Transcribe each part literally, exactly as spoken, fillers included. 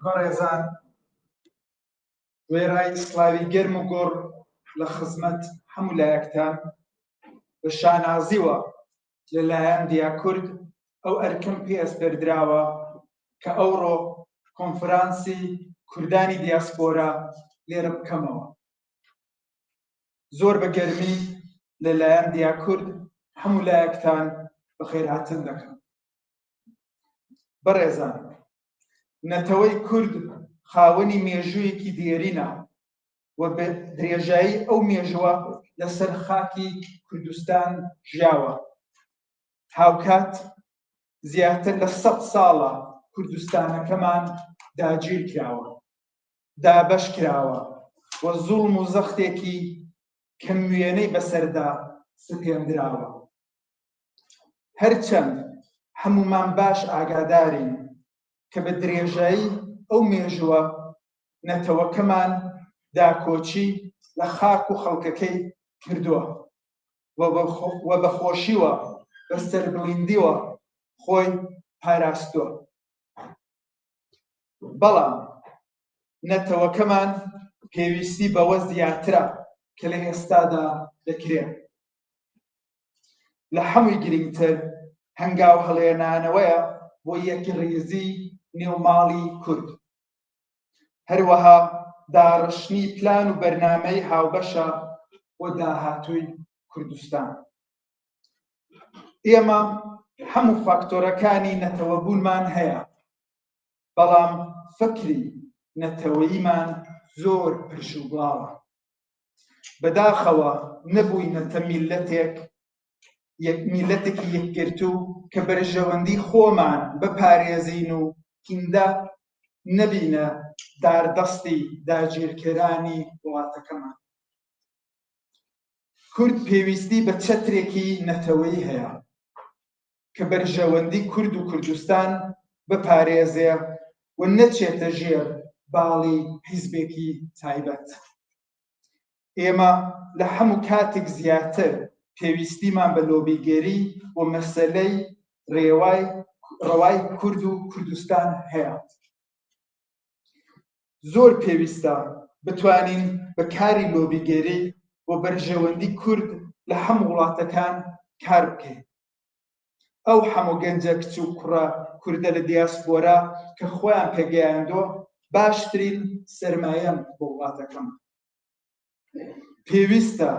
Berêzan, wêrayî slavî germ û gor li xizmet hemû layektan. Bi şanazî we li layan Diya Kurd ew erkim pê ez pêrdirawe ke ewro konferansî Kurdanî diyaspora lê re bikemewe. Zor bi germî li layan Diya Kurd hemû layektan bi xêrhatin dikim. Birêzan, netewey Kurd xawenî mêjûyekî dêrîn e û bi dirêjayî ew mêjûwa li ser xakî Kurdistan jiyawe. Hawkat ziyadtir li sed sal e Kurdistanekeman dagîr kirawe, dabeş kirawe û zulm û zextêkî kemwêney bi ser de sipêndirawe. Her çend hemûman baş agadar in ke bi dirêjayî ew mêjûwa netewekeman dakoçî li xak û xelkekey kirduwe û bi xwe-, û bi xweşî we, bi serbilindî we xwe parastiye. Belam netewekeman pêwîstî bi we ziyadtir e ke li êsta de dikire. Li hemû girîngtir hengaw hilênane we ye bo yekrêzî nêw malî Kurd. Her wiha dareştnî plan û bernameyê hawbeş e bo dahatûyê Kurdistan. Êma hemû faktorekanî netewebûnman heye, belam fikrî neteweyîman zor pirş û belav e. Bidaxewa nebûyîne te mîletek, yek, mîletekî yekgirtû ke berjewendî xweman biparêzîn û hînde nebîne dardestî dagîrkeranî welatekeman. Kurd pêwîstî bi çetrekî neteweyî heye ke berjewendî Kurd û Kurdistan biparêze û neçête jêr balî hizbekî taybet. Êma li hemû katek ziyadtir pêwîstîman bi lobîgerî û meseley rêway, reway Kurd û Kurdistan heye. Zor pêwîst e bitwanîn bi karî lobîgerî û berjewendî Kurd li hemû welatekan kar bike. Ew hemû gencek kiç û kura Kurde li diaspora ke xweyan pêgeyandiyo, baştirîn sermaye bo welatekeman. Pêwîst e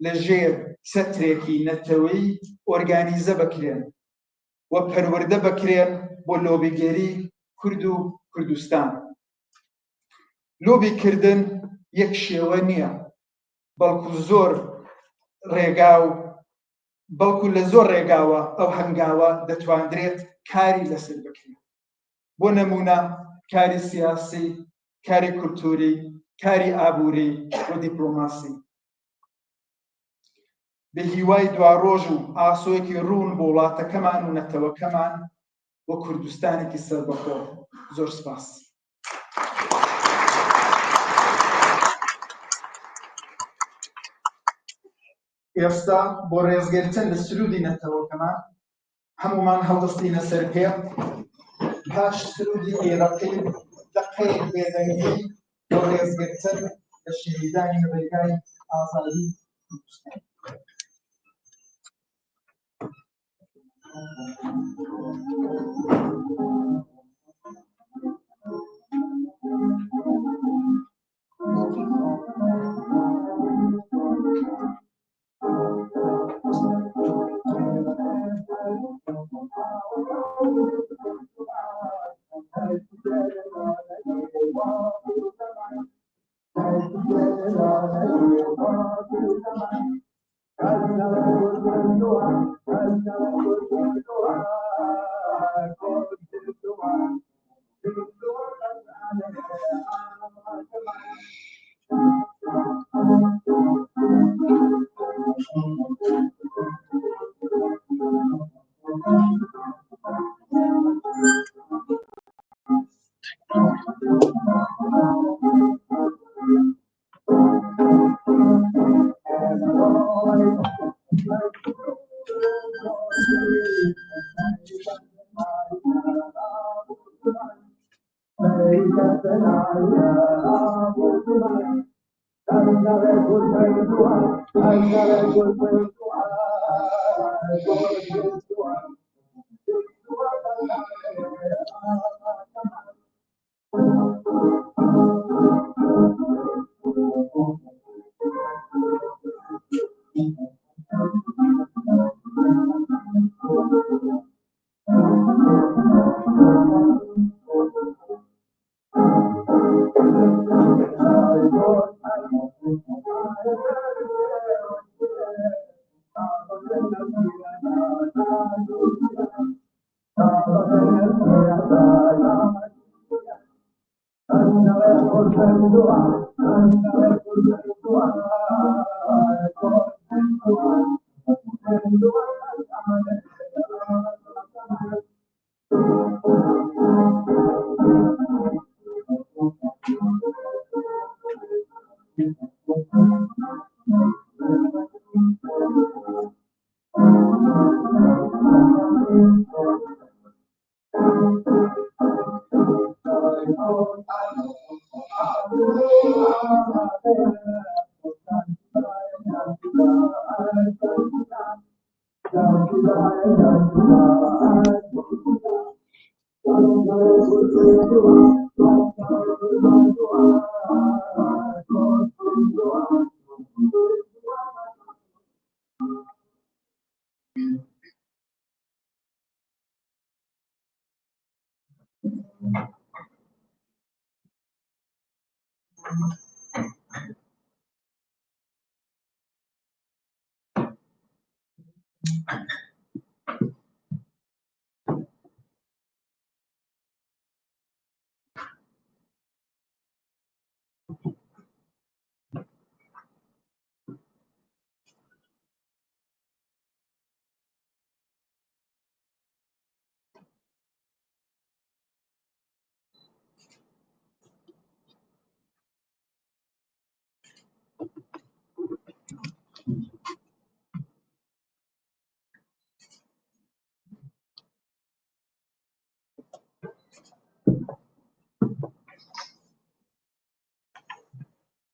li jêr çetrekî neteweyî organîze bikirin û perwerde bikirin bo lobîgerî Kurd û Kurdistan. Lobîkirdin yek şêwe niye, belkû zor rêga û belkû li zor rêgawa ew hengawa detwandirêt karî li ser bikirî. Bo nemûne, karî siyasî, karî kulturî, karî aborî û dîplomasî. Bi hîwayî duaroj û asoyekî rûn bo welatekeman û netewekeman û Kurdistanekî serbixwe. Zor spas. Êsta bo rêzgirtin li sirûdî netewekeman hemûman hildistîne ser pê. Paş sirûdî êreqî deqeyek bêdengî bo rêzgirtin li şehîdanên Rêgay Azadî Kurdistan.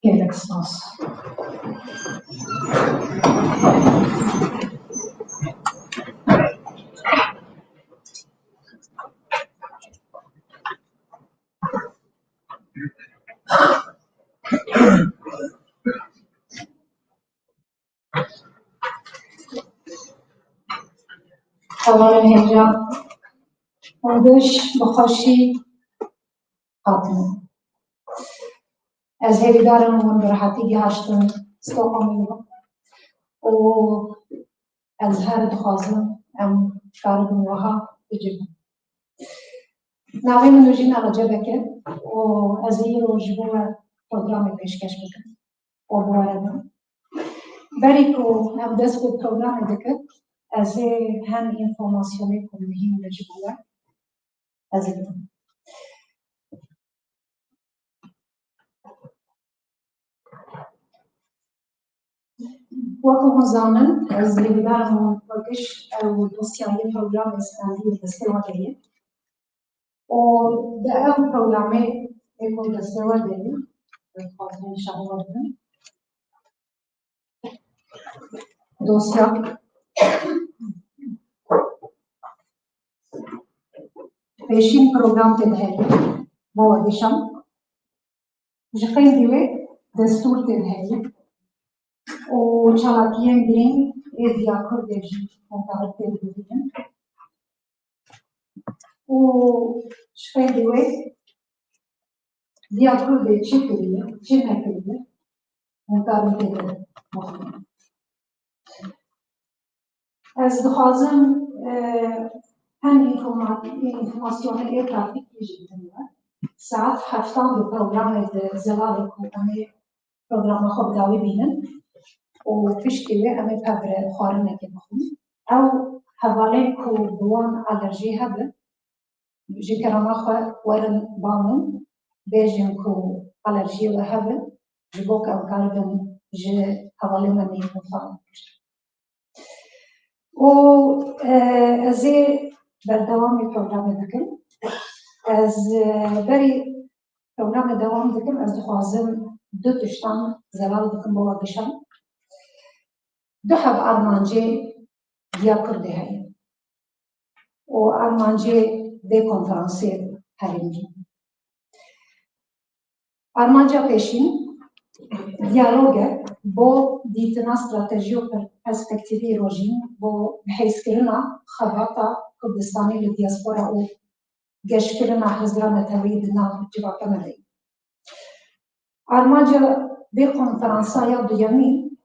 Gelek spas. Hevalên hêja, û giş bi xweşî hatine. Ez hêvîdar im hûn bi rehetî gihaştin Stockholmê û ez her dixwazim em karibin wiha bicivin. Navê min Nûjîna Recebek e û ez ê îro ji bo we programê pêşkeş bikim û bi we re bim. Berî ku em dest bi programê dikin, ez ê hin înformasyonê ku muhîm ne ji bo we ez ê bidim. Wekî hûn zanin, ez hêvîdar im hûn we giş ew dosyayê programê stendî li destê we de ye. Û di ev programê ê ku destê we de ye, ez dixwazim nîşanî we bidim. Dosya. Pêşîn program tê de heye. Bo we dişan. Ji xeylê wê destûr tê de heye. Û çalakiyên girîng ê Diya Kurdê jî hûn karin tê de bibînin. Û ji xeylê wê Diya Kurdê çi kiriye, çi nekiriye, hûn karin tê de bixwînin. Ez dixwazim, e, hin înforma-, înformasyonê ê praktîkî jî bidim we. Saet heftan di programê de Zelalê ku em ê programa xwe bi dawî bînin û piştî wê em ê pevre xwarinekê bixwin. Ew hevalên ku bi wan alerjî hebin, ji kerema xwe werin ba min, bêjin ku alerjiyê we hebin, ji bo ku em karibin ji hevalên me nêrîn û fam bikin. Û, e, ez ê berdewamî programê bikim. Ez, e, berî programê dewam dikim, ez dixwazim du tiştan zelal bikim bo we gişan. Du heb armancê Diya Kurdê heye û armancê vê konferansê herêmî. Armanca pêşîn diyalog e bo dîtina stratejî û per-, perspektîvî rojîn bo bihêzkirina xebata Kurdistanê li diaspora û geşkirina hizra neteweyî di nav civaka me de ye. Armanca vê konferansa ya duyemîn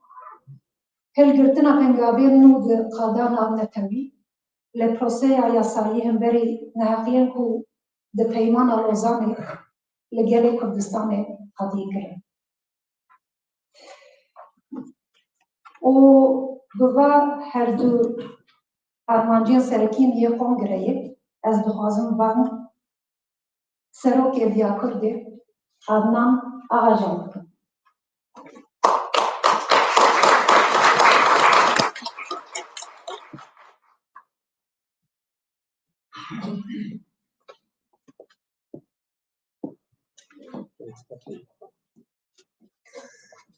hilgirtina pengavên nû di qada navnetewî li proseya yasayî hemberî neheqiyên ku di Peymana Lozanê li gelê Kurdistanê qedî kirin. Û bi va her du armancên serekî yên kongreyê ez dixwazim bang Serokê Diya Kurdê Adnan Agacan bikim.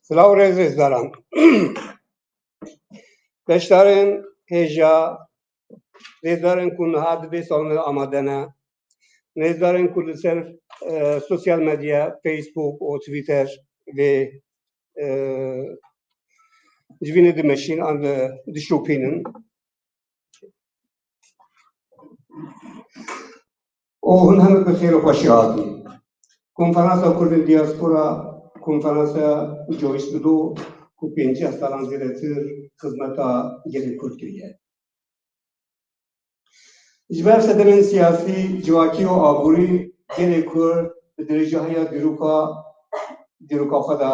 Silav û rêz rêzdaran. Beşdarên hêja, rêzdarên ku niha di vê salonê de amade ne, rêzdarên ku li ser, e, sosyal medya, Facebook û Twitter vê, e, civînê dimeşîn an di, dişopînin. û hûn hemû bi xêr û xweşî hatî. Konferansa Kurdên Diaspora, konferansa Joyce Bido ku pêncî salan zêdetir xizmeta gelê Kurd kiriye. Ji ber sedemên siyasî, civakî û aborî gelê Kurd bi dirêja heya dîroka, dîroka xwe de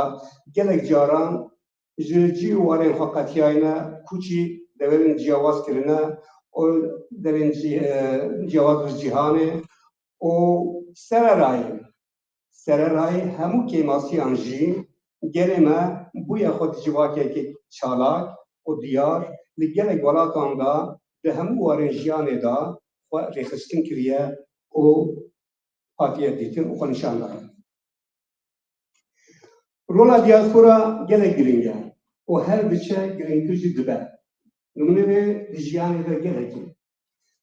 gelek caran ji cî û warên xwe qetiyayne, koçî deverên ciyawaz kirine û derên cî-, e, ciyawaz li cîhanê û sererayî, sererayî hemû kêmasiyan jî gelê me bûye xwe di civakekî çalak û diyar li gelek welatan de di hemû warên jiyanê de xwe rêxistin kiriye û hatiye dîtin û xwe nîşan daye. Rola diaspora gelek giring e û her diçe giringtir jî dibe. Nimûnê vê di jiyanê de gelek e.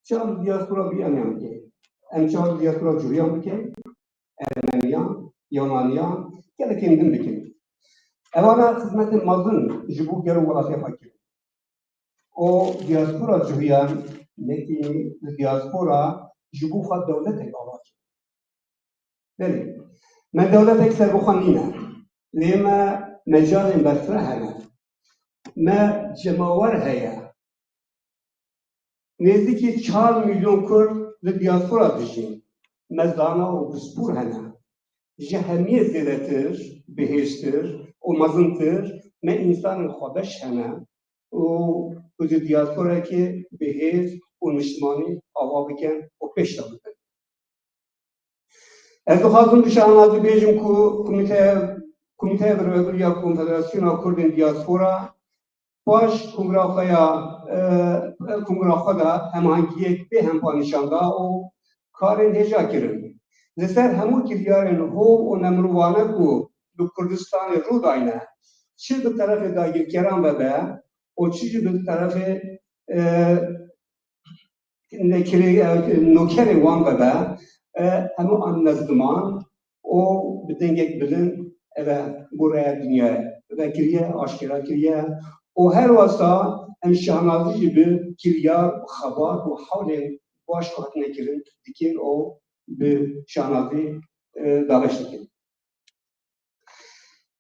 Çawa diaspora bi em yan bikin? Em çawa diaspora cuhiyan bikin? Ermeniyan, Yunaniyan, gelekên din bikin. Evana xizmetên mezin ji bo gel û welatê xwe kirin. û diaspora civiyan nekî li diaspora ji bo xwe dewletek ava kir. Belê, me dewletek serbixwe nîne. Lê me mecalên berfireh hene. Me cemawer heye. Nêzîkî çar milyon Kurd li diaspora dijîn. Me zana û pispor hene. Ji hemiyê zêdetir, bihêztir û mezintir me însanên xwebeş hene û ku di diasporekê bi hêz û niştimanî ava bikin û pêş de bibin. Ez dixwazim bi şahnazî bêjim ku Komîteya, Komîteya Berberiya Konfederasyona Kurdên Diaspora paş kongra xwe ya, e, kongra xwe de hemahengiyek bê hempa nîşan da û karên hêja kirin. Li ser hemû kiryarên hov û nemirovane ku li Kurdistanê rû dayne, çi bi terefê dagirkeran vebe û çi jî bi terefê, e, nekirê-, e, nokerê wan vebe, e, hemû an nezdiman û bi dengek bilind eve bo raya dinyayê vekiriye, aşkera kiriye û her wesa em şahnazî jî bi kiryar û xebat û hewlên baş ku hatine kirin dikin û bi şahnazî, e, dabeş dikin.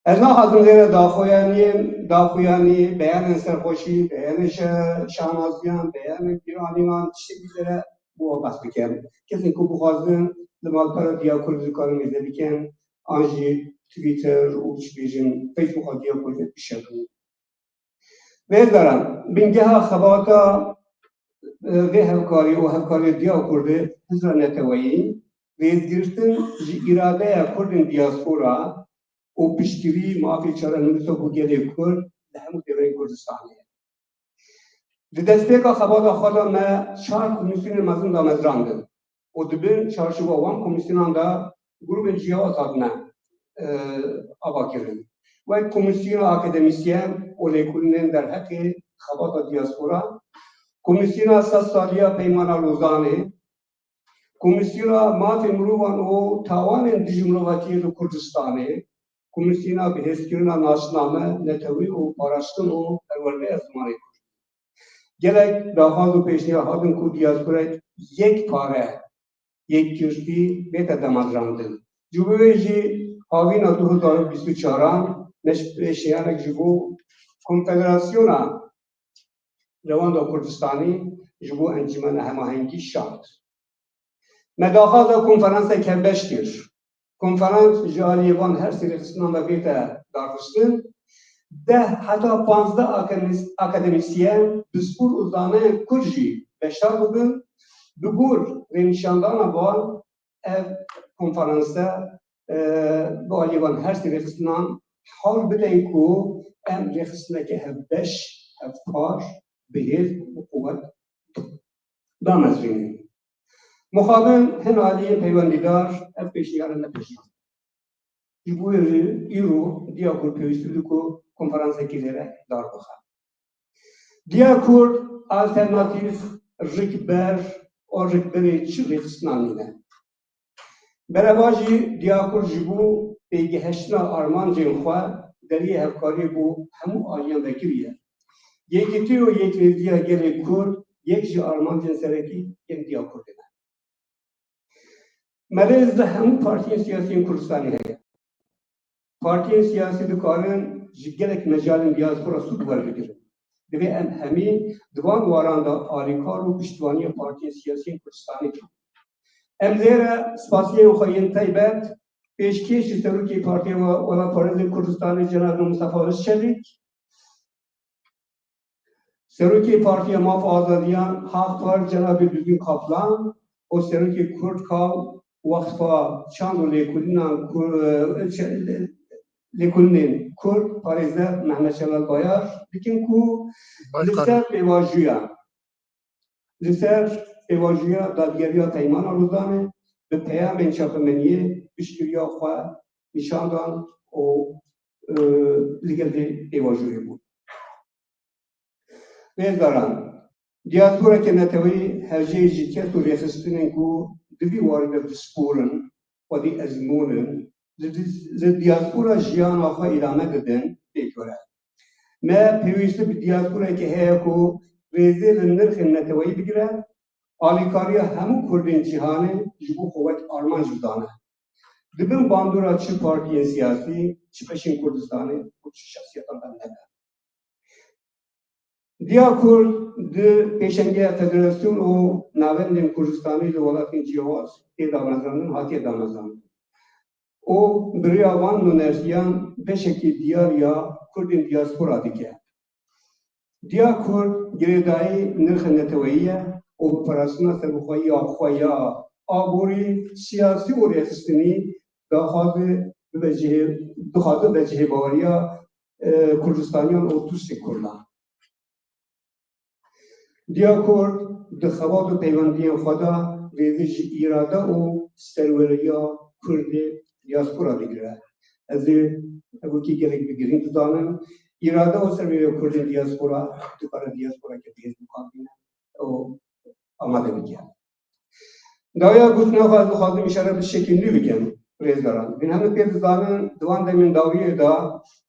Ez naxwazim lêre daxuyanî, daxuyanî, beyanên serxweşî, beyanên şe-, şanaziyan, beyanên pîranînan, tiştekî zêde bo we behs bikim. Kesên ku bixwazin li malpera Diya Kurdî dikarin mêze bikin, an jî Twitter û çi bêjin, Facebook a Diya Kurdî bişerin. Rêzdaran, bingeha xebata, e, vê hevkarî û hevkariya Diya Kurdê hizra neteweyî, rêzgirtin ji îradeya Kurdên diaspora û piştgirî mafê çarenivîsa bo gelê Kurd li hemû deverên Kurdistanê ye. Di destpêka xebata xwe de me çar komîsyonên mezin damestrandin û di bin çarçoba wan komîsyonan de grûbên ciyawaz hatine, e, avakirin. Wek Komîsyona Akademîsyen û Lêkolînên Derheqê Xebata Diyaspora, Komîsyona Sed Saliya Peymana Lozanê, Komîsyona Mafê Mirovan û Tawanên Dijî Mirovatiyê li Kurdistanê, Komîsyona Bihêzkirina Nasname, Netewî û Parastin û Perwerdeya Zimanê Kurdî. Gelek daxwaz û pêşniyar hatin ku diyasporayek yekpare, yekgirtî bête damezrandin. Ji bo vê jî havîna du hezar û bîst û çaran me pêşniyarek ji bo Konfederasyona Rewanda Kurdistanî ji bo Encûmena Hemahengî şand. Me daxwaza konferansek hevbeş kir. Konferans ji aliyê van her sê rêxistinan ve bête darxistin. Deh heta panzdeh akademis-, akademîsyen, pispor û zanayên kurd jî beşdar bibin. Bi gor rênîşandana van ev konferanse, e, bi aliyê van her sê rêxistinan hal bidin ku em rêxistineke hevbeş, hevpar, bihêz û quwet damezrînin. Mixabin hin aliyên peywendîdar ev pêşniyara nepêşand. Ji bo vê jî îro Diyakur pêwîst dibî ku konferansekî zêde dar bixe. Diyakur alternatîf, rikber û rikberê çi rêxistinan nîne. Berevajî Diyakur ji bo pêgihiştina armancên xwe deriyê hevkariyê bo hemû aliyan vekiriye. Yekîtî û yekrêziya gelê Kurd yek ji armancên serekî yên Diyakur de ne. Merêz li hemû partiyên siyasî yên Kurdistanê heye. Partiyên siyasî dikarin ji gelek mecalên diyaspora sûd werbigirin. Divê em hemî di van waran de alîkar û piştvaniyê partiyên siyasî yên Kurdistanê bin. Em lê re spasiyên xwe yên taybet pêşkêşî Serokê Partiya Welatparêzên Kurdistanê Cenab Mustafa Özçelik, Serokê Partiya Maf û Azadiyan Haqpar Cenabê Duzîn Kaplan û Serokê Kurdkal Weqfa Çand û Lêkolînan Kur-, e, çe-, lê-, Lêkolînên Kurd Parêzer Mehmet Şelal Bayar dikin ku li ser pêvajoya, li ser pêvajoya dadgeriya Peymana Lozanê bi peyamên çapemeniyê piştgiriya xwe nîşan dan û, e, li gel vê pêvajoyê bûn. Rêzdaran, diyasporeke neteweyî hevjeyê ji kes û rêxistinên ku di vî warî de disporin, xwedî ezmûnin, li di-, li diyaspora jiyana xwe îdame didin, pêk were. Me pêwîstî bi diyasporeke heye ku rêzê li nirxên neteweyî bigire, alîkariya hemû Kurdên cîhanê ji bo xwe wek armanc bidane. Di bin bandora çi partiyên siyasî, çi beşên Kurdistanê û çi şexsiyetan de nebe. Diya Kurd di pêşengeya federasyon û navendên Kurdistanê li welatên ciyawaz tê damezrandin, hatiye damezrandin. Û bi rêya van nûnertiyan beşekî diyar ya Kurdên diyaspora dike. Diya Kurd girêdayî nirxên neteweyî ye û bi parastina serbixweyiya xwe ya aborî, siyasî û rêxistinî daxwaze bibe cihê, dixwaze bibe cihê baweriya, e, Kurdistaniyan û Tursê Kurdan. Diya Kurd di xebat û peywendiyên xwe de rêzê ji îrade û serweriya Kurdê diyaspora digire. Ez ê ev wekî gelek bi girîng dizanim. Îrade û serweriya Kurdên diyaspora dikare diyasporeke bihêz bikarbîne û amade bike. Dawiya gotina xwe ez dixwazim îşare bi tiştekî nû bikim, rêzdaran. Hûn hemû pê dizanin, di van demên dawiyê de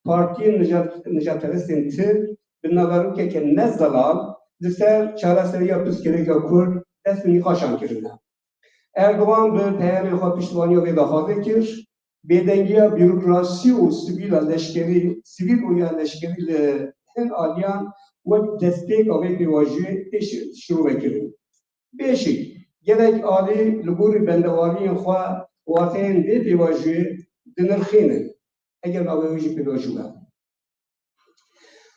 partiyên nijad-, nijadperestên Tirk bi naverokeke ne zelal li ser çareseriya pirsgirêka Kurd dest bi nîqaşan kirine. Erdogan bi peyamên xwe piştevaniya vê daxwazê kir, bêdengiya bîrokrasî û sivîla leşkerî, sivîl û ya leşkerî li hin aliyan wek destpêka vê pêvajoyê tê şi-, şirove kirin. Bêşik, gelek alî li gorî bendewariyên xwe wateyên vê pêvajoyê dinirxînin, eger navê wê jî pêvajo be.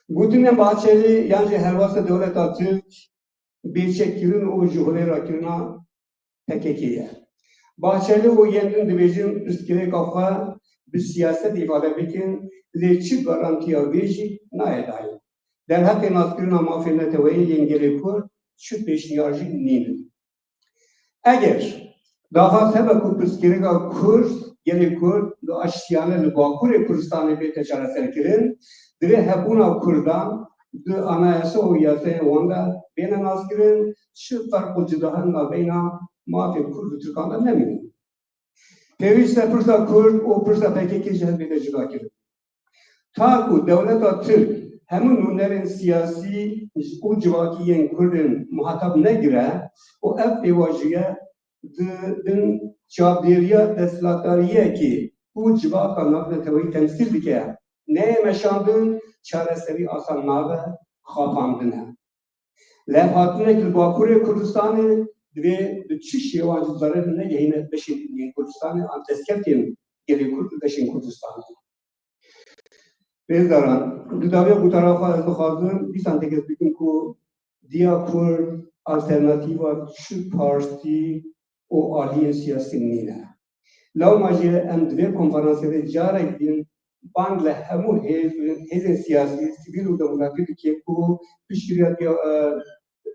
Gotinên Bahçelî yan jî herwasa dewleta Tirk bêçekkirin û ji holê rakirina P K K ye. Bahçelî û yên din dibêjin pirsgirêka xwe bi siyaset îfade bikin, lê çi garantiya vê jî nayê dayîn. Derheqê naskirina mafê neteweyî yên gelê Kurd çi pêşniyar jî nînin. Eger daxwaz hebe ku pirsgirêka Kurd gelê Kurd li aştiyane li Bakurê Kurdistanê bête çareserkirin, divê hebûna Kurdan di anayasa û yasayên wan de bêne naskirin, çi ferq û cudahên navbeyna mafên Kurd û Tirkan de nemîne. Pêwîst e pirsa Kurd û pirsa P K K ji hev bête cudakirin. Ta ku dewleta Tirk hemû nûnerên siyasî û civakî yên Kurd ên muhatab negire û ev pêvajoye di bin çavdêriya desthilatdariyekê ku civaka navneteweyî temsîl dike, neyê meşandin, çareserî asan nabe, xapandin e. Levhatinek li Bakurê Kurdistanê divê bi çi şêwancî zarar negehîne beşên din yên Kurdistanê an destkeftên gelê Kurd û beşên Kurdistanê. Rêzdaran, di dawiya gotara xwe ez dixwazim dîsan tekez bikim ku Diya Kurd alternatîfa çi partî û aliyên siyasî nîne. Lewma jî em di vê konferansê de carek din bang li hemû hêz, hêzên siyasî, sivîl û demokratîk dike ku piştgiriya diya-, e,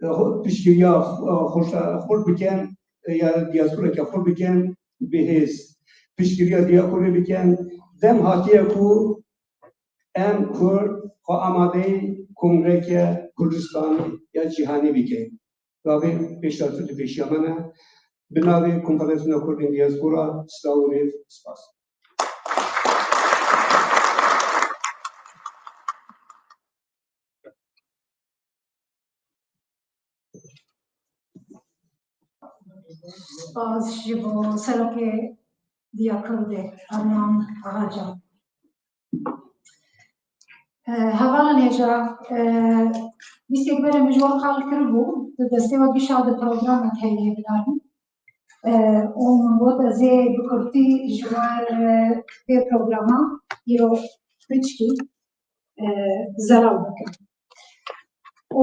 e, piştgiriya, e, xurt, xurt bikin, e, ya diasporeke xurt bikin bi hêz. Piştgiriya diya Kurdê bikin. Dem hatiye ku em Kurd xwe amadeyî kongreke Kurdistanî ya cîhanî bikin. Gavê pêşdartir di pêşiya me ne. Bi navê Konfederasyona Kurdên Diaspora, silav û rêz, spas. Spas ji bo serokê Diya Kurdê, Arman Agacan. Eh, hevalan hêja, eh, bîstêk berê min ji wan qal kiribû, di destê we gişa di programek heye bilarin. Eh, û min got ez ê bi kurtî ji wan, eh, vê programa îro piçkî, eh, zelal bikim. Û,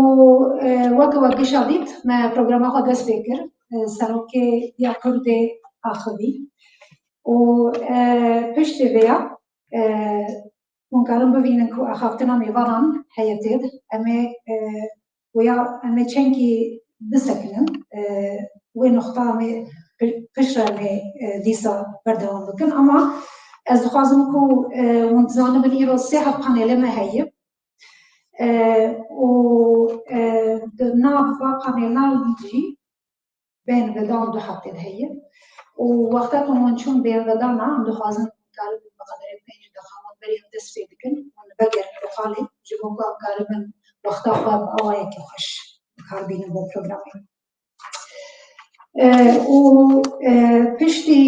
eh, weke we gişa dît, me programa xwe dest pê kir. Eh, serokê ya Kurdê axivî. Û, eh, piştî vê ya, eh, hûn karin bibînin ku axaftina mêvanan heye tê de. Em ê, e, wêya em ê çenkî bisekinin, e, wê nuxta em ê pi-, piştre em ê, e, dîsa berdewam bikin. Ama ez dixwazim ku, e, hûn dizanibin îro sê heb panelê me heye. E, û, e, di nav va panêlan jî, bêhnvedan du heftê de heye. Û wexta ku hûn çûn bêhnvedana, em dixwazin karin bi qederê pênc deqa wan berê em dest pê dikin, hûn vegerin li qalê, ji bo ku em karibin wexta xwe bi awayekî xweş bi kar bînin bo programê. E, û, e, piştî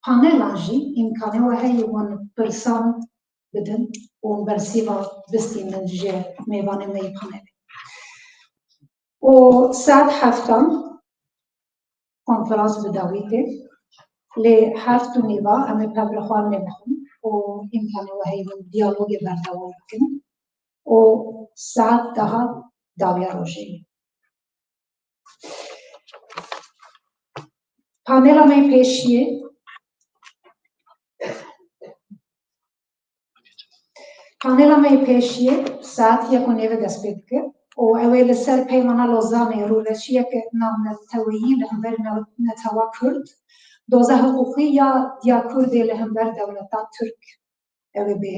panelan jî îmkanê we heye hûn pirsan bidin û bersîva bistînin ji mêvanê me yê panelê. Û saet heftan konferans bi dawî tê. Lê heft û nîva em ê pevre xwe nêvexwin û îmkanê we heye hûn diyalogê berdewam bikin. Û saet deha dawiya rojê ye. Panela me yê pêşiyê. Panela me yê pêşiyê saet yek û nîvê dest pê dike û ew ê li ser Peymana Lozanê rûreşiyeke navneteweyî li hember ne-, netewa Kurd, doza hiqûqî ya diya Kurdê li hember dewleta Tirk ew ê bê,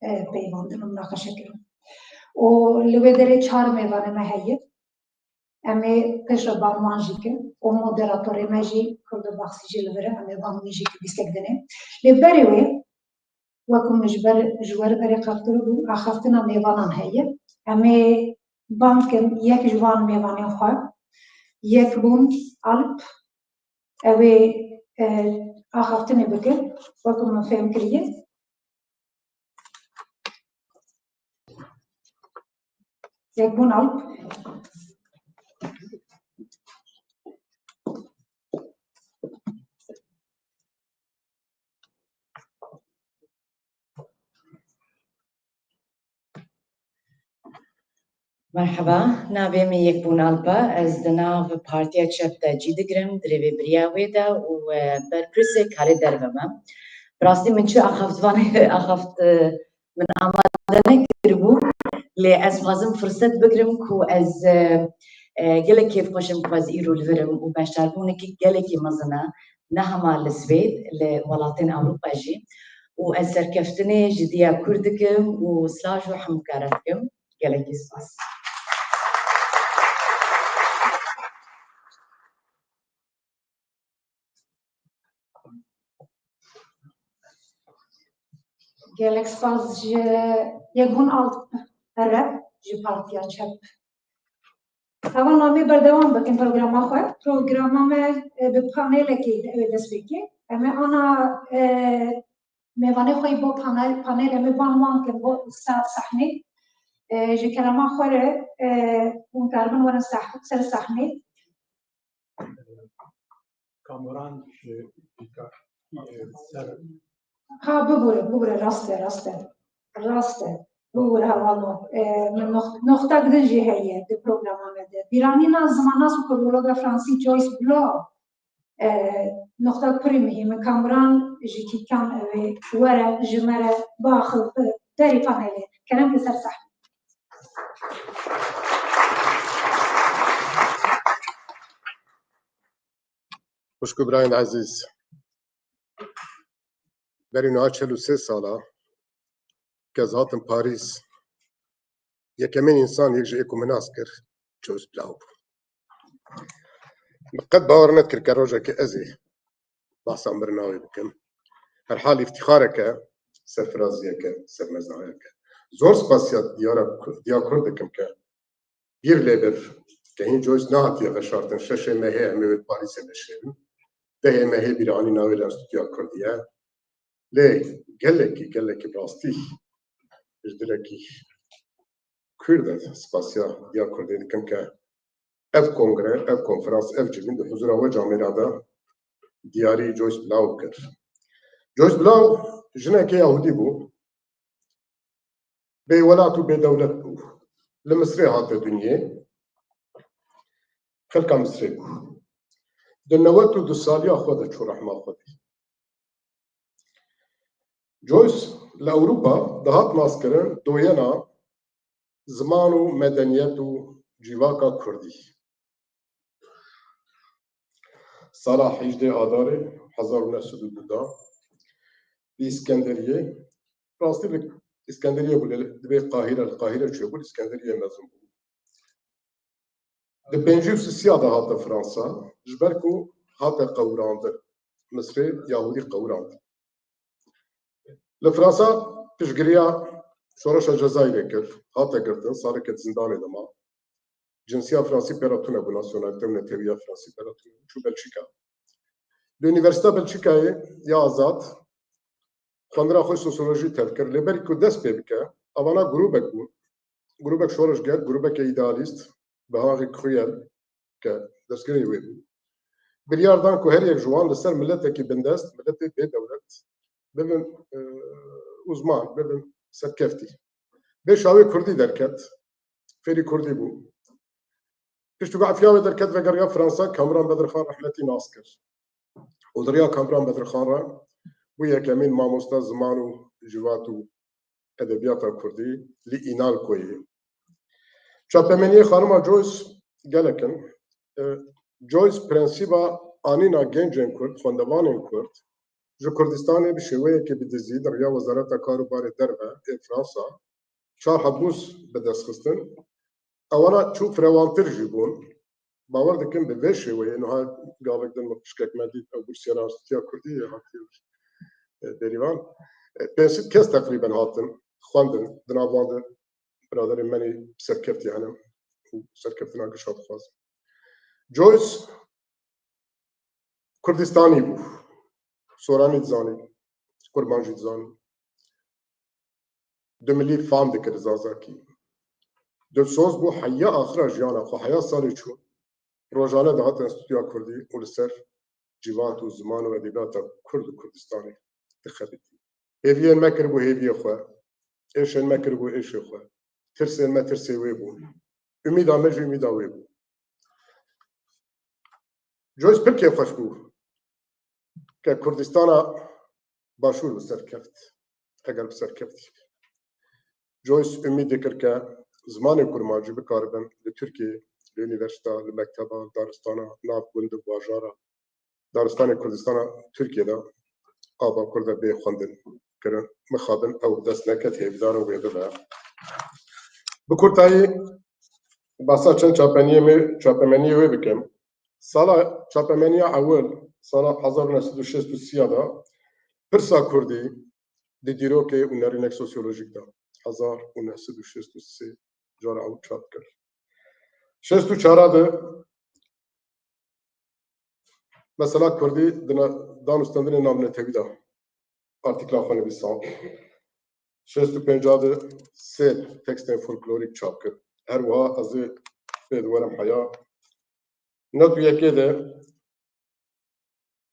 e, peyvandin û minaqeşekirin. Û li wê derê çar mêvanê me heye. Em ê pêşve ban wan jî kin û moderatorê me jî Kurdo Baxsî jî li vir e, em ê ban wî jî kin bîstek dinê. Lê berê wê, wekî min ji ber, ji we re berê qal kiribû, axaftina mêvanan heye. Em ê ban kin yek ji van mêvanên xwe, Yekbûn Alp, ew ê, e, axaftinê bike, wekî min fêm kiriye. Yekbûn Alp. Merheba, navê min Yekbûn Alp e. Ez di nav Partiya Çep de cî digirim, di rêvebiriya wê de û, e, berpirsê karê derve me. Bi rastî min çi axaftvanê, axaft, e, min amade nekiribû, lê ez dixwazim firset bigirim ku ez, e, e, gelek kêfxweş im ku ez îro li vir im û beşdarbûnekî gelekî mezin e. ne hema li Swêd, li welatên Ewropa jî. Û ez serkeftinê ji Diya Kurd dikim û silav ji we hemû kare dikim. Gelekî spas. Gelek spas ji Yekbûn Alp Ereb, ji Partiya Çep. Hevalno, em ê berdewam bikin programa xwe. Programa me, e, bi panelekê, e, dest pê kir. Em ê ana, e, mêvanê xwe yî bo panel, panelê me ban wan kin bo ser sahnê. E, ji kerema xwe re, e, hûn karibin werin sah-, ser sahnê. Kamuran ji, e, ser. Ha, bibûre, bibûre, rast e, rast e. Rast e. Bibûre, hevalno. E, min nox-, noxtek din jî heye di programa me de. Bîranîna zimannas û kurologa fransî Joyce Blau, e, noxtek pirî muhîm e. Kamuran ji kîkan ew ê were, ji me re biaxive, derê panelê. Kerem ke ser sahnê. Xwişk û birayên ezîz, berî niha çel û sê sala ke ez hatim Parîs, yekemîn însan yek ji ê ku min nas kir, Joyce Blau bû. Min qet bawer nedikir ke rojekê ez ê behsa mirina wê bikim. Herhal îftîxareke, serfiraziyeke, sermezahiyeke. Zor spasiya diyara Ku-, diya Kurd dikim ke bîr lê bir ke hîn Joyce nehatiye veşartin, şeşê mehê em ê wê Parîsê veşêrin. Dehê mehê bîranîna wê li Enstîtuya Kurdî ye. Lê gelekî, gelekî rastî ji dilekî Kurd e spasiya diya Kurdî dikim ke ev kongre, ev konferans, ev civîn di huzura we camêra de diyarî Joyce Blau kir. Joyce Blau jinekê Yahudî bû, bêwelat û bêdewlet bû. Li Misrê hate dinyê, xelka Misrê bû. Di newet û du saliya xwe de çû rehma Xwedê. Joyce li Ewropa dihat naskirin doyena ziman û medeniyet û civaka Kurdî. Sala hejdê Adarê hezar û neh sed û du de li Îskenderiyê, rastî li Îskenderiyê bû, lê divê Qahîre, li Qahîre çûbû, li Îskenderiyê mezin bû. Di pêncî û sisiya de hate Fransa, ji ber ku hate qewirandin, Misrê Yahûdî qewirand. Li Fransa piştgiriya şoreşa Cezayirê kir, hate girtin, saleke di zindanê de ma. Cinsiya Fransî pê re tune bû, nasyonalite û netewiya Fransî pê re tune bû, çû Belçîka. Li Unîversîta Belçîkayê ya Azad xwendina xwe sosyolojî tev kir. Lê berî ku dest pê bike, evana grûbek bûn. Grûbek şoreşger, grûbeke îdealîst, bi havek Kruyel, ke destgirê wê bû, biryar dan ku her yek ji wan li ser miletekî bindest, miletê bêdewlet, bibin, e, uzman, bibin serkeftî. Vêşa wê Kurdî derket, fêrî Kurdî bû. Piştî ku efiya wê derket, vegeriya Fransa, Kamuran Bedirxan rehmetî nas kir. Û di riya Kamuran Bedirxan re bû yekemîn mamosta ziman û civat û edebiyata Kurdî li Înalkoyê. Çapemeniyê Xanima Joyce gelek in. E, Joyce prensîba anîna gencên Kurd, xwendevanên Kurd, ji Kurdistanê bi şêweyekê bi dizî di riya Wezareta Kar û Barê Derve ê Fransa çar hebûs bi dest xistin. Ewana çû firewantir jî bûn. Bawer dikim bi vê şêweyê, niha gavek din min xwişkek me dît, ew bursiyera Enstîtuya Kurdî yê hatiye, e, bêrîvan. E, pênc sed kes teqrîben hatin, xwendin, di nav wan de biraderên me yê serkeftî hene û serkeftina gişa dixwazin. Joyce Kurdistanî bû, Soranî dizanî, Kurmancî dizanî. Dimilî fam dikir Zazakî. Dilsoz bû heya axira jiyana xwe, heya salê çûn. Rojane dihate Enstîtuya Kurdî û li ser civat û ziman û edebiyata Kurd û Kurdistanê dixebitî. Hêviyên me kiribû hêviyê xwe, êşên me kiribû êşê xwe, tirsên me tirsê wê bûn, umîda me jî umîda wê bû. Joyce pir kêfxweş bû ke Kurdistana Başûr bi ser keft, eger bi ser keftî. Joyce umîd dikir ke zimanê kurmancî bikaribin li Tirkiyê, li unîversîta, li mekteba, daristana, nav gund û bajara daristanê Kurdistana Tirkiyê de ava Kurd de bê xwendin kirin. Mixabin ew dest neket, hêvîdar û wê bibe. Bi kurtayî behsa çend çapeniyê me, çapemeniyê wê bikim. Sala çapemeniya ewil, sala hezar û neh sed û şêst û sê de Pirsa Kurdî di dîrokê û nerînek sosyolojîk de hezar û neh sed û şêst û sê cara ew çap kir. Şêst û çar de mesela Kurdî di na-, danûstendinê navnetewî de artîkla xwe nivîsand. Şêst û pênc de sê tekstên folklorîk çap kir. Her wiha ez ê pê di werim heya. Nod û yekê de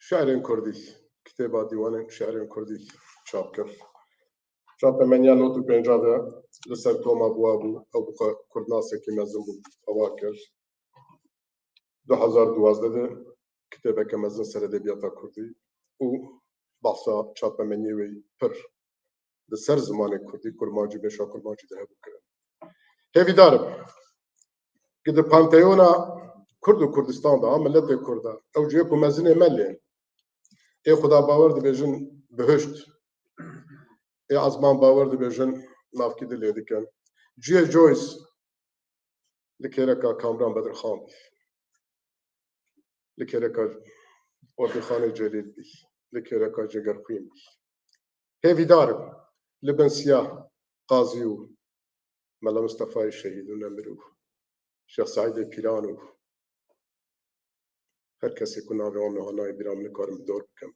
şi'rên Kurdî, kitêba dîwanên şi'rên Kurdî çap kir. Çapemeniya nod û pênc de li ser Toma Bûa bû, ew bi xwe kurdnasekî mezin bû, ava kir. Du hezar duwazdeh de kitêbeke mezin ser edebiyata Kurdî û behsa çapemeniyê wê pir di ser zimanê Kurdî, Kurmancî, beşa Kurmancî de hebû kirin. Hêvîdar im ku di panteyona Kurd û Kurdistan de, a miletê Kurd de, ew cihê ku mezinê me lê, ê Xuda bawer dibêjin bihişt, ê ezman bawer dibêjin navkî dilê dikin. Cihê Joyce li kêreka Kamran Bedirxan bî, li kêreka Ordîxanê Celîl bî, li kêreka Cegerxwîn bî. Hêvîdar im li bin siya Qazî û Mela Mistefayê şehîd û nemir û Şêx Seîdê Pîran û her kesê ku navê wan niha nayê bîra min, nikarim bi dor bikim,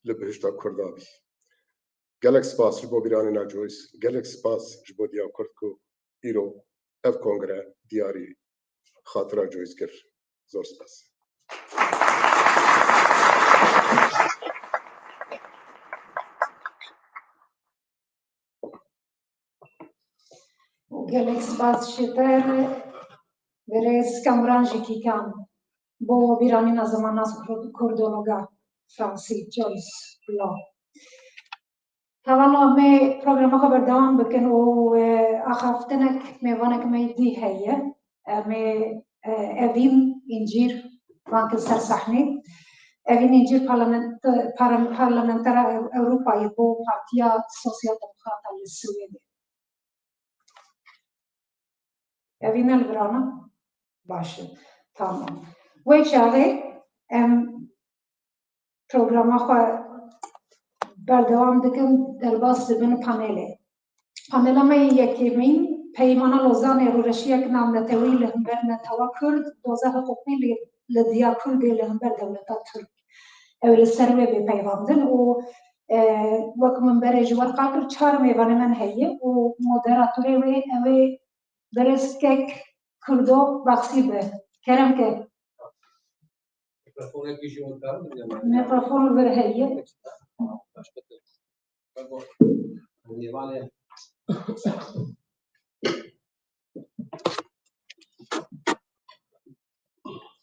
li bihişta Kurda bî. Gelek spas ji bo bîranîna Joyce, gelek spas ji bo Diya Kurd ku îro ev kongre diyarî xatira Joyce kir. Zor spas. Gelek spas ji te re, birêz Kamran Jikîkan, bo bîranîna zimanasê kurdologa Fransî Joyce Blanc. Hevala me programa xwe berdewam bikin û, e, axaftinek mêvanek me dî heye. Em ê, e, Evîn Încîr van kin ser sehnê. Evîn Încîr parlament-, parl-, parlamentera Ew-, Ewropayê bo Partiya Sosyal Demokrata li Swêdê. Evîn e li vir e? Baş e. Tamam. Wê çaxê em programa xwe berdewam dikin, derbas dibin panelê. Panela me yê yekemîn, Peymana Lozanê, rûreşiyek navnetewî li hember netewa Kurd, doza hiqûqî li, li Diya Kurdê li hember dewleta Tirk. Ew ê li ser wê bê peyvandin û, e, wek min berê ji we re qal kir, çar mêvanê me heye û moderatorê wê ew ê birêz kek Kurdo Baxsî be. Kerem ke. Mikrofon vir heye.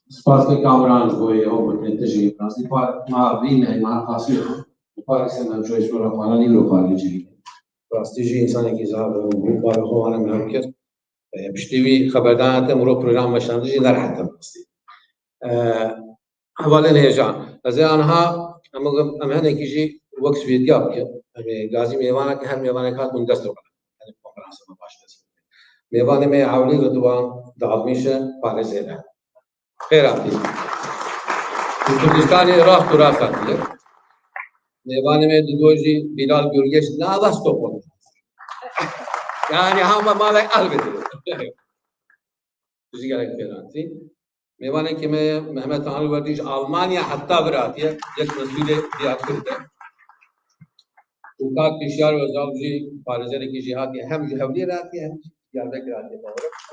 Spas kek Kamran ji bo ew birkên te jî. Rastî par ma vî me ma qasî. Parê ser me Joyce Blanc mala nîro parê civî. Rastî jî însanekî zaf bû, parê xwe wana me kir. E, piştî wî xeberdana te mirov program meşandin jî nerehet e rastî. E, Hevalên hêja. Ez ê aniha em, em hinekî jî wek Swêdiya bikin. Em ê gazî mêvanek, her mêvanek hat hûn dest xwe. Yanî konferansa me baş dest. Mêvanê me yê ewlî Ridwan Dalmîş e, parêzêr e. Xêr hatî. Li Kurdistanê raxt û rast hatiye. Mêvanê me dido jî Bilal Gürgeç, nava Stockholm. Yani hama malek elbet. Ji gelek xêr hatî. Mêvanekî me ye Mehmet Alwerdî ji Almanya heta vir hatiye, yek mesûlê Diyarbekir e. Û kak Hişyar Özal jî parêzerekî jêhatî, hem ji Hewlêrê hatiye, hem jî Diyarbekir hatiye.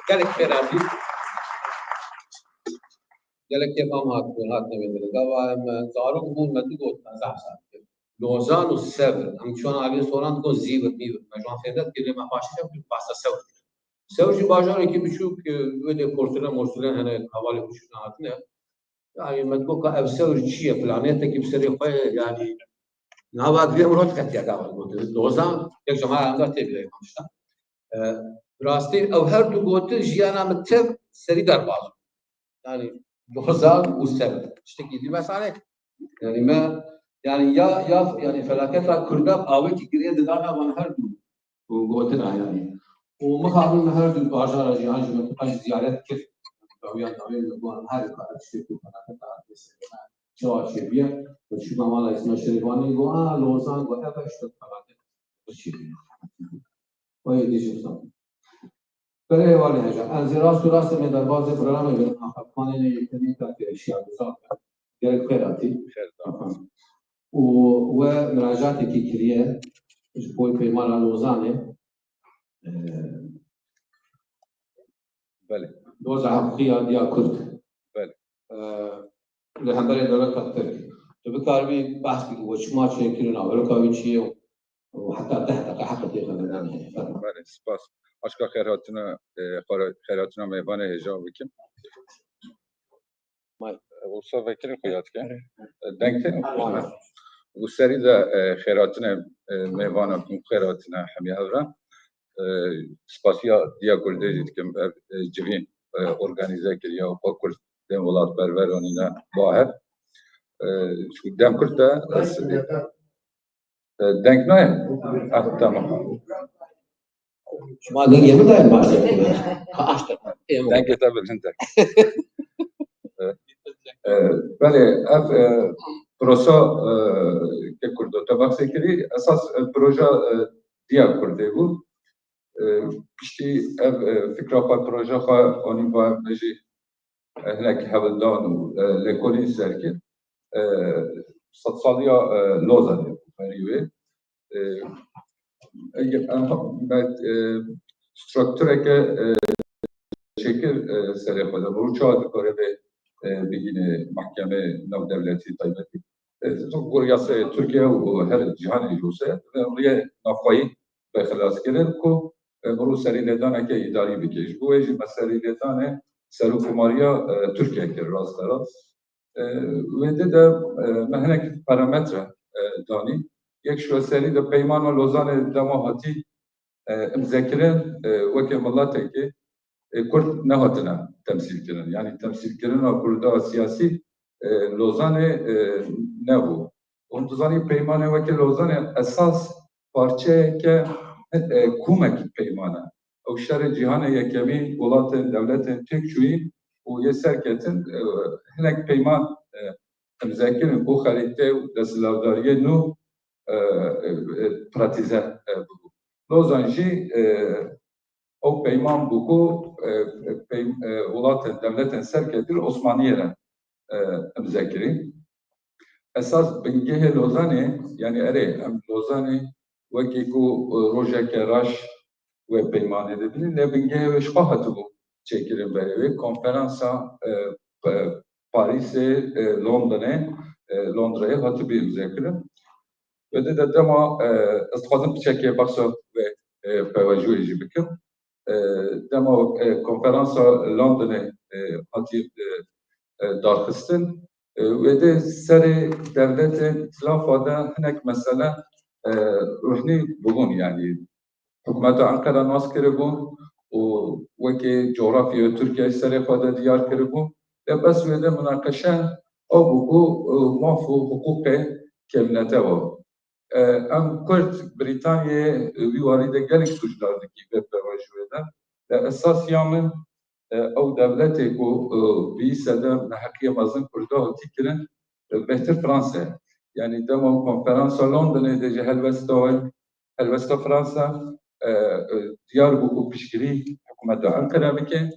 Gelek xêr hatî. Gelek kêfa me hat, hatine wê miringa. Gava em zarok bûn, me tu got, me zehf sal kir. Lozan û Sewr, em çûn aliyê soran digot Zîvir, Mîvir. Me ji wan fêr nedik, lê me paşê fêr kir, behsa Sewr kir. Sewr jî bajarekî biçûk, e, wê dê portule mortule hene, hevalê biçûk nehatine. Yani me digot ka ev Sewr çi ye? Planetekî bi serê xwe ye, yani nava divê mirov diqetiya gava gotin. Lozan, yek ji me em de tê bîra wan tişta. E, rastî ew her du gotin jiyana min tev serî derbas bû. Yani Lozan û Sewr. Tiştekî dî mesela ne? Yani me, yani ya, ya, yani felaketa Kurda avêkî girê didana van her du gotina yani. Û mixabin me her du bajara cîhan jî me ziyaret kir. Dawiya dawê me gotin her kare tiştê ku felaketa çawa çêbiye. Û çûna mala Îsmaîl Şerîfanî got, "A, Lozan got, ev işte felaket çêbiye." Wayê dî jî wisa. Belê hevalê hêja. Ez ê rast û rastê me derbazê programê bin. Apartmanê ne yekemîn ka têrişiya Lozan be. Gelek xêr hatî. Xêr da. Û we miracatekî kiriye ji bo peymana Lozanê. Ee, Belê. Doza heqî ya diya Kurd. Belê. Ee, li hemberê dewleta Tirk. Tu bikaribî behs bikî, we çima çêkirin, aweroka wî çi ye û heta deh deqe heqê tê xeberdan heye. Belê, spas. Aşka xêrhatina, e, xêra-, xêrhatina mêvanê hêja bikim. Wisa vekirî xwe yad ke. Deng tê? Û serî de, e, xêratine, e, mêvana ku xêratine hemiya hev re. E, spasiya diya Kurdê jî dikim, ev, e, civîn, e, organîze kiriye û xwe Kurd bên welatperver anîne ba hev. E, çi dem Kurd de, e, E, deng nayê? Ah, tamam. Şima dengê min dayê baş e. Ka aşte. Dengê te bilind e. E, e, belê, ev, e, prosa, e, ke Kurdo te behsê kirî, esas, e, proja, e, diya Kurdê bû. E, piştî ev, e, fikra xwe, proja xwe anî ba me jî e, hinek hewldan û, e, lêkolîn ser kir. E, sedsaliya, e, Lozanê bû berî wê. E, e, em, me, e, struktureke, e, çêkir, e, serê xwe de. Rû çawa dikare vê, e, bigîne mehkemê navdewletî taybetî. E, tu gor yasayê Tirkiye û her cîhanê jî wisa ye. Rûyê navxweyî be xilaskirin ku, e, mirov serîlêdaneke îdarî bike. Ji bo wê jî me serîlêdanê serokkomariya, e, Tirkiye kir rasterast. E, wê de de, e, me hinek parametre, e, danî. Yek ji we serî de Peymana Lozanê dema hatî, e, imzekirin, e, weke miletekê, e, Kurd nehatine temsîlkirin. Yanî temsîlkirina Kurda siyasî, e, Lozanê, e, nebû. Hûn dizanî peymanê weke Lozanê esas parçeyeke, e, komekî peyman e. Ew şerê cîhanê yekemîn, welatên, dewletên têk çûyîn û yê serketin, e, hinek peyman, e, imze kirin ku xerîtê û desthilatdariyê nû, e, e, e, pratîze, e, bibû. Lozan jî, e, ew peyman bû ku, e, e, pey-, e, welatên, dewletên serketî li Osmaniyê re, e, imze kirî. Esas bingehê Lozanê, yanî erê, em Lozanê wekî ku, e, rojeke reş wê peymanê dibînin, lê bingehê wê ji xwe hatibû çêkirin berê wê. Konferansa, e, pe-, Parîsê, e, Londonê, e, Londrayê hatibû imzekirin. Wê de, de dema, e, ez dixwazim piçekê behsa wê, e, pêvajoyê jî bikim. E, dema, e, konferansa Londonê, e, hatî, e, e, darxistin, e, wê de serê dewletên îtilafa de hinek mesele, e, ruhnî bûbûn, yanî hikûmeta Enqera nas kiribûn û wekî coğrafyayê Tirkiyeyê serê xwe de diyar kiribûn. Lê bes wê de munaqeşe ew bû ku, e, maf û hiqûqê kêmnetewa. E, em Kurd Brîtanyayê, e, wî warî de gelek sûcdar dikî vê pêvajoyê de. Lê esasiya min, e, ew dewletê ku, e, vî sedem neheqiyê mezin Kurda hatî kirin, e, bêhtir Fransa ye. Yanî dema konferansa Londonê de ji helwesta we, helwesta Fransa, e, e, diyar bû ku piştgirî hikûmeta Enqere bike.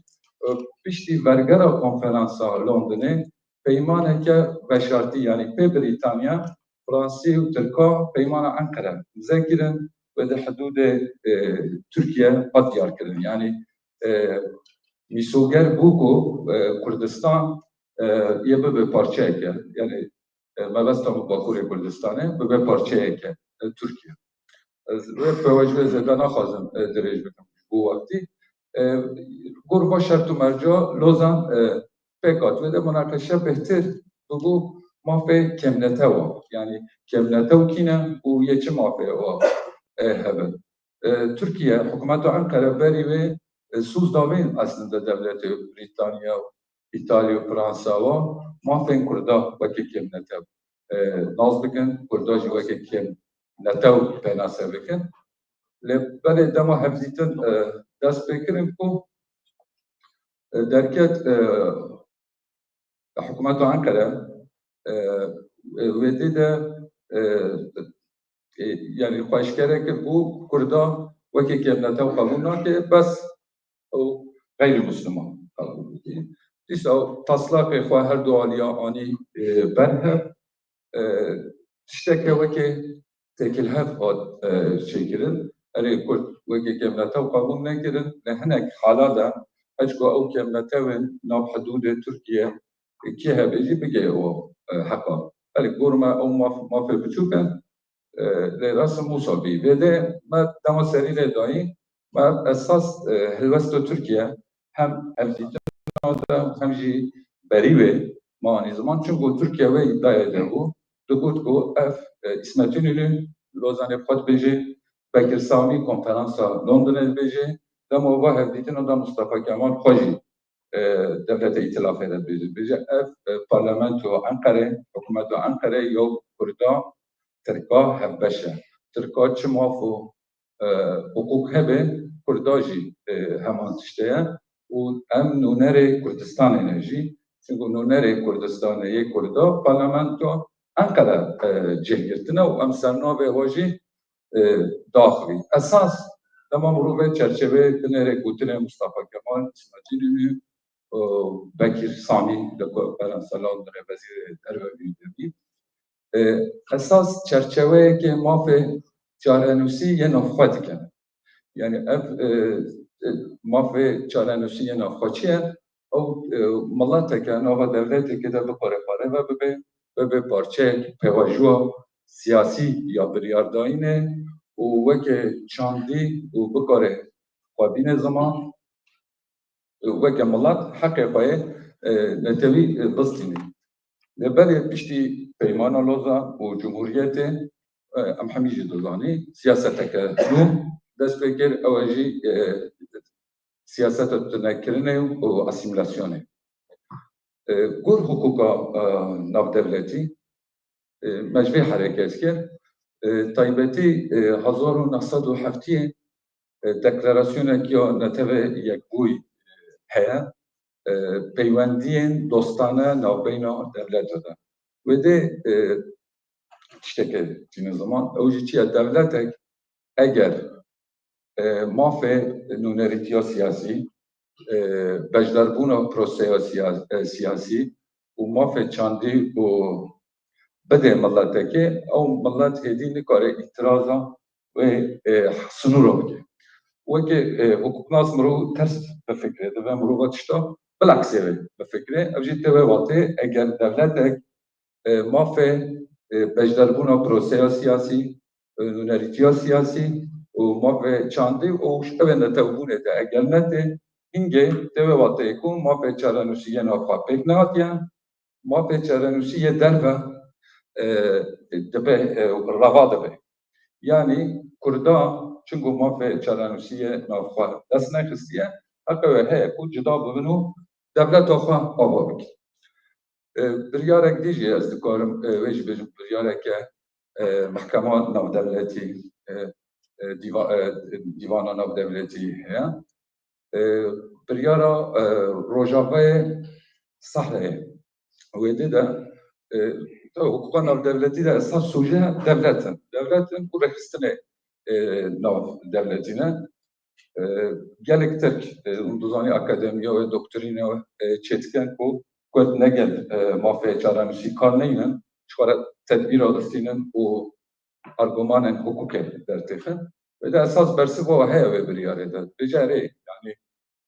E, piştî vergera konferansa Londonê peymaneke veşartî, yanî pê Brîtanya, Fransî û Tirka peymana Enqere imze kirin, wê di hidûdê, e, Tirkiye hat diyar kirin. Yanî, e, mîsoger bû ku, e, Kurdistan, e, yê bibe parçeyeke, yanî, e, mebesta min Bakurê Kurdistanê bibe parçeyeke, e, Tirkiye. Ez wê pêvajoyê zêde naxwazim, e, dirêj bikim ji bo wextî. E, gor va şert û merca Lozan, e, pêk hat. Wê de munaqeşe bêhtir bibû mafê kêmnetewa. Yanî kêmnetew kî ne û yê çi mafê wa, e, hebin. E, Tirkiye, hikûmeta Enqere berî wê, e, sûc davên eslinde dewletê Brîtanya, Îtalya û Fransa wa mafên Kurda wekî kêmnetew. e, nas bikin, Kurda jî weke kêm netew pênase bikin. Lê belê dema hevdîtin, e, dest pê kirin ku, e, derket, e, hikûmeta Enqere, e, e, wê dê de, e, e, yanî xweşkere kir ku Kurda weke kêm netew qebûl nake, bes ew xeyrî Musliman qebûl dike. Dîsa taslaqê xwe her du aliya anî, e, ber hev. E, tişteke wekê têkilhev hat, e, çêkirin. Erê, Kurd wekî kêmnetew qebûl nekirin. Li hinek hala de, hec ku ew kêmnetewên nav hidûdê Tirkiye kê hebe jî bigê û, e, heqa. Erê, gor me ew maf, mafê biçûk in. E, lê resim wisa bî. Vê de me dema serî lê dayî, me esas, e, helwesto Tirkiye hem hevdîtina de hem jî berî wê me anî ziman. Çimku Tirkiye wê îdayê de bû, digot ku ev, e, Îsmet Înonî Lozanê xwe dibêje, Bekir Samî konferansa Londonê dibêje, dema va hevdîtina de Mustafa Kemal xwe jî, e, dewleta îtilafê de dibêje. Dibêje ev, e, parlamento Enqerê, hikûmeta Enqerê ya Kurda, Tirka hevbeş e. Tirka çi maf û, e, hiqûq hebe, Kurda jî, e, heman tişte ye. Û em nûnerê Kurdistanê ne jî. Çimku nûnerê Kurdistanê yê Kurda parlamento Enqere, e, cih girtine û em sernavê xwe jî, e, daxivî. Esas dema mirovê çerçeveyê binêrê gotinê Mustafa Kemal, Îsmet Înonî, û Bekir Samî li konferansa Londonê wezîrê derve bî. E, esas çerçeveyeke mafê çarenûsî yê navxwe dikin. Yani ev, e, e, mafê çarenûsî yê navxwe çi ye? Ew, e, mileteke nava dewleteke de bikare xwe rê ve bibe, bibe parçeyek pêvajoya siyasî ya biryardayînê û weke çandî û bikare xwe bîne ziman, weke milet heqê xwe yê, e, netewî, e, bistînî. Lê belê piştî Peymana Loza û Cumhuriyetê, e, em hemî jî dizanî, siyaseteke nû dest pê kir, ew e jî, e, siyaseta tunekirinê û asîmîlasyonê. E, gor hiqûqa, e, navdewletî, e, me ji vê hereket kir. E, taybetî, e, hezar û neh sed û heftiyê, e, deklarasyonek ya Netewê Yekbûyî, e, heye, e, peywendiyên dostane navbeyna dewleta de. Wê dê, e, tişteke tîne ziman, ew jî çi ye? Dewletek eger, e, mafê nûnerîtiya siyasî, e, beşdarbûna proseya siya-, e, siyasî û mafê çandî û bidê miletekê, ew milet hêdî nikare îtiraza wê, e, sinûra bike. Weke, e, hukuknas mirov ters bifikre, divê mirova tişta bileksê wê bifikre. Ev jî tê wê watê, eger dewletek, e, mafê, e, beşdarbûna proseya siyasî, e, nûnerîtiya siyasî û mafê çandî û ji ev ê netewbûnê de eger netê, hingê tê wê wateyê ku mafê çarenûsî yê navxwe pêk nehatiye, mafê çarenûsî yê derve, e, dibe, e, reva dibe. Yanî Kurda çimku mafê çarenûsî yê navxwe dest nexistiye, heqê wê heye ku cida bibin û dewleta xwe ava bikin. E, biryarek dî jî ez dikarim, e, wê jî bêjim, biryareke, e, Mehkema Navdewletî, e, e, dîva-, e, Dîvana Navdewletî heye. E, biryara, e, Rojavayê Sehreyê. Wê dê de, e, tabii huquqa navdewletî de esas sûje dewlet in. Dewlet in û rêxistinê, e, navdewletî ne. E, gelek Tirk, e, hûn dizanî akademiya wê, doktrîna wê, e, çêdikin ku Kurd ne gel, e, mafê çarenûsî kar neynin, ji xwe re tedbîra distînin û argûmanên hiqûqê dertêxin. Wê de esas bersiva we heye wê biryarê de. Dibêje erê, yanî,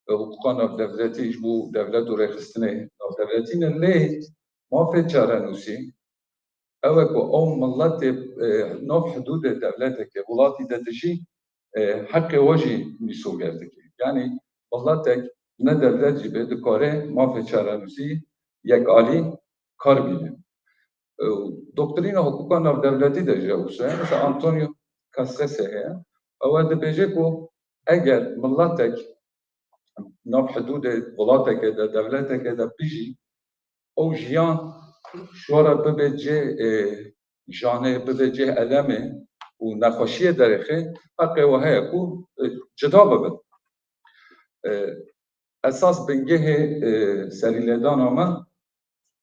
e, hiqûqa navdewletî ji bo dewlet û rêxistinê navdewletî ne, lê mafê çarenûsî, ew e ku ew miletê, e, nav hidûdê dewleteke welatî de dijî, e, heqê we jî mîsoger dike. Yanî miletek ne dewlet jî be dikare mafê çarenûsî yekalî kar bîne. E, doktrîna hiqûqa navdewletî de jî ew wisa ye. Mesela Antonio Castrese heye. Ew ê dibêje ku eger miletek nav hidûdê welateke de, dewleteke de bijî, ew jiyan ji we re bibe cih, e, janê, bibe cih elemê û nexweşiyê derêxê, heqê we heye ku, e, cida bibin. E, esas bingehê, e, serîlêdana me,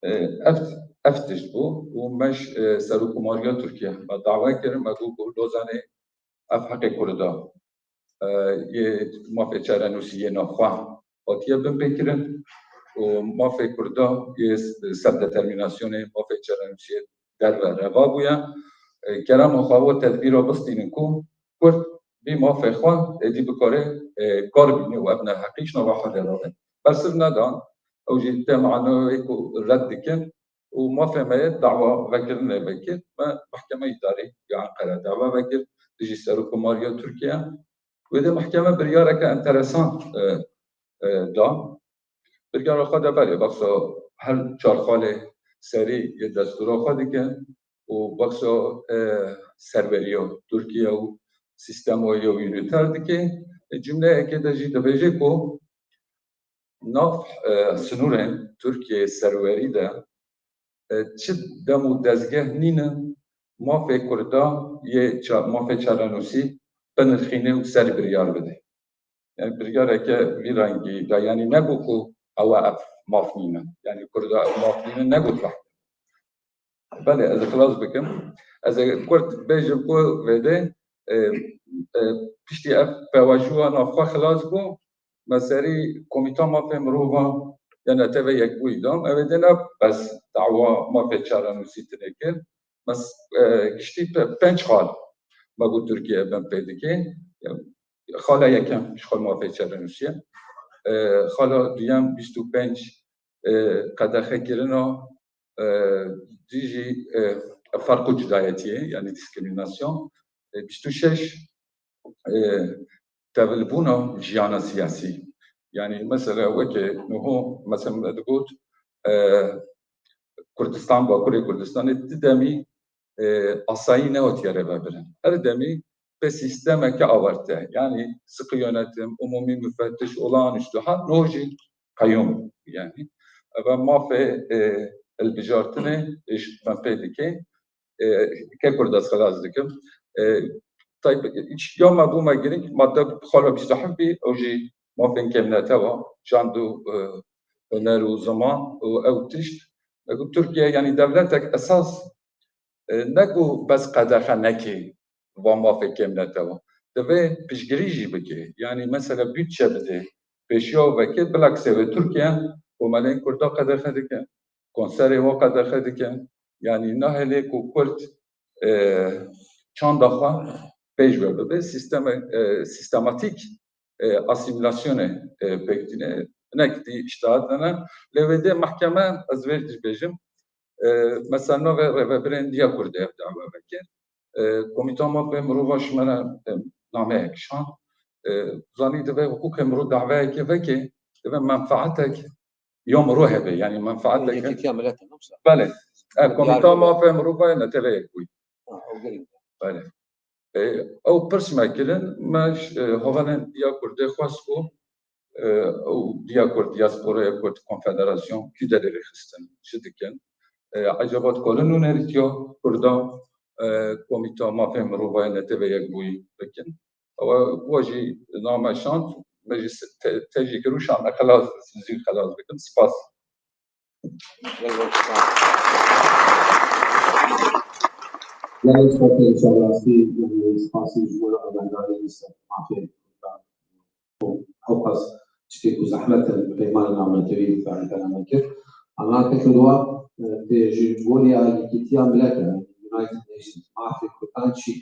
e, ev, ev tişt bû û me ji, e, Serokkomariya Tirkiye me dawe kir, me got ku Lozanê ev heqê Kurda, e, yê mafê çarenûsî yê navxwe hatiye binpêkirin û mafê Kurda yê selfdetermînasyonê, mafê çarenûsiyê derve reva bûye. E, kerema xwe we tedbîra bistînin ku Kurd vî mafê xwe êdî bikare, e, kar bîne û ev neheqî ji nava xwe derxin. Bersiv nedan, ew jî tê manoyê ku red dikin û mafê me yê dawa vekirinê vekir, me Mehkeme Îdarî ya Enqere dawa vekir, dijî Serokkomariya Tirkiye. Wê de mehkeme biryareke enteresan, e, e, da. Biryara xwe de belê, baxsa her çar xalê serî yê destûra xwe dike û baxsa, e, serweriya Tirkiye û sîstema yê unîter dike. E, cumleyekê de jî dibêje ku nav, e, sinûrên Tirkiyeyê serwerî de, e, çi dem û dezgeh nînin mafê Kurda yê ça-, mafê çarenûsî binirxîne û ser biryar bide. Yani biryareke vî rengî da, yani negot ku ew ev maf nînin. Yani Kurda ew maf nînin, negot wehde. Belê, ez ê xilas bikim. Ez ê kurt bêjim ku vêdê, e, e, piştî ev pewajuwa navxwe xilas bû, me serî Komîta Mafê Mirova ya Netewê Yekbûyî da. Ev ê dê ne bes dawa mafê çarenûsî tune kir. Mes, e, giştî pe-, pênc xal me got Tirkiye bin pê dike. Xala yekem ji xwe mafê çarenûsî ye. E, xala duyem bîst û pênc, e, qedexe kirina, e, dijî, e, ferq û cudayetiyê, yani diskriminasyon. E, bîst û şeş, e, tevilbûna jiyana siyasî. Yani mesela weke niho mesela me digot, e, Kurdistan, Bakurê Kurdistanê ti demî, e, asayî nehatiye rêvebirin. Her demî bi sîstemeke awarte, yani sıkı yönetim, umumi müfettiş, olağanüstü hal, niho jî qeyûm, yani. Eva mafê, e, hilbijartinê, e, ji bin pê dike, e, ke Kurd ez xilas dikim. E, tayyib, ya me bû me girîng, madde xala bîst û heft bî, ew jî mafên kêmnetewa, çand û, e, huner û ziman û ew tişt. Me got Tirkiye, yani devletek esas, e, ne ku bes qedexe neke va mafê kêmnetewa. Divê piştgirî jî bike. Yani mesela bütçe bide, pêşiya veke, bilakis wê Tirkiye komelên Kurda qedexe dike, konserê wa qedexe dike. Yani nahêle ku Kurd, e, çanda xwe pêş ve bibe, sîsteme, e, sîstematîk, e, asîmîlasyonê, e, pêk tîne. Hinek dî îştihat dene. Lê wê dê mehkeme, ez vê jî bêjim, e, mesela navê rêvebirên Diyakurdê ev dawa vekir. E, Komîta Mafê Mirova ji me re, e, nameyek şand. E, zanî divê hiqûqê mirov daweyekê veke, divê menfaatek ya mirov hebe, yani menfaatek. Yekîtiya Milletê, ne wisa? Belê. E, Komîta Mafê Mirova ya Netewê Yekbûyî. Ha, ew girîng e. Belê. E, ew pirs me kirin, me ji, e, hevalên Diyakurdê xwest ku, e, ew Diyakurd, Diasporaya Kurd, Konfederasyon, kî derê rêxistin, çi dikin? E, ecaba dikarin nûnerîtiya Kurda, e, Komîta Mafê Mirovayê Netewê Yekbûyî bikin? Ew we jî name şand, me jî te-, te jî kir û şand, me xelas, zî xelas bikin. Spas. Gelek spasî, gelek spasî ji bo agendarê li ser mafê Kurdan. Ew qas tiştê ku zehmet e, peymanê navnetewî dîfaî pêname kir. Ama pêk li wan, e, tê ji bo ya yekîtiya millet e, United Nations, mafê Kurdan çi?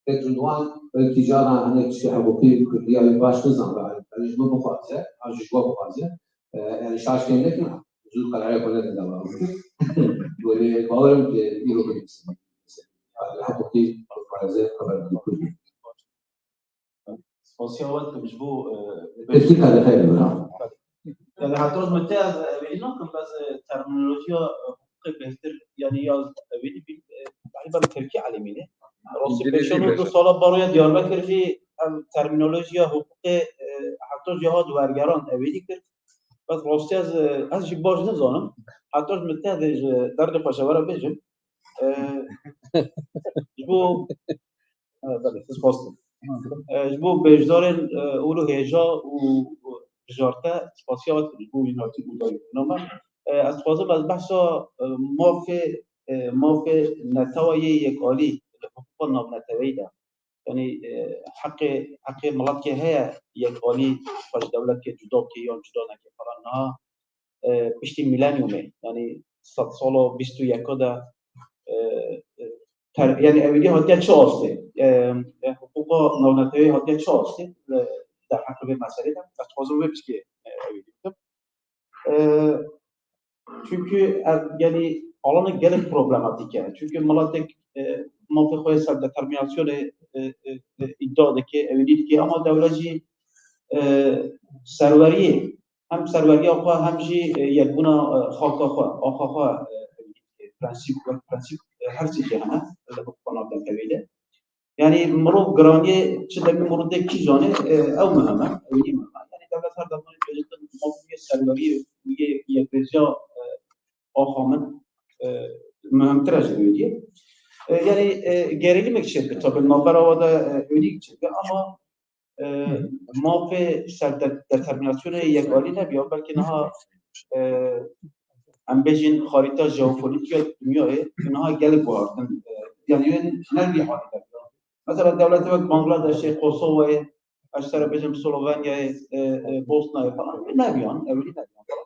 Pêk li wan, belkî cara hinek tiştê heqûqî Kurdiya wê baş nizan, yani ji min bixwaze, an jî ji we bixwaze, e, yani şaş kêm nekin, zû qerarê xwe nedin dema bikin. Wê bawerim ki îro binivîsin. Yani heqûqî bixwaze xeber bi Kurdî. Spasiya we dikim ji bo, e, Pêkî qedexe bira. Yani heta min te ez evî nakim, bes, e, terminolojiya, e, hiqûqê bêhtir, yani ya evî bî, e, taqrîben tirkî elimîne. Rastî pêşan û du sala baroya Diyarbekir jî ev terminolojiya hiqûqê, e, heta jî hat wergeran evî kir. Bes rastî ez, ez jî baş nizanim. Heta ji min te de ji derdê xwe ji we re bêjim. E, ji bo, e, belê, siz xwestin. E, ji bo bêjdarên, e, û hêja û bijarte spasiya we dikim ji bo wî hatî û dayî nama. E, ez dixwazim ez behsa, e, mafê, e, mafê netewa yê yekalî li hiqûqa navneteweyî de. Yanî, e, heqê, heqê miletê heye yek alî xwe ji dewletê cuda bike yan cuda neke falan niha, e, piştî mîlenyumê, yanî sedsala bîst û yeka de, e, e, ter-, yanî ewîdî hatiye çi astê? E, e, hiqûqa navneteweyî hatiye çi astê? E, derheqê vê meselê de ez dixwazim vê piçkê, e, ewîdî bikim. E, çünkü ev, yanî, alanê gelek problematîk e. Çünkü miletek, e, mafê xwe yê selfdeterminasyonê, e, e, e, îdia dike, ewîdî dike, ama dewlet jî, e, serweriyê, hem serweriya xwe hem jî, e, yekbûna, e, xaka xwe, axa xwe, e, ewîdî dike. Prensîp, wek prensîp, e, her sê jî hene, e, li hiqûqa navneteweyî de. Yanî mirov giraniyê çi demê mirov dê kî zanê, e, ew muhim e, ewî muhim e. Yanî dewlet her demanê dibêje tu mafê serweriyê û yê yekbêjiya, e, axa min, e, muhimtir e ji ewîdiyê. E, yanî, e, gerîlîmek çêdike, tabi navbera we de, e, ewîdîk çêdike ama, e, mafê selfdeterminasyonê yekalî nebiya, belkî niha, e, em bêjin xarîta jeopolitîk ya dinyayê niha gelek guhartin, e, yanî wê ne vî halî de biya. Mesela dewletê wek Bangladeshê, Kosovayê, ez ji te re bêjim Slovenyayê, e, e, Bosnayê falan, wê nebiyan, ewilî nebiyan falan.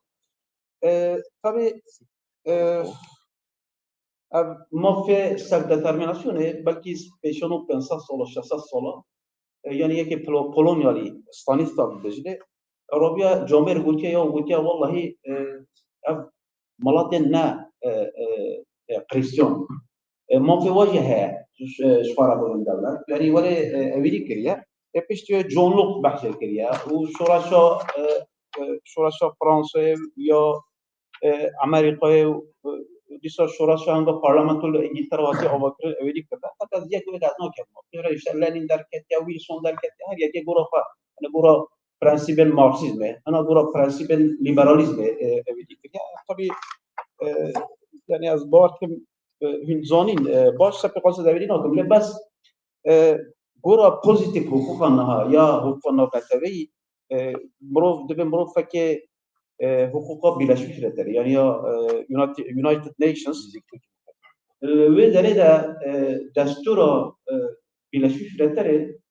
E, tabi, e, ev mafê selfdeterminasyonê belkî pêşeno pênc sed sala, şeş sed sala, e, yanî yekê polo-, polonyalî Stanisław dibêjinê, robiya camêr gotiye ya, gotiye wellahî, e, ev miletên ne, e, e, e, Xrîstiyan. E, mafê we jî heye, ji, ji xwe re bibin dewlet. Yanî welê, e, ewîdî kiriye. E, piştî wê John Locke behsê kiriye û şoreşa, e, e, şoreşa Fransayê ya, e, Amerîkayê û, e, dîsa şoreşa hemga parlamento li Îngîltere hatî avakirin, ewêdî kirine. Heta ez yek wê dest nakem. Pêre işte Lenin derketiye, Wilson derketiye, her yekê gora xwe. Hani gora prensîbên Marksîzmê, hina gora prensîbên lîberalîzmê, e, ewêdî kiriye. Tabî, e, yanî ez bawer dikim, e, hûn zanîn, e, baş sepê xwe ez ewêdî nakim. Lê bes, e, gora pozîtîf hiqûqa niha ya hiqûqa navneteweyî, e, mirov, divê mirov fekê, e, hiqûqa Birleşmiş Milletlerê, yanî ya, e, United, United Nations, e, wê derê de, e, destûra, e, Birleşmiş Milletlerê,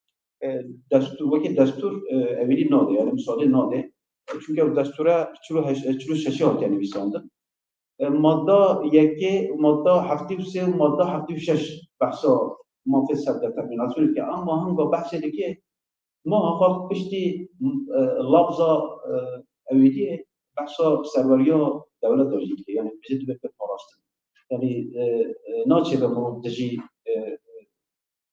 e, destûr, wekî destûr, e, ewilî nade, yanî misadê nade. E, çunke ew destûre çil û heşt, e, çil û şeşê hatiye nivîsandin. E, madda yekê, madda heftê û sê û madda heftê û şeş behsa mafê selfdeterminasyonê dike. Ama hinga behsê dike, muhaxaq piştî, e, labza, e, ewêdiyê behsa serweriya dewleta jî dike. Yanî bijî dibe pê parastin. Yanî, e, e, naçêbe mirov dijî, e,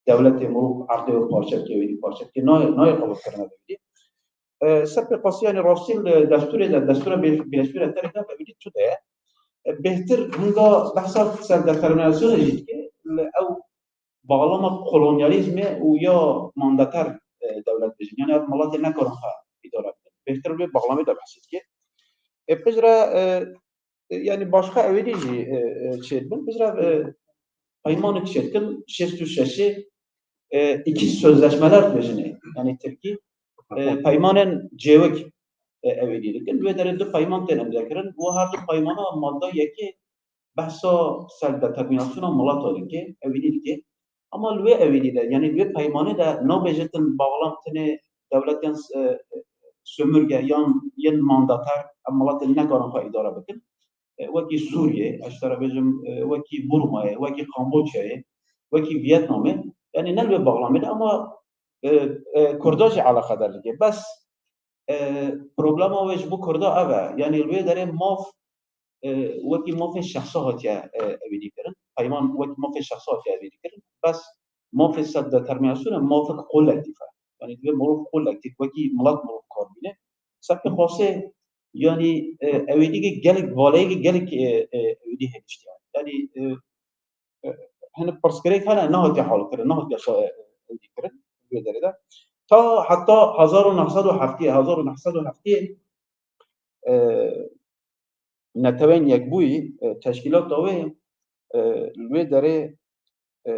dewletê mirov erdê wê parçe bike, ewêdî parçe bike. Nayê, nayê qebûlkirina ewêdî. E, ser pê qasî, yanî rastî li destûrê de, destûra Birleşmiş Milletlerê de ewêdî tu de ye. E, bêhtir hinga behsa selfdeterminasyonê jî dike, li ew bağlama kolonyalîzmê û ya mandater, e, dewlet bêjin. Yanî ev miletê nekarin xwe îdare bikin. Bêhtir wê bağlamê de behsê dike. E, piştre, e, e, yanî başqa ewêdî jî, e, e, çêdibin. Piştre, e, peymanek çêdikin, şêst û şeşê, e, iki sözleşmeler dibêjinê. Yanî tirkî, e, peymanên cêwik, e, ewêdî dikin. Wê derê du peyman tên imzekirin. Û her du peymana madda yekê behsa selfdeterminasyona mileta dike, ewêdî dike. Ama li wê ewêdî de, yanî li wê peymanê de nabêje tu bağlam tenê dewletên, e, sömürge yan yên mandater, em miletên nekarin xwe îdare bikin. E, wekî Sûriyê, ez ji te re bêjim, e, wekî Burmayê, wekî Kamboçyayê, wekî Vietnamê, yanî ne li wê bağlamê de, ama, e, e, Kurda jî eleqedar dike. Bes, e, problema wê ji bo Kurda ev e. Yanî li wê derê maf, e, wekî mafê şexsa hatiye, e, ewêdî kirin. Peyman wekî mafê şexsa hatiye ewêdî kirin. Bes mafê selfdeterminasyonê mafek kolektîf e. Yanî divê mirov kolektîf, wekî milet mirov kar bîne. Ser pê qasê, yanî, e, ewêdî gelek, valeyê gelek, e, e, ewêdî hêniştiye. Yanî, e, e, hinek pirsgirêk hene, nehatiye halkirin, nehatiye şa-, e, ewêdî kirin, vê derê de. Ta heta hezar û neh sed û heftê, hezar û neh sed û heftê, e, Netewên Yekbûyî, e, teşkîlata wê, e, li wê derê, e,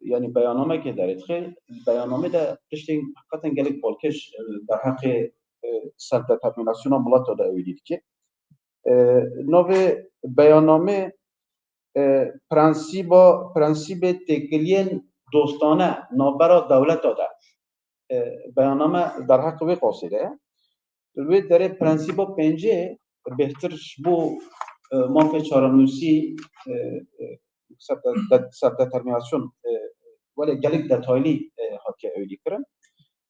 yanî beyannamekê derêdixê, li beyannamê de tiştên heqeten gelek balkêş, e, derheqê, e, selfdetermînasyona milata de ewilî dike. E, navê beyannamê, e, prensîba, prensîbê têkiliyên dostane navbera dewleta de. E, beyanname derheqê wê qasê de ye. Li wê derê prensîba pêncê bêhtir ji bo, e, mafê çarenûsî, e, e, selfde-, de-, selfdetermînasyon, e, wele gelek detaylî, e, hatiye ewilî kirin.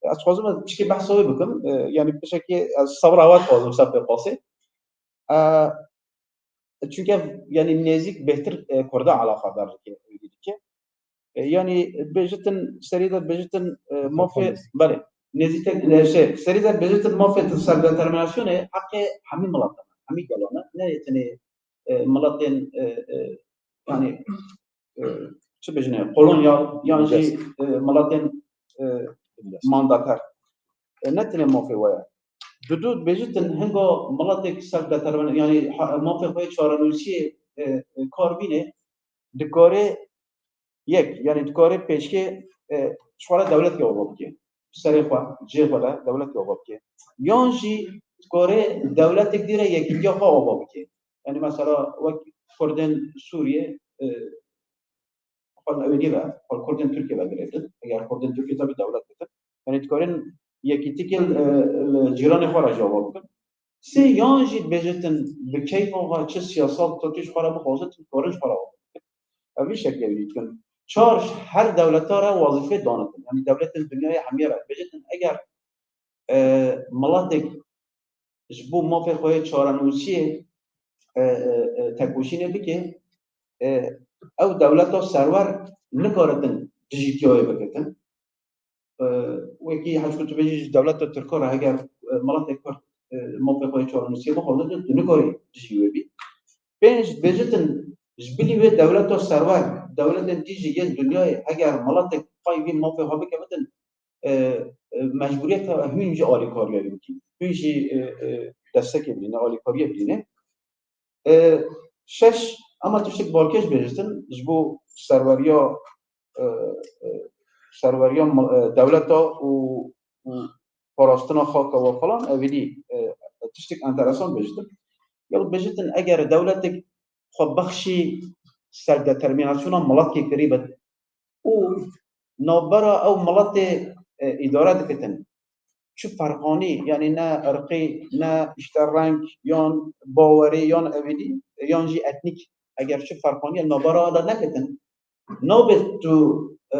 E, ez dixwazim ez pişkî behsa wê bikim. E, yanî pişekî ez sebra we dixwazim ser pê qasê. E, Çunke yanî nêzîk bêhtir, e, Kurda eleqedar dike, ewilî dike. E, yanî bêjitin, serî de bêjitin, e, mafê, belê, nêzîkek, e, şey, serî de bêjitin mafê selfdetermînasyonê heqê hemî milatan e, hemî gelan e. Ne yê tenê, e, miletên, e, e, yanî, e, çi bêjine, kolonyal yan jî, e, miletên, e, mandater. E, ne tenê mafê we ye. Didu dibêjitin hingo miletek selfdetermîn-, yanî ha-, mafê xwe yê çarenûsiyê, e, e, kar bîne, dikare yek, yanî dikare pêşkê, e, ji xwe re dewletkê ava bike. Serê xwe, cihê xwe de dewletkê ava bike. Yan jî dikare dewletek dî re yekîtiya xwe ava bike. Yanî mesela wek Kurdên Sûriyê, e, xwe li ewêdî ve, xwe li Kurdên Tirkiyê ve girêdin. Eger Kurdên Tirkiyê tabi dewlet bikin. Yanî dikarin yekîtikê li, li cîranê xwe re jî ava bikin. Sê yan jî dibêjitin bi keyfa xwe çi siyasal statû ji xwe re bixwazin, dikarin ji xwe re ava bikin. Ev vî şeklê ewilî dikin. Çar, ji her dewleta re wezîfê danitin. Yanî dewletên dinyayê hemiyê re dibêjitin, eger, e, miletek ji bo mafê xwe yê çarenûsiyê, e, e, e, tekoşînê bike, e, ew dewleta serwer nikaritin dijîtiya wê bikitin. E, wekî heta ku tu bêjî ji dewleta Tirka re heger, e, miletê Kurd, e, mafê xwe yê çarenûsiyê bixwaze, tu nikarî dijî wê bî. Pênc, dibêjitin ji bilî wê dewleta serwer, dewletên dî jî yên dinyayê heger miletek pay vî mafê xwe bikevitin, e, e, mecbûriyet e hûn jî alîkariya wî bikîn. Hûn jî, e, e, destekê bidîne, alîkariyê bidîne. E, şeş, ema tiştek balkêş bêjitin ji bo serweriya, e, e, serweriya ma-, e, dewleta û, û parastina xaka we falan, evînî, e, tiştek enteresan bêjitin. Ya bêjitin eger dewletek xwe bexşî selfdetermînasyona miletkê kirî bit û navbera ew miletê, e, îdare dikitin. Çi ferqanî, yanî ne irqî, ne işte reng, yan bawerî, yan evînî, yan jî etnîk, eger çi ferqanî navbera de nekitin, nabê tu, e,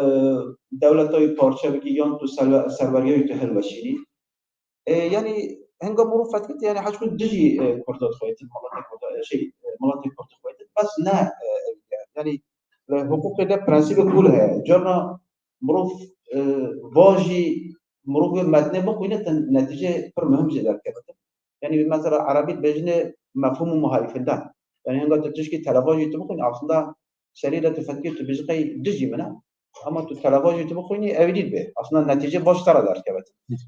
dewleta wî parçe bikî, yan tu serwe-, serweriya wî tu hilweşînî. E, yanî hinga mirov fetkit, yanî heta ku dijî, e, Kurda dixwetin, miletê Kurda, e, şey, e, miletê Kurd dixwetin. Bes ne, e, e, yanî, e, hiqûqê de prensîbek wilo heye. Carna mirov, e, va jî mirov wê metnê bixwîne, te netîce pir muhim jê derkevin. Yanî mesela erebî dibêjine mefhûm û muhalîfinden. Yanî hinga tu tişkî televa jî tu bixwînî, aslında serî de tu fetkî tu bêjî qey dijî min e. Ama tu televa jî tu bixwînî, evînî dibe. Aslında netîce baş te re derkeve.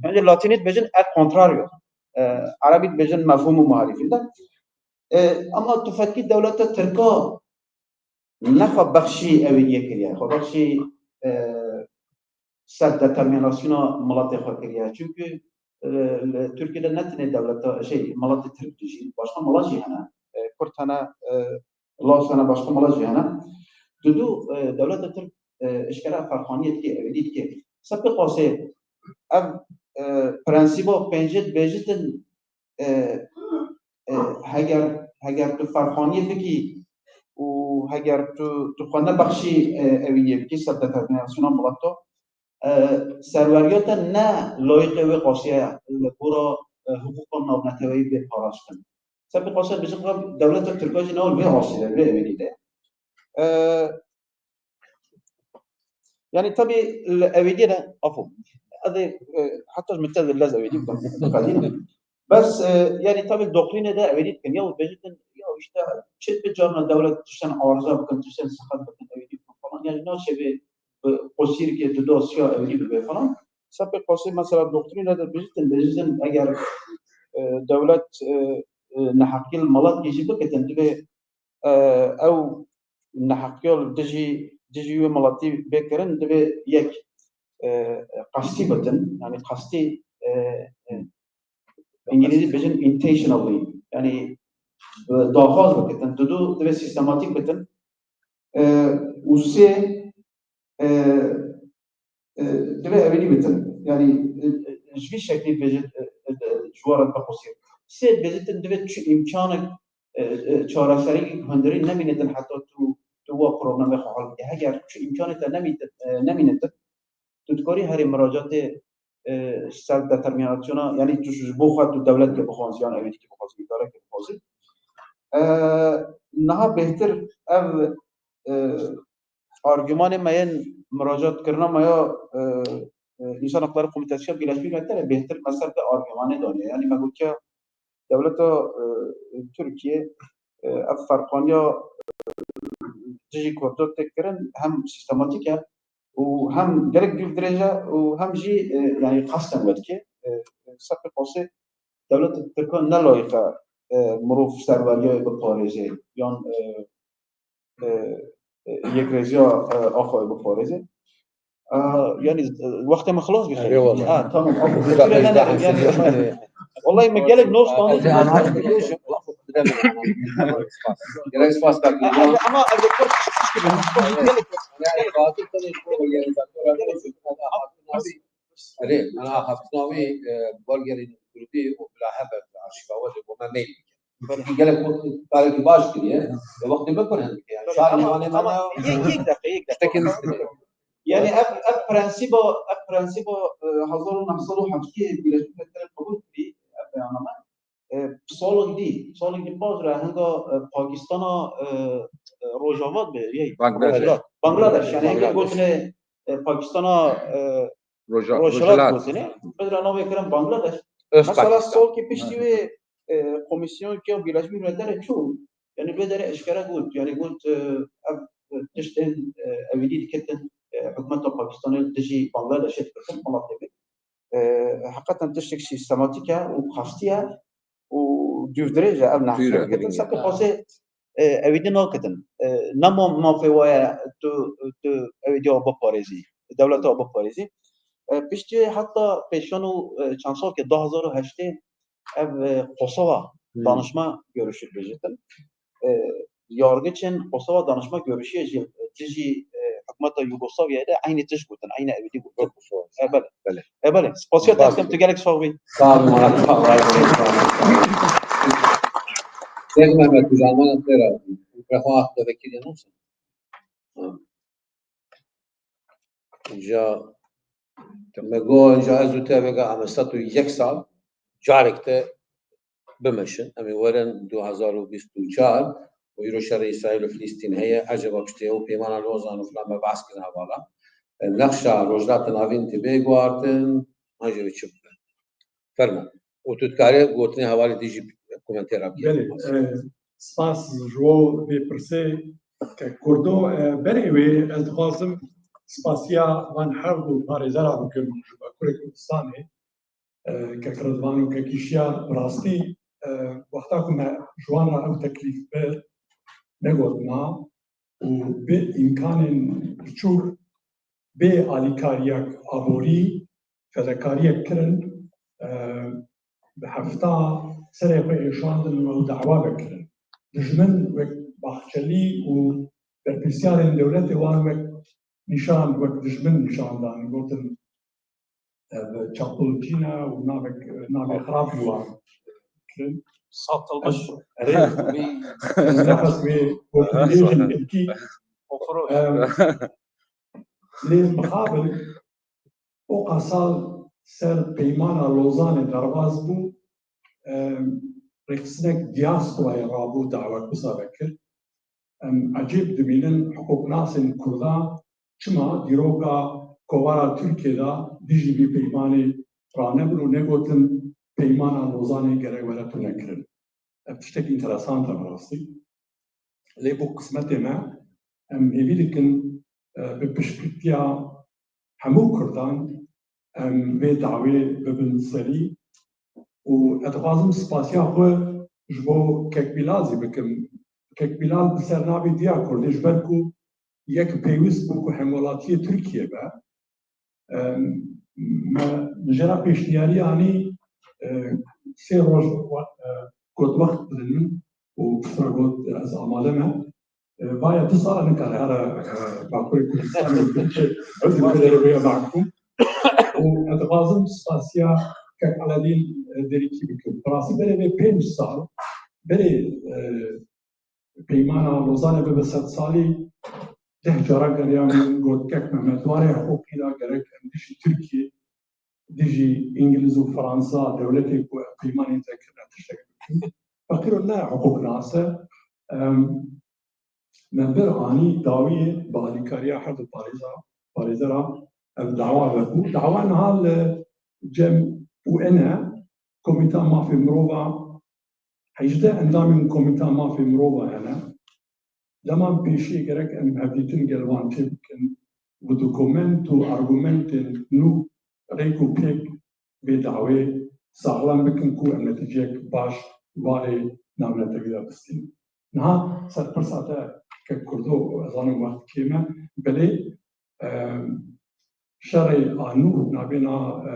Yanî latînî dibêjin e contrario. E, erebî dibêjin mefhûm û muhalîfinden. E, ama tu fetkî dewleta Tirka ne xwe bexşî evîniyê kiriye. Xwe bexşî, e, selfdetermînasyona miletê xwe kiriye. Çimkî, e, li Tirkiyê de ne tenê dewleta, şey, miletê Tirk dijî, başqa milet jî hene. E, Kurd hene, e, Laz hene, başqa milet jî hene. Didu, e, dewleta Tirk, e, eşkere ferqaniyê dike, evînî dike. Sepê qasê ev, e, prensîba pêncê dibêjitin, e, e, heger, heger tu ferqaniyê bikî û heger tu, tu xwe nebexşî, e, evîniyê bikî, selfdetermînasyona mileta, e, serweriya te ne layiqê wê qasî ye, li gora, e, hiqûqa navneteweyî bê parastin. Sepê qasê bijin dewleta Tirka jî nav vê qasî de, vê evînî de. E, Yanî tabî li ewêdiyê de, afo. Ez ê, e, heta ji min te lez ewêdî bikim, diqedînim. Bes, e, yanî tabî doktrînê de ewêdî dikin. Ya bêjin, ya işte çi bi carna dewlet tiştên ariza bikin, tiştên seqet bikin, ewêdî bikin falan. Yanî naçe vê bi qosîrkê, duda, siya ewêdî bibe falan. Sepê qasê mesela doktrînê de bêjin, bêjin eger, e, dewlet, e, e, neheqiyê li melatikê jî bikitin, divê, e, ew neheqiya li dijî, dijî wê melatî bê kirin, divê yek, e, qestî bitin, yanî qestî, e, e, Îngilîzî bêjin intentionally, yanî, e, daxwaz bikitin, didu divê sîstematîk bitin. E, û sê, e, e, divê ewînî bitin. Yanî, e, e, ji vî şeklî bêjin, e, e, ji we re biqusî. Sê bêjin divê çi îmkanek, e, e, çareserî hundirî nemînetin heta tu, tu wa problemê xwe hal bikî. Heger çi îmkanê te nemînetin, e, nemînetin, tu dikarî herî miracatê, e, self determinasyona, yanî tu ji bo xwe tu dewletkê bixwazî, yan ewîdîkê bixwazî, îdarekê bixwazî. E, niha bêhtir ev, e, argümanê me yên miracatkirina me ya, e, e, Însan Hakları Komitesiya Birleşmiş Milletlerê bêhtir me ser vê argümanê daniye. Yanî me gotiye dewleta, e, Tirkiye, e, ev ferqaniya, e, dijî Kurdo tê kirin hem sîstematîk e û hem gelek dûvdirêj e û hem jî, e, yanî qesten we dike. E, ser pê qasê dewleta Tirkan ne layîq e, e, mirov serweriyê biparêze yan, e, e, e, yekrêziya, e, Axayê biparêze. E, yanî, e, wextê me xilas bî. Erê wala. Ha, tamam. Wallahî me gelek nû standî. Gelek spas, kak. Ama, ama ez ê kar tişt, tişt gibi. Gelek, gelek. Erê, ana hafizna wî, e, balgerî Kurdî û bila hebe arşîva we de bo me mail bike. Belê. Çünkü gelek wextî karekî baş kiriye. Ve wextê me pir hin dike. Yani, belê, şarê ama, ciwanê me ama ne yek, yek deqe, yek deqe. Tiştekî niştine. Yani ev, ev prensiba, ev prensiba, e, hezar û neh sed û heftê Birleşmiş Milletler qebul kirî, ev beyanname. E, salek dî, salek dî baş re hinga, e, Pakistana, e, e, Rojava be, yey. Bangladeş. Rojava. Bangladeş, yani hinga Bangladeş. Gotine, e, Pakistana, e, Roja-, Rojhilat Rojhilat. Gotine, bedra navê kirin Bangladeş. Öz Mesela Pakistan. Salkî piştî Ha. Wê, e, Komisyon ki Birleşmiş Milletler çû, yani vê derê eşkere got, yani got, e, ev, e, tiştên, e, ewîdî diketin, e, hikûmeta Pakistanê dijî Bangladeshê dikitin, welatê bê. E, heqeten tiştek sîstematîk e û qastî ye û dûvdirêj e ev nehşe Tüyre, dikitin. Tüyre. Seke xwazê, e, ewîdî nakitin. E, ne ma-, mafê wa ye tu, tu ewîdî wa biparêzî, dewleta wa biparêzî. E, piştî heta pêşan û, e, çend salkê du hazar û heştê ev, e, Kosova Hmm. danışma görüşü bêjitin. E, yargıçên Kosova danışma görüşü jî dijî, e, hikûmeta Yugoslavyayê de eynî tişt gotin, eynî ewîdî gotin. Kosova. E, belê. Belê. E, belê. Spasiya te dikim, tu gelek sax bî. Sağ olun, Murat. Sağ olun. Seyid Mehmet, tu zaman xêr hatî. Mikrofon hafta vekilî nasıl? Ha. Îca me got, îca ez û te vêga em ê sed û yek sal carek te bimeşin. Em ê werin du hazar û bîst û çar û îro şerê Îsraîl û Filîstîn heye. Eceba piştî ew peymana Lozan û filan me behs kirin hevala. E, nexşa Rojhilata Navîn dibe guhartin, an jî wê çi bibe? Fermo. Û tu dikarî gotinê hevalê dî jî komentera bike. Belê, e, spas ji bo vê pirsê ke Kurdo, e, berê wê ez dixwazim spasiya van her du parêzera bikim ji Bakurê Kurdistanê, e, kek Ridvan û kek Şiyar, bi rastî, e, wexta ku me ji wan re ew teklîf bir negotina, û bi îmkanên biçûk bê alîkariyek aborî fedekariyek kirin, e, bi hefta serê xwe êşandin û ew dawa vekirin. Dijmin wek Baxçelî û berpirsiyarên dewletê wan wek nîşan, wek dijmin nîşan dan, gotin, ev çapulcî ne û navek, navê xirab ji wan kirin. Satılmış. Ez, erê, wî, ez nexwest wê gotinê bêjim, belkî, em, lê mixabin, oqa sal ser peymana Lozanê derbas bû, em, rêxistinek diasporayê rabû dawa wisa vekir. Em ecêb dibînin hiqûqnasên Kurda çima dîroka kovara Tirkiyê de dijî vî peymanê ranebir û negotin peymana Lozanê gerek were tunekirin. Ev tiştek înteresant e bi rastî. Lê bo qismetê me, em hêvî dikin, e, bi piştgirtiya hemû Kurdan em vê dawê bibin serî û ez dixwazim spasiya xwe ji bo Kek Bilal zî bikim. Kek Bilal bi ser navê Diya Kurdê, ji ber ku yek pêwîst bû ku hemwelatiyê Tirkiyê be. Em, me, min jê re pêşniyarî anî, e, sê roj we-, e, got wext bidin min û piştre got, e, ez amade me. E, vaya du sala nikare here, e, Bakurê Kurdistanê û Tirkiyê, ez ê vê derê rêya mahkum. Û ez dixwazim spasiya Kek Eladîn, e, Derîkî bikim. Bi rastî berê vê pênc sal, berê, e, Peymana Lozanê bibe sed salî, deh cara geriya min got, Kek Mehmet, warê hiqûqî de gerek em dijî Tirkiyê, dijî Îngiliz û Fransa, dewletê ku ev peymanê te kirine, tiştek bikin. Feqîro ne hiqûqnas e. Em, me bir anî dawiyê bi alîkariya her du parêza, parêzera ev dawa vebû. Dawa niha li Cem û Ene, Komîta Mafê Mirova, hejdeh endamên Komîta Mafê Mirova hene. Dema pêşiyê gerek em hevdîtin gel wan çêbikin, bi dokument û argumentên nû rêk û pêk vê dawê saxlem bikin ku em netîceyek baş warê navnetewî de bistînin. Niha ser pirsa te, Kek Kurdo, ez zanim wext kêm e, belê, e, şerê a nû nabêna, e,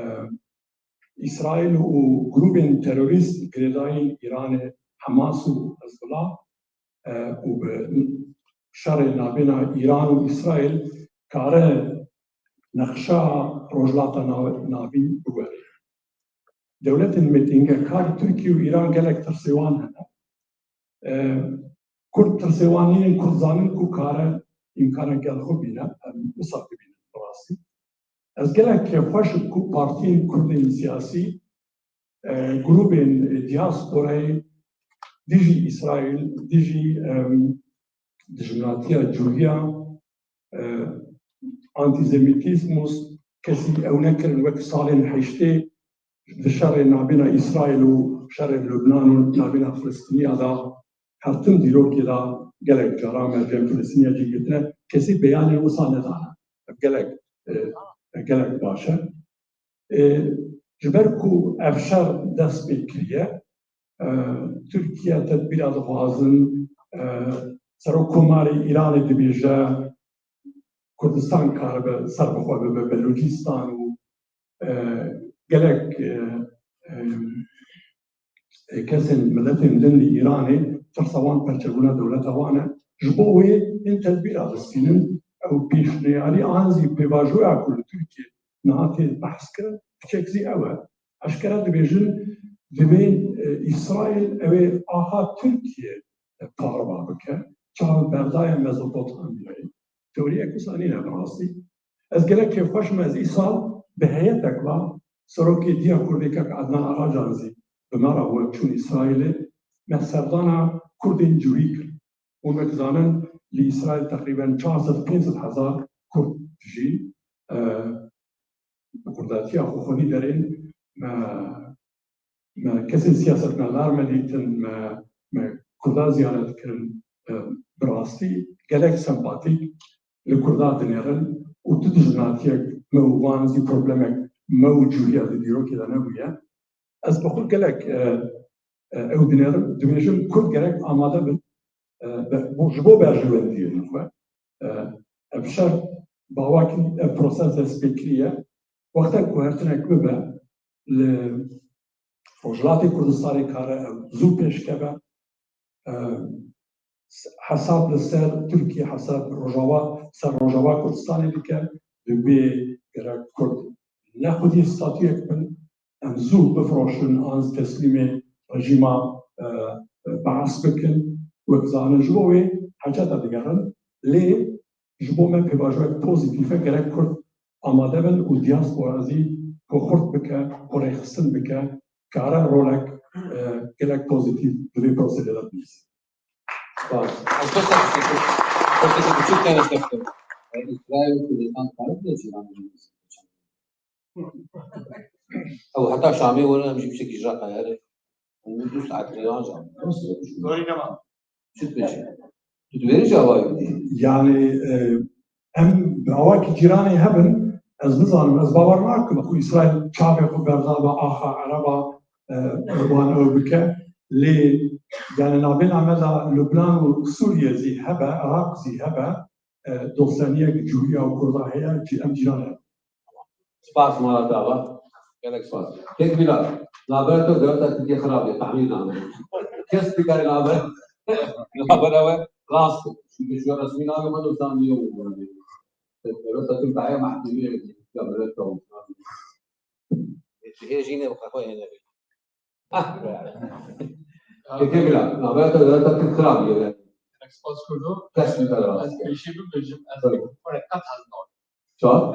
Îsraîl û grûbên terorîst girêdayî yên Îranê, Hamas û Hezbollah, e, û bi şerê nabêna Îran û Îsraîl kare nexşa Rojhilata Nav-, Navîn biwerê. Dewletên mêtingekar Tirkiye û Îran gelek tirsê wan hene. E, Kurd tirsê wan nînin, Kurd zanin ku kare îmkanek gel xwe bîne, em wisa dibînin bi rastî. Ez gelek kêfxweş im ku partiyên Kurdên siyasî, e, grûbên diasporayê dijî Îsraîl, dijî, em, dijminatiya cûhiya, e, antîsemitîzmus, kesî ew nekirin wek salên heştê di şerê nabîna Îsraîl û şerê Lubnan û nabîna Filistîniya de her tim dîrokê de gelek cara me cem Filistîniya cî girtine, kesî beyanê wisa nedane. Ev gelek, e, gelek baş e. E, ji ber ku ev şer dest pê kiriye, e, Tirkiye tedbîra dixwazin, e, Serokkomarê Îranê dibêje, Kurdistan karibe serbixwe bibe Belûcîstan û, e, gelek, e, e, e, kesên miletên din li Îranê tirsa wan perçebûna dewleta wan e. Ji bo wê hin tedbîra distînin. Ew pêşniyarî an zî pêvajoya ku li Tirkiye niha tê behs kirin, piçek zî ew e. Eşkere dibêjin, divê, e, Îsraîl ew ê axa Tirkiye parva bike, çav berdaye Mezopotamyayê. Teoriyek wisa nîne bi rastî. Ez gelek kêfxweş im, ez îsal bi heyetek ve serokê Diya Kurdê Kek Ednan Aracan zî bi me re we çûn Îsraîlê, me serdana Kurdên cûhî kir. Û wek zanin li Îsraîl teqrîben çar sed pênc sed hezar Kurd dijîn. E, bi kurdatiya xwe xwedî derên me, me kesên siyasetmedar me dîtin, me, me Kurda ziyaret kirin, e, bi rastî gelek sempatîk li Kurda dinêrin û tu dijminatiyek me û wan zî problemek me û cûhiya di dîrokê de nebûye. Ez bi xwe gelek, e, e, ew dinêrim, dibêjim Kurd gerek amade bin, e, be-, bo, ji bo berjewendiyên xwe. E, ev şer bi awakî, ev proses dest pê kiriye. Wextek ku her tinek bibe, li Rojhilatê Kurdistanê kare ew zû pêş keve. E, hesab li ser Tirkiye, hesab Rojava, ser Rojava Kurdistanê dike, divê gerek Kurd ne xwedî statuyek bin, em zû bifiroşin an teslîmê rejîma, e, e, Beas bikin. Wek zanin ji bo wê heceta digerin. Lê ji bo me pêvajoyek pozîtîf e, gerek Kurd amade bin û diaspora zî xwe xurt bike, xwe rêxistin bike, kare rolek, e, gelek pozîtîf di vê prosesê de bibîse. Spas. Ez pirsa biçûk, pirseke biçûk tenê te bikim. E, Îsraîl û Kurdistan karibin cîran bibin? Ew heta Şamê werin em jî piçekî ji re qeyerê. Hûn du saet rê ajan. Zorî nema. Çi dibêjî? Tu dibêjî awayî bidî? Yani, e, em bi awakî cîranê hebin, ez nizanim, ez bawer nakim ku Îsraîl çavê xwe berdabe axa Ereba, e, wan ew bike. Lê yani navbêna me de Lubnan û Sûriye zî hebe, Iraq zî hebe, e, dostaniyek cûriya û Kurda heye, cî-, em cîran ne. Spas Murat Ağa. Gelek spas. Kek Bilal, navbera te û dewleta Tirkiyê xirab e, tahmîn name. Kes dikare navbera, navbera we rast e. Çünkü şu resmî name me dostan diyor bu arada. Dewleta Tirkiyê mahkemeye gitti. Ya böyle kalmış. Hê jî ne xwe xwe hêne bê. Ah. Kek Bilal, navbera te û dewleta Tirkiyê xirab e. Spas Kurdo. Kes dikare rast. Ez pêşî bibêjim, ez Tabii. Mikrofona qet hez nakim. Çawa?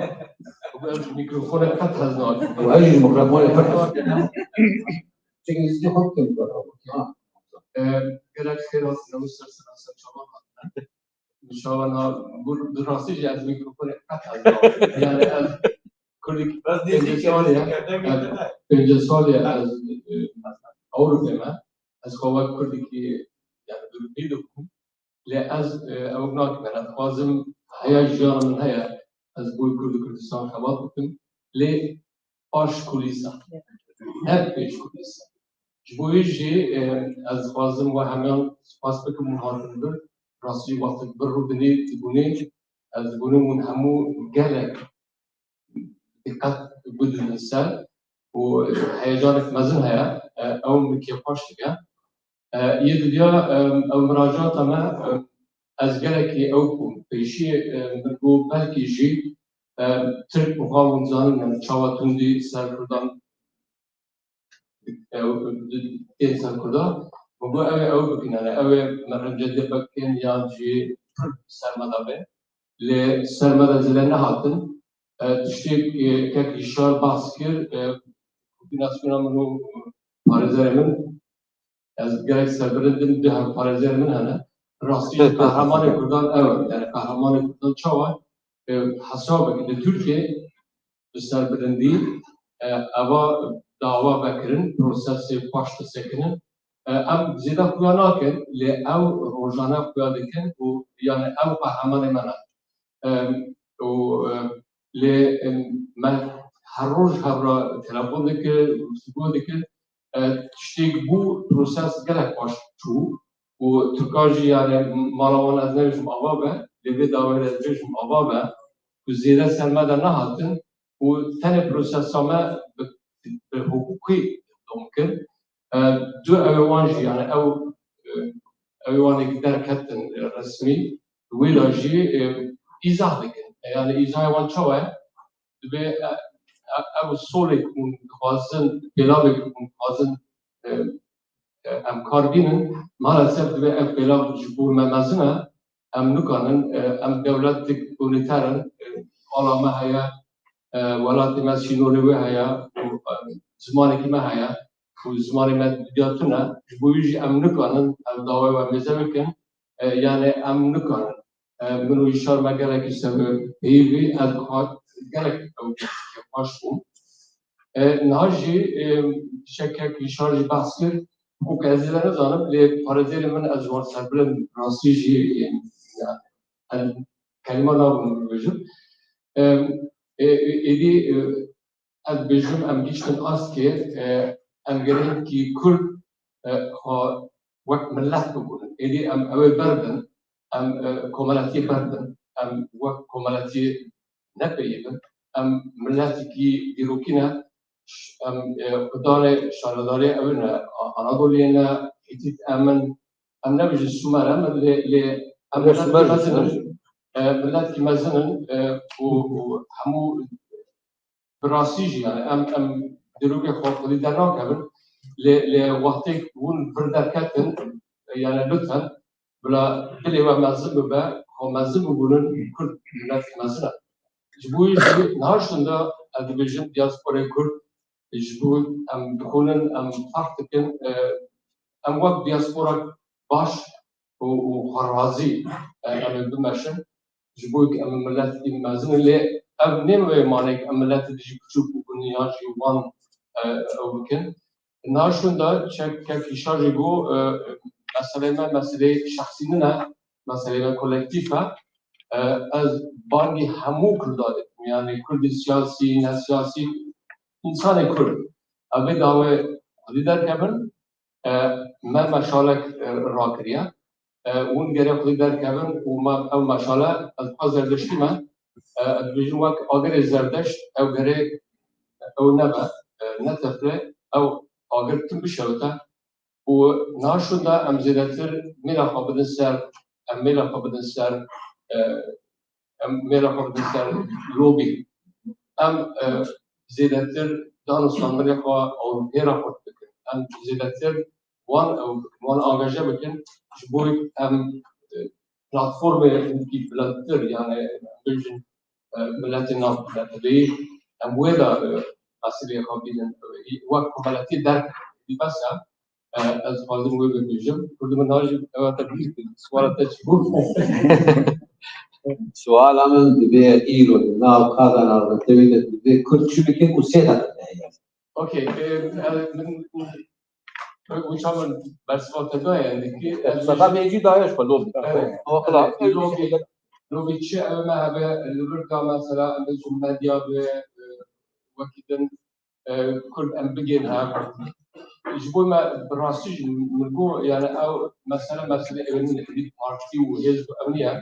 Bû ez mikrofona qet hez nakim. Û ez jî ji mikrofonê pir hez nakim. Çi îngilîzî xwe bikim mikrofon. Ha. Ee, gelek xêr hatin, ew ser sera ser çavan hatine. Çavan ha, bu, bi rastî jî ez mikrofona qet hez nakim. Yani ez Kurdik pêncî salî ye, pêncî salî ye ez, e, Ewropê me. Ez xwe wek Kurdikî, yani, dûrî dikim. Lê ez, e, ew nakim, ez dixwazim heya jiyana min heye, ez bo Kurd û Kurdistan xebat bikim. Lê paş kulîsa, ne pêş kulîsa. Ji bo wî jî, e, ez dixwazim we hemiyan spas bikim û hatin vir. Rastî wextek vir rûdinî, dibûnê, ez dibûnim hûn hemû gelek diqet bidin ser û heyecanek mezin heye, e, ew min kêfxweş dike. E, yê didiya, e, ew miracata me, e, ez gelekî ew ku pêşî, e, min got belkî jî, e, Tirk û xwe hûn zanin, yani çawa tundî ser Kurdan, e, tên ser Kurdan. Min got ew ê ew bikin, yani ew ê me rence dê bikin yan jî pir ser me de be. Lê ser me de zêde nehatin. E, tiştê, e, kek Hişar behs kir, e, kombînasyona min û parêzerê min, ez gelek serbilind im, du hemparêzerê min hene. Rastî jî qehremanê Kurdan ew in. Yani qehremanê Kurdan çawa? E, hesabek li Tirkiyê bi serbilindî, e, eva dawa vekirin, prosesê paş disekinin. E, em zêde xuya nakin, lê ew rojane xuya dikin û yani ew qehremanê me ne. Em, û, em, lê, em, me her roj hev re telefon dikir, guftûgo dikir. E, tiştêk bû, proses gelek baş çû û Tirka jî, yani, mala wan ez nebêjim ava be, lê vê dawê de ez bêjim ava be, ku zêde ser me de nehatin û tenê prosesa me bi, bi hiqûqî dom kir. E, du ew ê wan jî, yani ew, e, ew ê wan ê derketin, e, resmî, wê de jî, e, îzah dikin. E, yani îzahê wan çawa ye? Divê, e, e, ew solê ku hûn dixwazin, pêlavê ku hûn dixwazin, e, e, em kar bînin, maalesef divê ev pêlav ji bo me mezin e, em nikarin, e, em dewletek unîter in, e, mala me heye, e, welatê me sînorê wê heye, û, e, zimanekî me heye, û zimanê me didiya tune, ji bo wî jî em nikarin, ev dawayê we mêze bikin, e, yani em nikarin. E, min û Hişar me gelekî ser peyivî, ez gelek ew xweş bûm. E, niha jî, e, şekek Hişar jî behs kir, ku ez zêde nizanim, lê parêzerê min ez wan serbilind rastî jî, e, yani, em kelîma nabim bibêjim. E, e, e, êdî, e, ez dibêjim em gihiştin astkê, e, em gerînkî Kurd, e, xwe wek milet bibûnin. Êdî em ew ê berbin, em, e, komeletiyê berbin, em wek komeletiyê nepeyivin, em miletekî dîrokî ne, ş-, em, e, xudanê şaredarê ew ne, A-, Anadoliyê ne, Hîtît em in, em nebêjin Sumer em in, lê, lê em Lê miletekî Sumer, mezin in, Sumer. E, miletekî mezin in, e, û, û hemû bi rastî jî, yani, em, em dîrokê xwe xwedî dernakevin, lê, lê wextê hûn vir derketin, yani, lütfen, bila dilê we mezin bibe, xwe mezin bibûnin, Kurd milet mezin e. Ji bo wî jî niha şûnda ez dibêjim diasporayê Kurd, ji bo em dixwînin, em ferq dikin, e, em wek diaspora baş û, û xwerazî, e, em ê bimeşin. Ji bo ku em miletekî mezin in, lê ev nê wê manê ku em miletê dijî biçûk bibin yan jî wan, e, ew bikin. Niha şûnda çek kek Hişar jî got, e, meselê me meseleyê şexsî nine, meselê me kolektîf e. E, ez bangî hemû Kurda dikim, yani Kurdî siyasî, nesiyasî, însanê Kurd. Ev ê dawê xwedî derkevin, E, me meşalek, e, rakiriye. E, hûn gerê xwedî derkevin û me, ew meşale, ez xwe zerdeştî me. E, ez dibêjim wek agirê zerdeşt, ew gerê ew nebe, e, netefre, ew agir tim bişewite. Û niha şûnde em zêdetir mêla xwe bidin ser, em mêla xwe bidin ser, e, em mêla xwe bidin ser lobî. Em, e, zêdetir danûstandinê xwe ewropî re xurt bikin. Em zêdetir wan ew bikin, wan angaje bikin, ji bo em, e, platformê hindikî bilindtir, yani em bêjin, e, miletê nav miletê em wê de, e, meseleyê xwe bînin, e, wek komeletî derkevin. Bes e, e, ez dixwazim wê bibêjim. Kurdî min nayê, ew te bîr kir. Suala te çi bû? Suala min dibê îro di nav qada navnetewî de dibê Kurd çi bikin û sê deqe heye. Okey, e, e, min, e, wî çawa min bersiva te daye, yani ki, e, Mustafa Mecî daye ji xwe lobî. Evet. O xila. Evet, lobî, lobî çi ew me hebe, li vir de mesela, em bêjin medya be, e, wekî din, e, Kurd em bigên hev. Ji bo me bi rastî jî min got, yani ew mesele, mesele ew nîne, êdî partî û hêz û ew niye.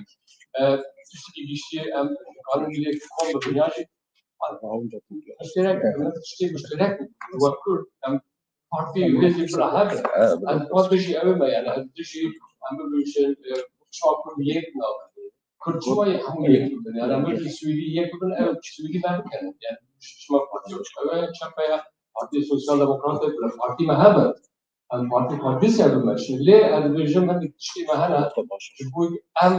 E, tiştekî giştî em karin lê kom bibin, ya jî muşterek, em tiştê muşterek wek Kurd, em partî û hêzên bila hev in. Em xwe dijî ew me, yani ez dijî em bibêjin, e, çawa Kurd yek nabin. Kurd çawa yek hemû yek bibin? Yani em wekî Swêdî yek bibin, ew Swêdî me bikenin. Yani şima partî ew çawa ye, çepe ye, Partî Sosyal Demokrat e, bila partî me hebe. Em partî partî ser bime. Şimdi lê ez dibêjim hindek tiştê me hene. Ji bo em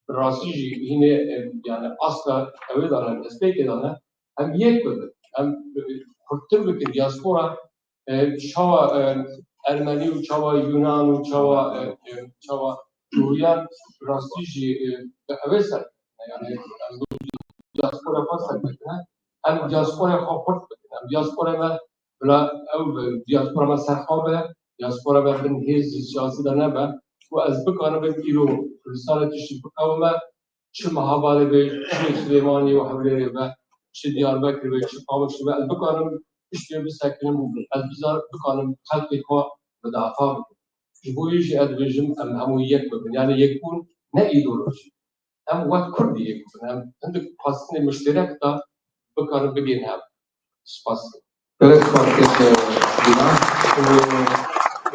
bi rastî jî hînê, e, yani asta ew ê dane, destpêkê dane. Em yek bibin. Em, e, kurtir bikin diaspora. E, çawa, e, Ermenî û çawa Yunan û çawa, e, e, çawa Hûriyan rastî jî, e, bi ew ê ser, yani, em diaspora xwe ser dikine. Em diaspora xwe xurt bikin. Em diaspora me bila ew be, diaspora me serxwe be, diaspora me bin hêzî siyasî de nebe. Ku ez bikanim bim îro Kurdistanê tiştî biqewime, çi Mehabarê be, çi Silêmaniyê û Hewlêrê be, çi Diyarbekirê be, çi Qamişlî be, ez bikanim piştê bisekinim û ez bizar-, bikanim xelkê xwe mudafa bikim. Ji bo yê jî ez dibêjim, em hemû yek bibin. Yani yekbûn ne îdeolojî. Em wek Kurdî yek bibin. Em hindik xwestinê muşterek de bikarin bigihên hev. Spas. Gelek spas kek Dîna.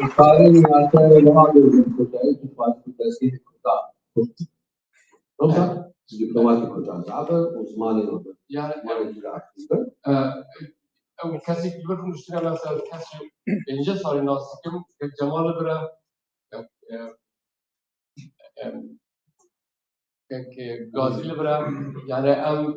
Û karê niyate li ma bêjin Kurdayê, tu xwest Kurdayê Kurda. Yoksa diplomatî Kurdan zaten o zamanı oldu. Yani, yani, e, ew kesê ki bir muşteri mesela kesê pêncî salî nas dikim, kek Cemal bira, e, e, e, kek Gazî li bira, yani em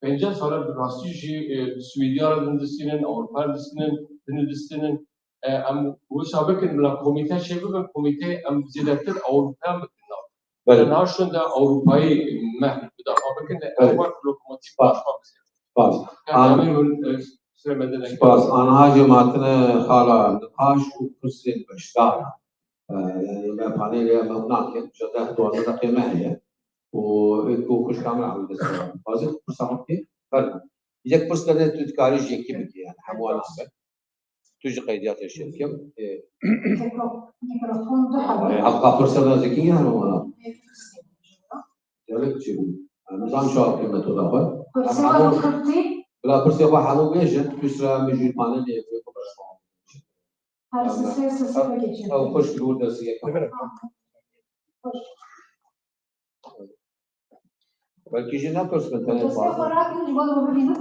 pêncî sala bi rastî jî, e, Swêdiya re din distînin, Ewropa re distînin, din distînin, e, em wisa bikin, bila komîte çê bibin, komîteyê em zêdetir Ewropeyan bikin nav. Belê. Naşin de Ewropayî me bi daxa bikin, de Belê. Ew wek lokomotîf Spas. Başa bizin. Spas. Yani An- em ê hûn, e, sirê me de nekin. Spas. Anha jî matine xala niqaş û pirsên beşdar. E, yani me panelê me nakin, ji deh duwazdeh deqê me heye. Û êk û xwişka min Ewî dest pê. Bazî pirsa min kê? Fermo. Yek pirs de tu dikarî ji yekî bikî, yani hemû an nasbe. Tu jî qeydiyatê şêrkem. Ê, Mikrofon du hebe. Ê, hevqa pirsa da zikî ya no wala. Gelek çi bû? Em zan çawa kime to da xwe. Pirsê Em wa hemû, bi Kurdî. Bila pirsê xwe hemû bêjin, tu sira min jî panelê xwe xwe başxwe. Her Em, sesê sesê em, vekê çi. Ew xweş li wir destî yek. Belkî jî ne pirs bin, tenê Pirsê xwe rakin, ji bo bibînin.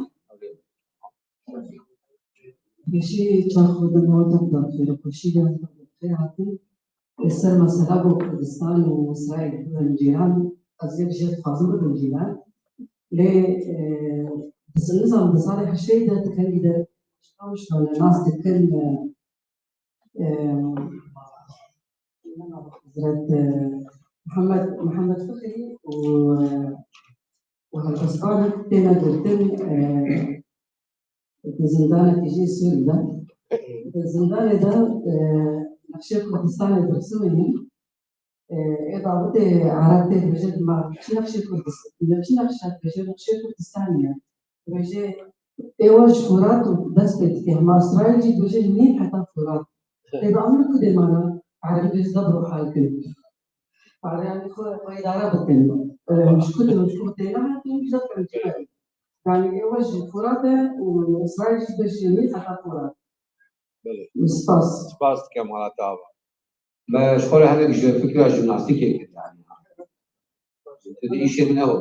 Pêşî çax xwe di nota xwe de xêrxweşî de xwe hatin. Li ser mesela ku Kurdistan û Îsraîl bibin cîran, ez yek jê dixwazim bibin cîran. Lê, e, di nizam di salê heştê de di kengî de ji Qamişlo nas dikin, e, e, Hezret, e, Muhammed, Muhammed Fikrî û, e, û helbestvanek têne girtin, e, di zindanekî jî Sûrî de. Di zindanê de, e, nexşê Kurdistanê dirsimînin. E, ê Dawidê Ereb tê dibêje, ma çi nexşê Kurdistan, çi nexşe dibêje, nexşê Kurdistanê ye. Dibêje, ê we ji Furat û dest pê dike. Hema Îsraîl jî dibêje, nîv heta Furat. Ê, bi emrê ku dê mana, Erebî dê zebr û hal kin. Erebî xwe, xwe îdare bikin. Ê, ji ku de, ji ku têne hatin, bize Firence. Yani, ê we jî Furat e û Îsraîl jî beşê min heta Furat. Belê. Spas. Spas dikim, Xala Tava. Me ji xwe re hinek ji fikra jimnastîkê kir, yani. Tu di îşê min ew.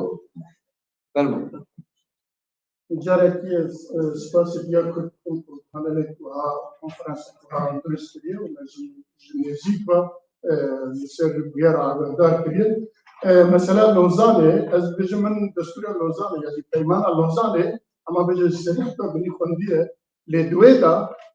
Fermo. Carekî ez, e, spasî Diya Kurd bûm ku panelek wiha, konferansek wiha durust kiriye û me jî ji nêzîk ve, e, li ser bûyer agahdar kiriye. E, mesela Lozanê, ez dibêjim min destûra Lozanê, ya jî peymana Lozanê, ema bêje ji serî heta binî xwendiye, lê di wê de,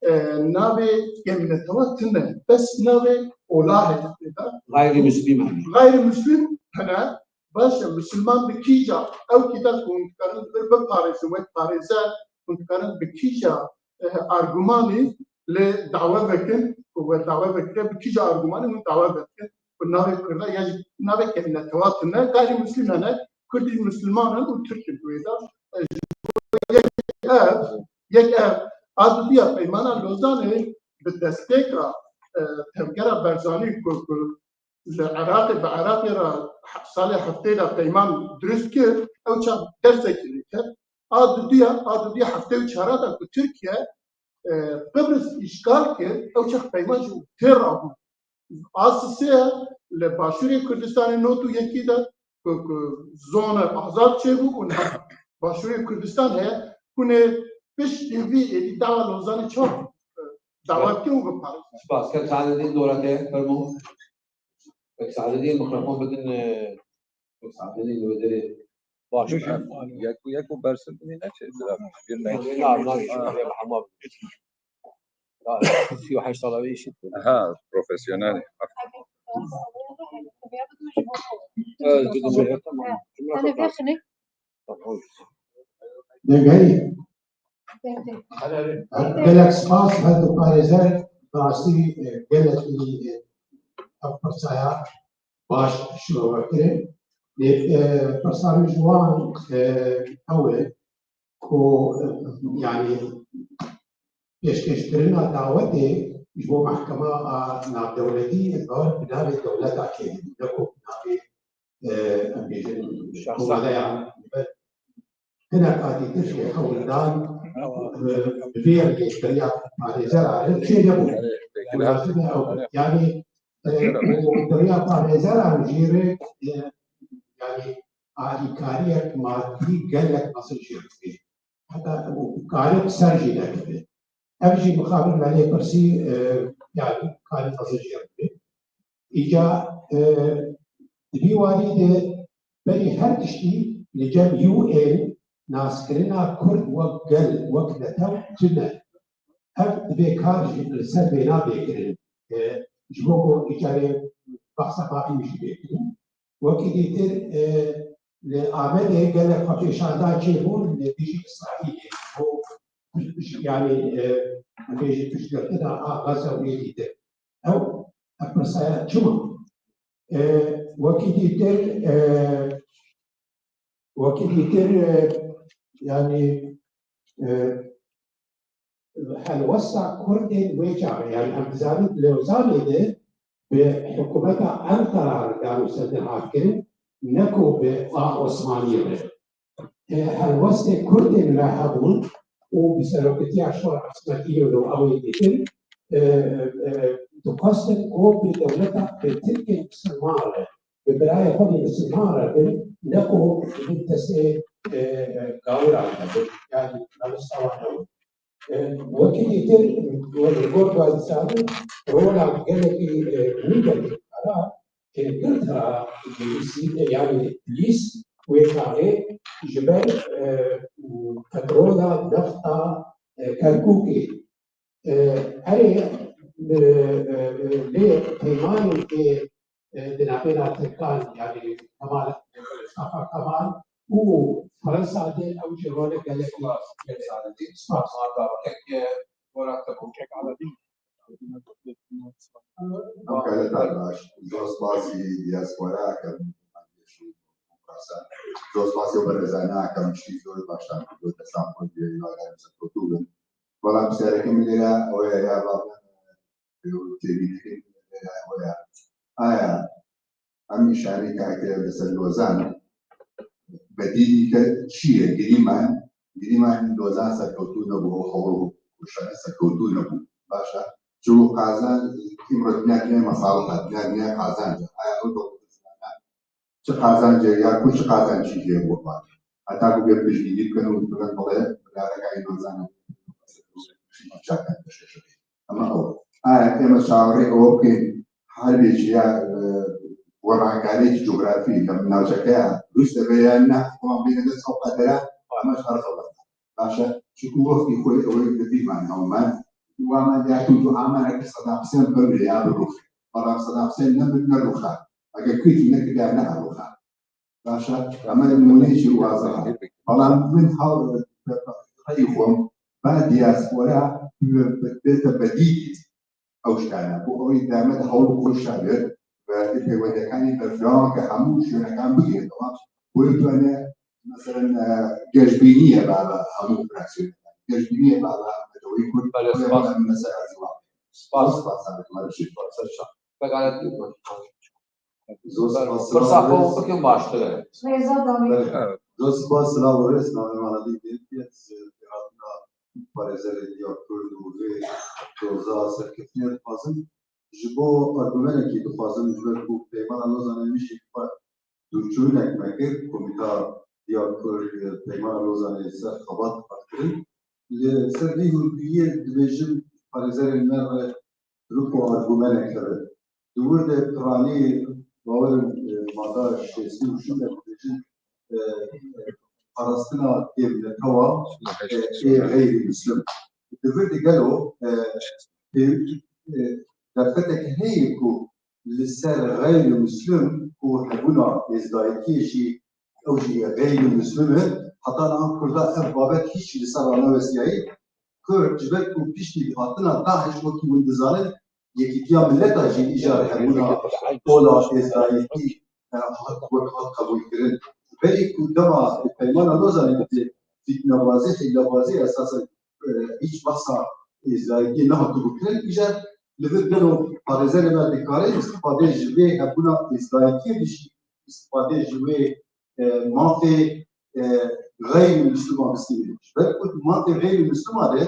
e, navê kêmnetewa tune, bes navê ola heye tê de. Gayrimüslim hene. Gayrimüslim hene, Baş e, misilman bi kîja ew kî de ku hûn dikarin li vir biparêzin, wek parêzer, hûn dikarin bi kîja, eh, argumanî lê dawe vekin, ku we dawe vekire, bi kîja argumanî hûn dawe vekin, ku navê Kurda ya jî navê kêmnetewa tune, gayrimîslim hene, Kurdî misilman in û Tirk in wê de. Eh, ji bo yek ev, yek ev, a dudiya Peymana Lozanê bi destpêka, eh, Tevgera Barzanî ku, ku li Iraqê, bi Iraqê re he-, salê heftê de peyman dirust kir, ew çax dersekî lê ket. A dudiya, a dudiya heftê û çara de ku Tirkiye, e, Qibris îşgal kir, ew çax peyman ji tê rabû. A sisê ye li Başûrê Kurdistanê not û yekî de ku, ku zone azad çêbû û niha Başûrê Kurdistan heye, hûn ê piştî vî êdî dawa Lozanê çawa, e, dawa bikin û biparêzin. Spas. Kek Saededîn, dora te, fermo. Kek Saededîn, mikrofon bidin, e, kek Saededîn li wê derê. Baş. Yek, yek û bersin binî neçe, zira bir ne. Na, na, na, hema. Ya, sî û heşt sala wê îşî dikir. Ha, profesyonel. Evet, bir de tamam. Cümle Hani toplarsın. Vexnik. Tamam. Dengayî. Gelek spas, her du parêzer, rastî, e, gelek, e, ev pirsaya baş şirove kirin. Lê, e, pirsa min ji wan, e, ew e ku, e, yani, pêşkêşkirina dawetê ji bo mehkema a navdewletî, ez bawer bi navê dewleta çêdibî, ne ku bi navê, e, em bêjin, Şahsa. Komeleya. Hinek a dîtir jî hewl dan, e, bi vê rengê beriya parêzera re çê nebû. Lazim e ew, yani, e, û beriya parêzera jî re, e, yani, alîkariyek madî gelek mezin jê re dibê. Heta û karê ser jî nekeve. Ev jî mixabin me lê pirsî, e, yani, karê mezin jê re dibê. Îca, e, di vî warî de berî her tiştî li cem U N naskirina Kurd wek gel, wek netew tune. Ev divê kar jî li ser vêna bê kirin. E, ji bo ku îcarê behsa bavî jî bê kirin. Wekî dîtir, e, li Amedê gelek xwepêşandan çêbûn li dijî Îsraîlê. Bo, yani, e, em bêjin piştgirtina a Gaza û yê dîtir. Ew, ev pirsaya çima? E, wekî dîtir, e, wekî dîtir, e, yani, e, helwesta Kurdên wê çaxê, yani em dizanin Lewzanê de bi hikûmeta Enqera re dan û sedir hat kirin, ne ku bi a Osmaniyê re. E, helwestê Kurdên me hebûn û bi seroketiya Şor Esmetî û ew ê dîtin, e, e, dixwestin ku bi dewleta, bi Tirkên Misilman re, bi birayê xwe bi Misilman re bin, ne ku bin destê, e, e, gawiran re bin, yani helwesta wan ew. E, wekî dîtir, wek li gor ku ez dizanim, rola gelekî, e, wî derê kara, e, girt ha Rûsî, e, yani Lîs wê çaxê ji ber, e, petrola, nefta, e, Kerkûkê. E, erê, e, e, e, lê peymanên tê e, di navbêna Tirkan, yani Kemal, Mustafa Kemal û Fransa de ew jî rolek gelek spas. Spas. Gelek baş. Zor spasî diaspora, zor spasî berêzana, ke min tiştî zor baştan kir, destan xwe diye, ya, ya, se kotû bin. Wala pisyareke min lêre, o ya, ya, û têbî dikin, e, waya. Aya, em îşarî kake li ser Lozan, bedîlî ke çi ye? Girîman, girîman Lozan serkewtû nebû, ew hewr û koşanê serkewtû nebû. Baş e. Çi bû qazanc, îmro dinya dinya mesaliha, dinya dinya qazanc. Aya ew da çi qazancê ya ku çi qazancî jê bo van. Heta ku gel piştgirî bikin û bikin bile, bilareka Lozan çakan peşkeş. Ama ew. Aya, ême çaverê ew bikin, herbê çi ya, e, werankarê cografî, ya navçeke ya, rûs de be ya ne, tamam, bêne dest ew qedera, ama şer xeber. Baş e, çiku wextî xwe ew ê bi vî man ew man, wa man ya ku tu amana ki Sedam Husên bimre ya birûxe. Bela Sedam Husên ne, ne rûxa. Eger kuytî nekiriya, ne rûxa. Baş e, em ê nimûneyekî wazeha. Belam min hew reyî xwe ba diaspora bête bedîlî ew ştane. Bo ew ê deme de hewl û koşa bê ve ê peywendekanê berfirehang ke hemû şûnekan bigire, tamam. Bo ê bibene, meselen, e, geşbîniyê bala hemû fraksiyonê. Geşbîniyê bala Neteweyê Kurd, Belê, bo ê spas. Bala mesela Spas. Spas, spas, spas. Pekala, Zor spas, pirsa xwe bikin baştir e. Rêza Damî. Belê. Evet. Zor spas, silav û rêz, navê me Alî Dêrkê, ez, e, hatina parêzerê Diya Kurd û vê doza serkeftinê dixwazim. Ji bo argumenekî dixwazim, ji ber ku Peymana Lozanê min jî xwe dûrçûyînek me kir, Komîta Diya Kurd, e, Peymana Lozanê ser xebat hat kirin. Li ser vî hûrgûyiyê dibêjim, parêzerên me re rû ku argumenek hebe. Di wir de piranî bawerim, e, mada şêstî û şûn de dibêjin, e, e, parastina kêmnetewa, e, ê xeyrî muslim. Di vir de gelo, e, e, e, derfetek heye ku li ser xeyrî muslim û hebûna êzdayetiyê jî, ew jî xeyrî muslim e. Heta niha Kurda ev babet hîç li ser ranewestiyayî. Kurd ji ber ku piştî hatina DAIŞ wekî hûn dizanin, Yekîtiya Mileta jî îcar hebûna ola êzdayetî, e, hat, wek hat qebûlkirin. Berî ku dema Peymana Lozanê dibê fîtnebazî, hîlebazî esasen, e, hîç behsa êzdayetiyê nehatibû kirin, îcar li vir gelo parêzerê me dikare îstifadê ji vê hebûna êzdayetiyê de jî îstifadê ji wê, e, mafê, e, xeyrî Misliman bistînin. Ji ber ku mafê xeyrî Misliman de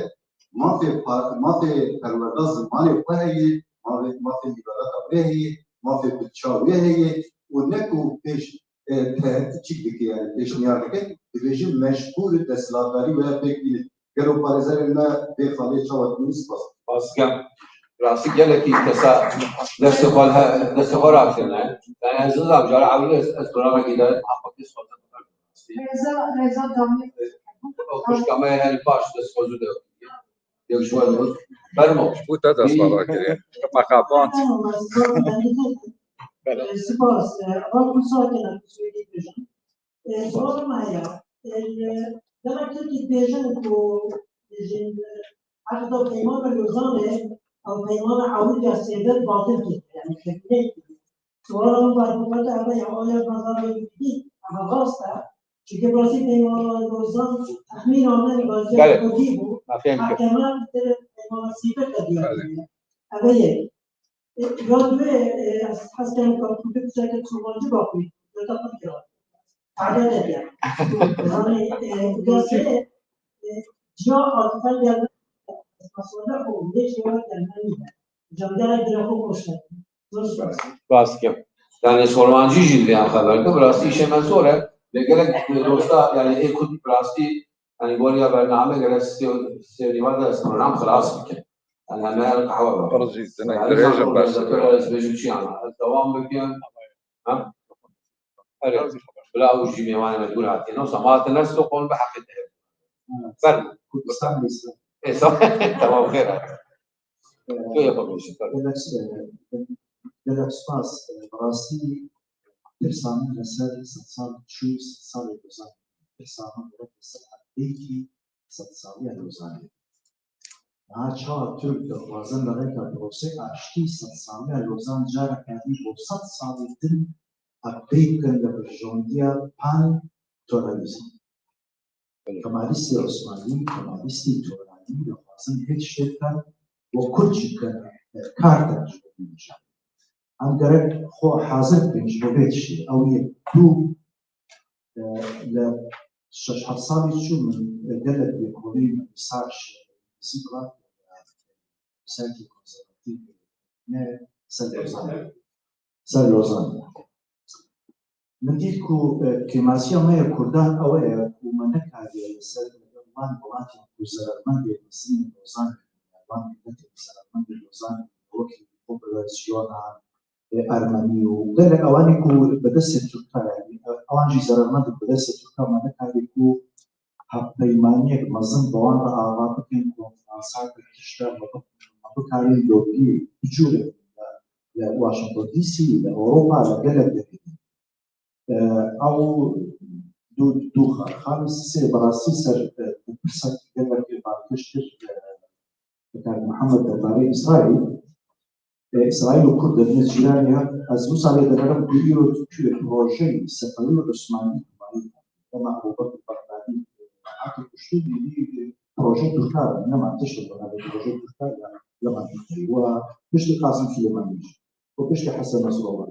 mafê pa-, mafê perwerda zimanê xwe heye, mafê, mafê îbareta wê heye, mafê bilça wê heye û ne ku pêş, e, te-, çîk dike, yani pêşniyar dike, dibêjin mecbûr desthilatdarî were pêk bînin. Gelo parêzerên me vê xalê çawa dibînin? Spas. Spas dikim. Rastî gelekî kesa destê xwe, destê xwe rakirine. Yani ez nizam, cara ewil ez, ez programekî de haqekî sohbet bikim. Rêza, Rêza Damî. O xwişka me her baş dest xwe zû de. Yew ji we dost. Fermo. Ji bo te dest xwe rakiriye. Me xapand. Belê. Spas. Ava ku sar kene, ku Swêdî bêjin. E, suala me heye. E, gelek Tirkî dibêjin ku ji ehda Peymana Lozanê ew peymana ewil ya sêde batil kiriye, yani kiriye. Suala min bar ku eve ya, aya bazarê dî, eve rast e. Çunke bi rastî Peymana Lozan texmîna min baziya Belê. Kurdî bû. Ma fêm kir. Hekeme di Peymana Sîvek de diyar kiriye. Eve yek. E, ya duye, e, ez hez dikim ku tu bi pirseke Kurmancî bapî, ya da Kurd ya. Fayda ne diye? Yani, e, uca sê, e, ciya Atifel geldi. Masada o, ne şey var gelmeli. Cemdara direko koştu. Zor spas. Spas dikim. Yani, Kurmancî jî diviyan xeber ku bi rastî îşê me zor e. Lê gelek dosta, yani, ê Kurd bi rastî, yani, goriya bername gerek sê, sê nîva de ez program xilas bikim. Yani, em her qehwe bak. Pir zî, Yani, dirêj in, bes. Ez bêjim çi yana? Ez dewam bikim. Ha? Erê. Bila û jî mêvanê me dûr hatiye. Nosa ma hatine Stockholm bi heqê te. Fermo. Kurdistan neyse. E, sa-, tamam, xêr hat. Ee, Tu yapabilirsin, fermo. Gelek, e, gelek spas. E, bi rastî pirsa min li ser sed sal çû, sed salê Lozan. Pirsa min li ser belkî sed saliya Lozanê. Niha çawa Tirk dixwazin li rêka prosê aştî sed saliya Lozan careke dî bo sed salê din update bikin li berjewendiya pan-Turanîzm. Kemalîstê Osmanî, Kemalîstê Turanî dixwazin hê tiştê bikin, bo Kurd jî bikin e, kar dikin ji bo vê mijara. Em gerek xwe hazir bikin ji bo vê tiştê. Ew yek. Du, e, li şeş heft salî çû min, e, gelek lêkolîn, research, e, nizîk ve, e, researchê konservatîf, ne ser Lozan. Ser Lozan. Min dît ku, e, kêmasiya me ya Kurdan ew e ku me nekariye li ser wan welatên ku zerarmendê mezin ên Lozanê, wan miletên zerarmendê Lozanê, wekî populasyona, e, Ermenî û gelek ewanî ku bi destê Tirka, yanî, e, ewan jî zerarmend in, bi destê Tirka me nekariye ku hevpeymaniyek mezin bi wan re ava bikin, konferansa tişta me bi-, me bikarîn lobî bi cûrê li, li Washington D C, li Ewropa, li gelek derê. E, ew du, du xa-, xalî sê bi rastî ser, e, pirsek gelek balkêş kir, e, Doktor Muhammed derbarê Îsraîl. E, Îsraîl û Kurd dibine cîranê ya. Ez wisa lê digerim ku îro tu projeyê Sefewî û Osmanî, dema Ebûbekir Bexdadî, e, hate kuştin, êdî, e, proje Tirka, nema tişt, proje Tirka ya, lema Tirka. Wa piştî Qasim Suleymanî jî. Û piştî Hesen Nesrallah.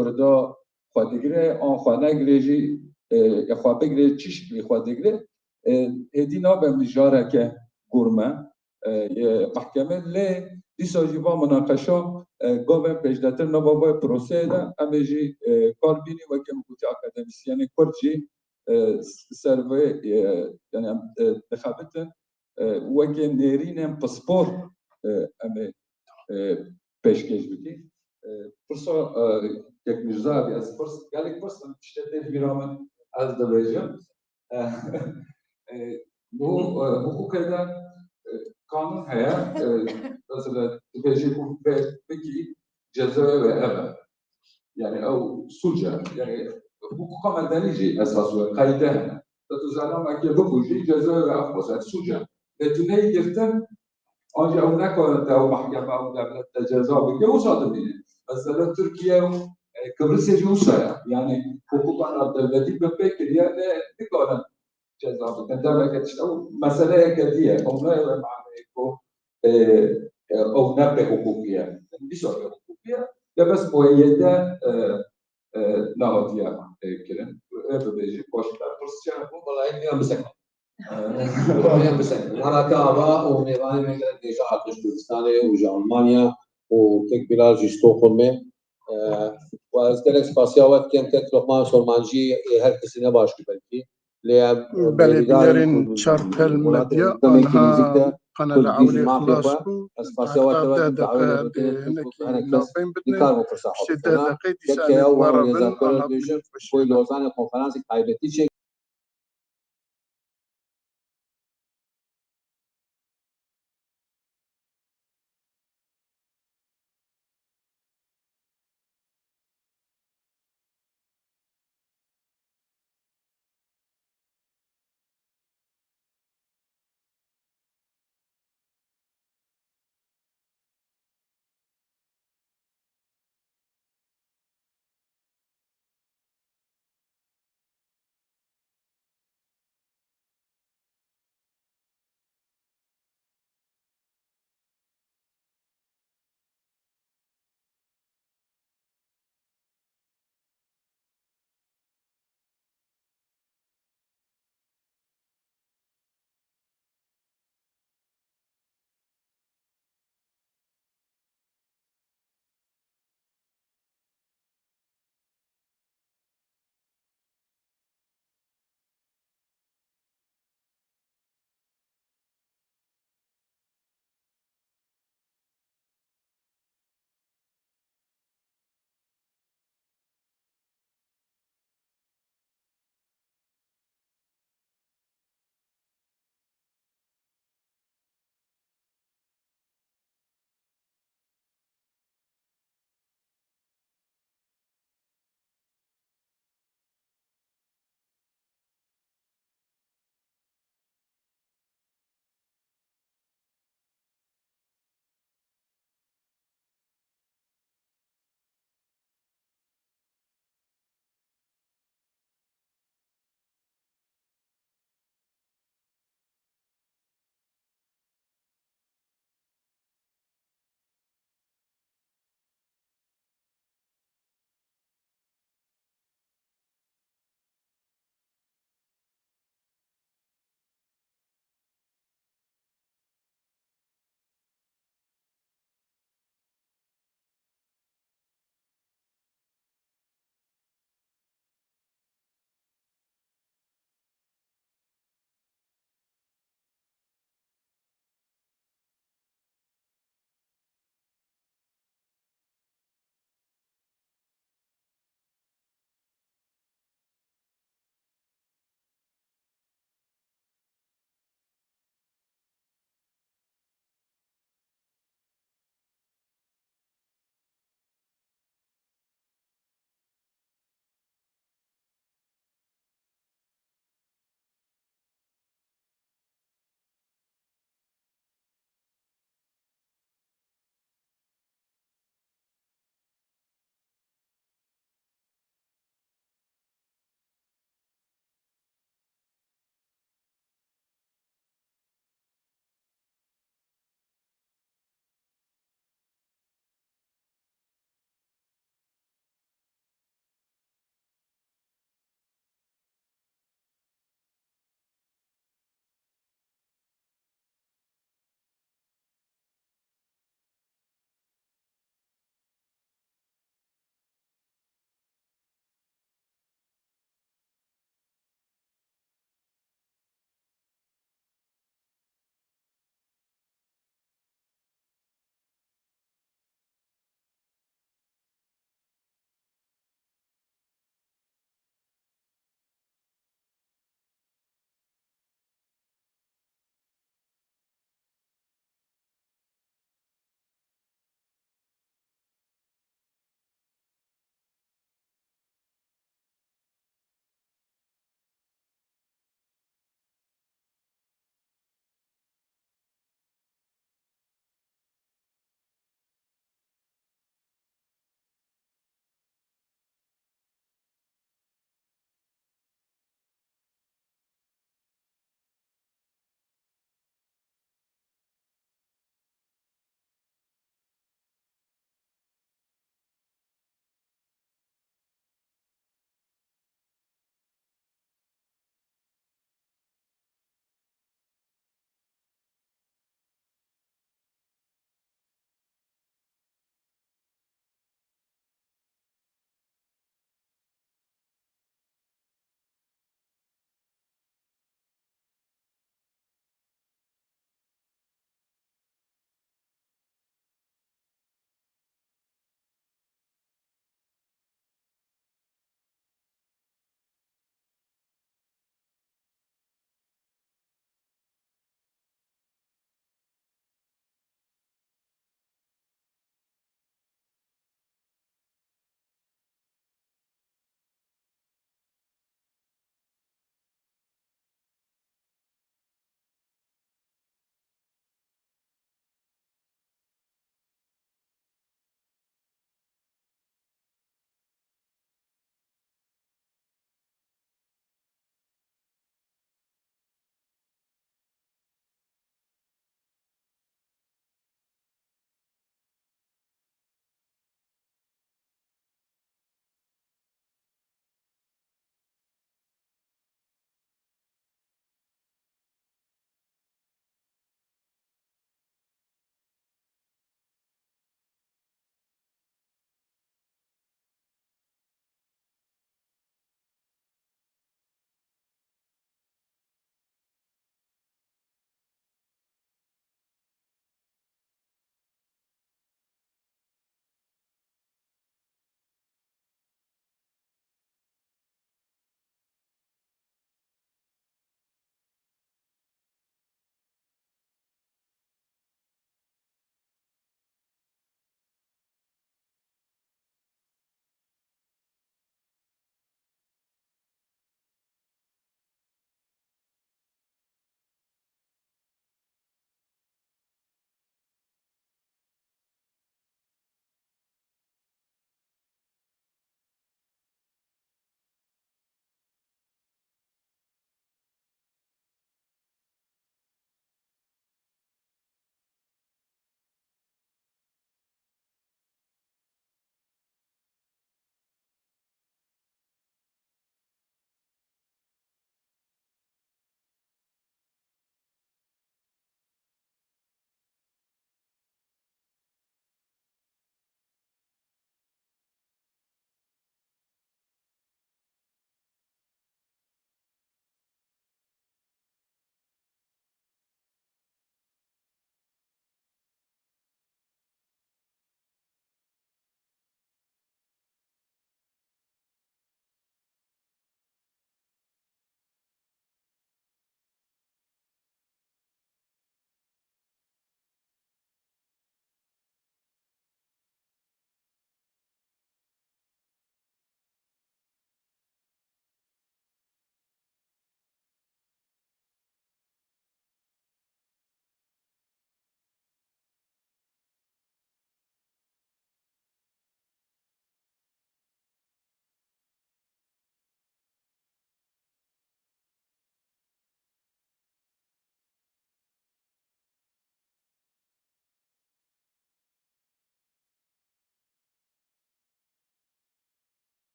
Kurda xwe digire, an xwe negire jî, e, ya xwe bigire, çi şeklî xwe digire, e, hêdî nabe mijareke gurme, e, yê mehkemê. Lê dîsa jî va minaqeşa, e, gavên pêşdetir nava vê proseyê de em ê jî, e, kar bînî, weke min gotî, akademîsyenê Kurd jî, e, ser vê, e, yani em, e, dixebitin, e, weke nêrînên pispor, e, em ê, e, pêşkêş bikî. E, pirsa, e, Kek Mîrza bî, ez pirs, gelek pirs in, tiştê tê ji bîra min, ez dibêjim. E, e, bu, e, hukukê de, e, kanun heye, e, mesela dibêje ku vê bikî cezayê wê ev e. Yani ew suc e. Yani hukuka medenî jî esas wê qeyde hene. Te tu zanamekê bikujî, cezayê wê ev xwest, ev suc e. Lê tu neyê girtin, ancî ew nekarin te ew mehkeme, ew dewlet te ceza bike, wisa dibîne. Mesela Tirkiye û, e, Kibrisê jî wisa ye. Yani hukuka navdewletî bi pê kiriye, lê nikarin ceza bikin. Deveke tişt, ew meseleyeke dî ye. Ew ne wê maneyê ku, e, e, ew ne pê hiqûqî ye. Dîsa pê hiqûqî ye. Lê bes mueyede, e, e, nehatiye, e, kirin. Wê bibêjî, baştir pirs çi hebû? Wala, hêviya bisekin. E, Hêviya bisekin. Mara te ava û mêvanê me gelek bêje Artêş Kurdistanê û ji Almanya û Kek Bilal jî Stockholmê. E, û ez gelek spasiya we dikim, Kek Lokman Sormancî, ê her kesî ne baş bû belkî. Lê em, e, Belê, bînerên Çartel Medya, anha kanala ewlê xilas bû. Heta deh deqe dê hinekî navbên bidin. Piştî deh deqeyê dîsa em ê li we re bin, anha bimînin xweşiyê de. Lozanê konferansê taybetî çêkir.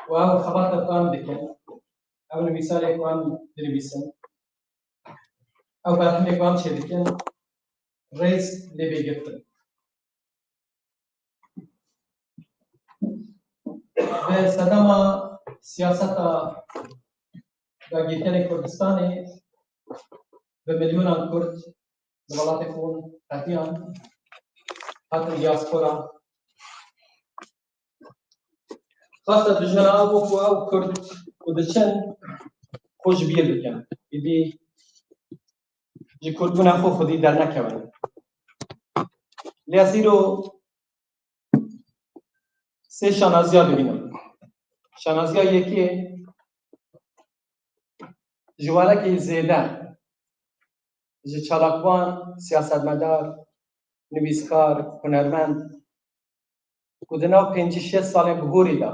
û ew xebatê xwe em dikin, ew nivîsarê xwe em dinivîsin, ew berhemê xwe em çêdikin, rêz lê bê girtin. Bi sedema siyaseta dagirkerên Kurdistanê bi milyonan Kurd li welatê xwe qediyan, hatin diaspora. Xaste dijmena ew ku ew Kurd ku diçin xwe ji bîr bikin. Îdî ji Kurdbûna xwe xwedî dernekevin. Lê ez îro sê şanaziya dibînim. Şanaziya yekê ji warekî zêde ji çalakvan, siyasetmedar, nivîskar, hunermend ku di nav pêncî şêst salên bihurî de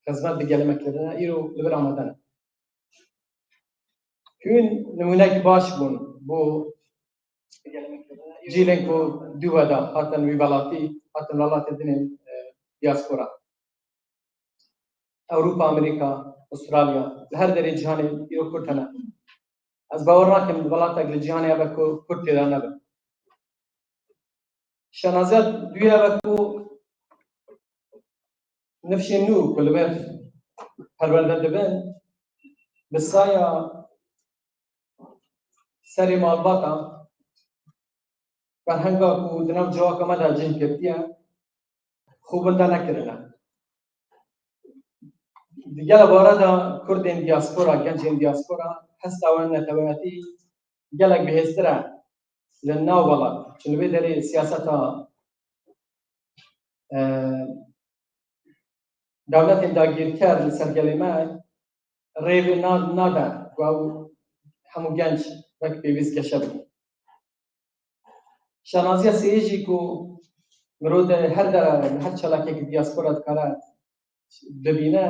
xizmet bi gelê me kirine, îro li vir amade ne. Hûn nimûnekî baş bûn bo cîlên ku dû ve de hatin wî welatî, hatin welatê din ên, e, diaspora. Ewropa, Amerîka, Astralya, li her derê cîhanê îro Kurd hene. Ez bawer nakim welatek li cîhanê hebe ku Kurd tê de nebe. Şanaziya duyê ev e ku nifşên nû ku li vir perwerde dibin, bi saya serê malbata, ferhenga ku di nav civaka me de cih girtiye, xwe winda nekirine. Di gela bare de Kurdên diaspora, gencên diaspora, hesta wan neteweyatî gelek bihêztir e li nav welat. Çi li vê derê siyaseta, e, dewletên dagirker li ser gelê me rê vê na-, nade ku ew hemû genc wek pêwîst geşe bikin. Şanaziya sêyê jî ku mirov di her dera, li her çalakekî diaspora dikare bibîne,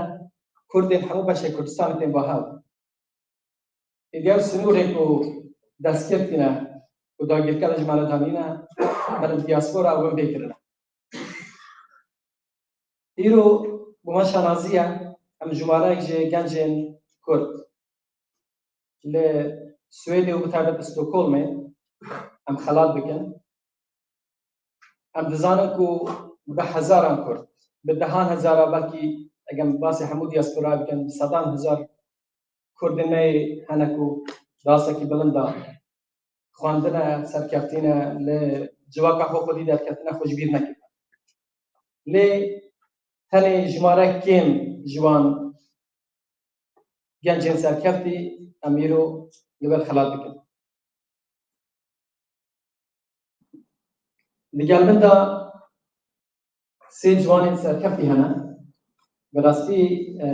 Kurdên hemû beşê Kurdistanê tên ba hev. Êdî ew sinûrên ku destgirtî ne, ku dagirker ji me re danîne, meriv diaspora win vê kirine. Îro bi me şanazî ye, em jimareyek ji gencên Kurd li Swêdê û bi taybet bi Stockholmê em xelat bikin. Em dizanin ku bi hezaran Kurd, bi dehan hezara, belkî eger em basê hemû diaspora bikin, bi sedan hezar Kurdên me hene ku di astekî bilind de xwendine, serkeftîne, li civaka xwe xwedî derketine, xwe ji bîr nekirine. Lê tenê jimare kêm ji wan gencên serkeftî em îro li vir xelat dikin. Di gel min de sê ciwanên serkeftî hene. Bi rastî, e,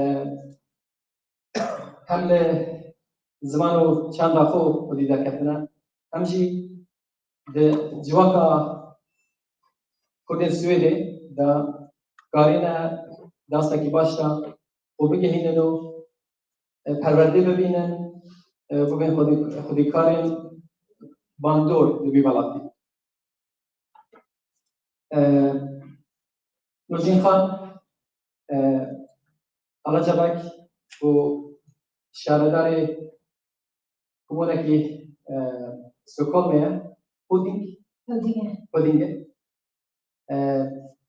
hem li ziman û çanda xwe xwedî derketine, hem jî di civaka Kurdên Swêdê de karîne di astekî baş de xwe bigihînin û, e, perwerdê bibînin, e, bibin xwedî-, xwedîkarên bandor li vî welatî. E, Nûrcîn Xan, e, Alacabek û şaredarê komonekî, e, Stockholmê ye. Huding? Huding e. Huding e. E,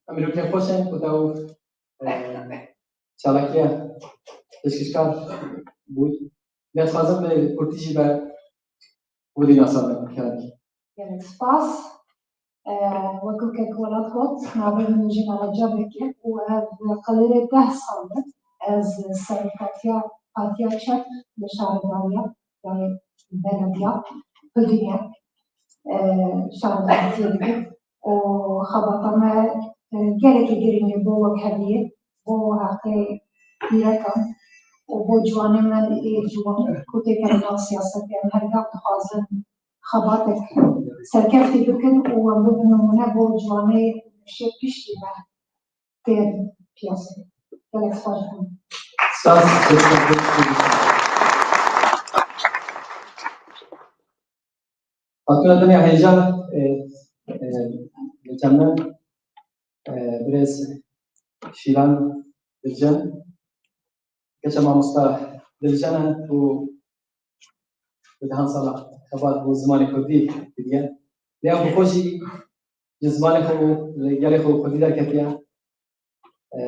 em îro kêfxweş in ku te û, e, çalakiya pêşkêşkar bû. Lê dixwazim bi kurtî jî be Huding nasandin, kevin. Gelek spas. E, wekî kek Welat got, navê min Nûrcîn Alacabek e û ev qelêrê deh sal e ez serokatiya Partiya Çep li şaredariya, yani belediya Hudingê, e, şaredariyê dikim û xebata me, e, gelekî girîng e bo wekheviyê, bo heqê pîrekan û bo ciwanên me ê ciwan ku têkevin nav siyasetê. Em her gav dixwazin xebatek serkeftî bikin û em bibin nimûne bo ciwanê nifşê piştî me tên piyasê. Gelek spas dikim. Spas. Hatuna dinya hêja, e, e, li cem min, e, birêz Şîlan Dilcan. Keça mamosta Dilcan e û bi dehan sala xebat bo zimanê kurdî kiriye. Lê ew bi xwe jî ji zimanê xwe û li gelê xwe kurdî derketiye. E,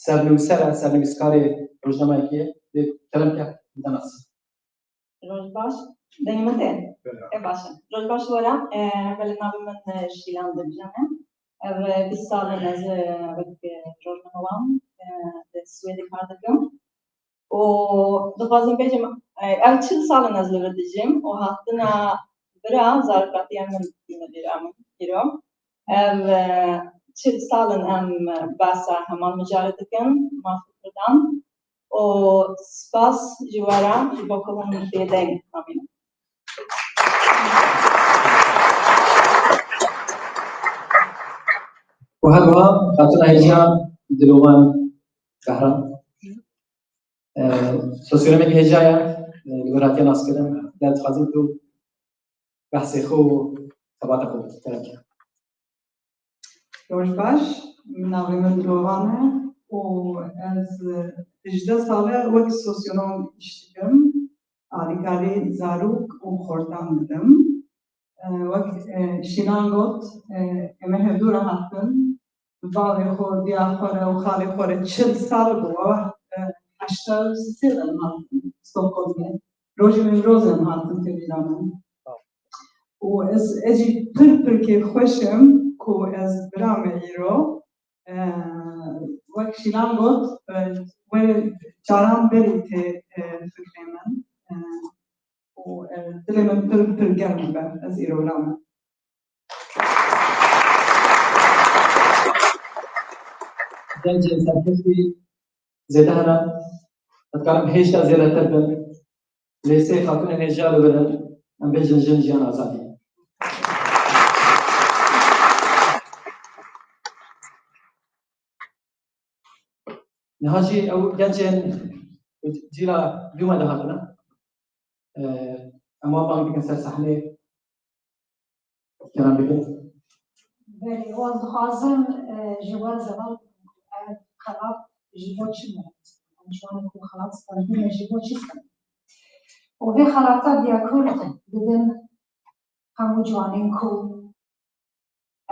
sernivîser e, sernivîskarê rojnameyekê ye. Lê kerem ke bide nas. Roj baş. Dengê min tê? Belê. E, baş e. Roj baş were. E, belê navê min, e, Şîlan Dilcan e. Ev, e, bîst sal in ez, e, wek, e, rojnamewan, e, li Swêdê kar dikim. Û dixwazim bêjim, e, ev çil sal in ez li vir dijîm û hatina bira zarokatiya min tîne bîra min îro. Ev, e, çil sal in em, e, behsa heman mijarê dikin, mafê Kurdan. û spas ji we re ji bo ku hûn bêdeng namînin. Û her wiha Xatuna Hêja Dilovan Behram. E, sosyonomekî hêja ye, e, li wir hatiye naskirin. Lê dixwazim tu behsê xwe û xebata xwe bikî. Tenê. Roj baş, navê min Dilovan e û ez hejdeh sal e wek sosyonom îş dikim. Alîkarî zarok û xortan didim. E, wek, e, Şîlan got, e, em ê hevdû re hatin. Bavê xwe, diya xwe re û xalê xwe re çil sal bû. Ew, e, heştê û sê de em hatin Stockholmê. Rojê min rojê em hatin tevîra min. Û ez, ez jî pir pir kêfxweş im ku ez bira me îro, e, wek Şîlan got, e, wê caran berî tê, e, fikrê min. E, û, e, dilê min pir pir germ dibe ez îro bira me. Gencên serkeftî zêde hene, ez dikarim hêşta zêdetir bin. Lê sê xatûnên hêja li vir in, em bêjin jin, jiyan, azadî. Niha jî ew gencên cîla dû me dihatine. Em wan bang bikin ser sahneyê. Kerem bikin. Belê, wan dixwazim, e, ji we zeval bikim ku ev xelat ji bo çi me? Em ji wan ku xelat stendine ji bo çi stendin? Û vê xelata diya Kurd didin hemû ciwanên ku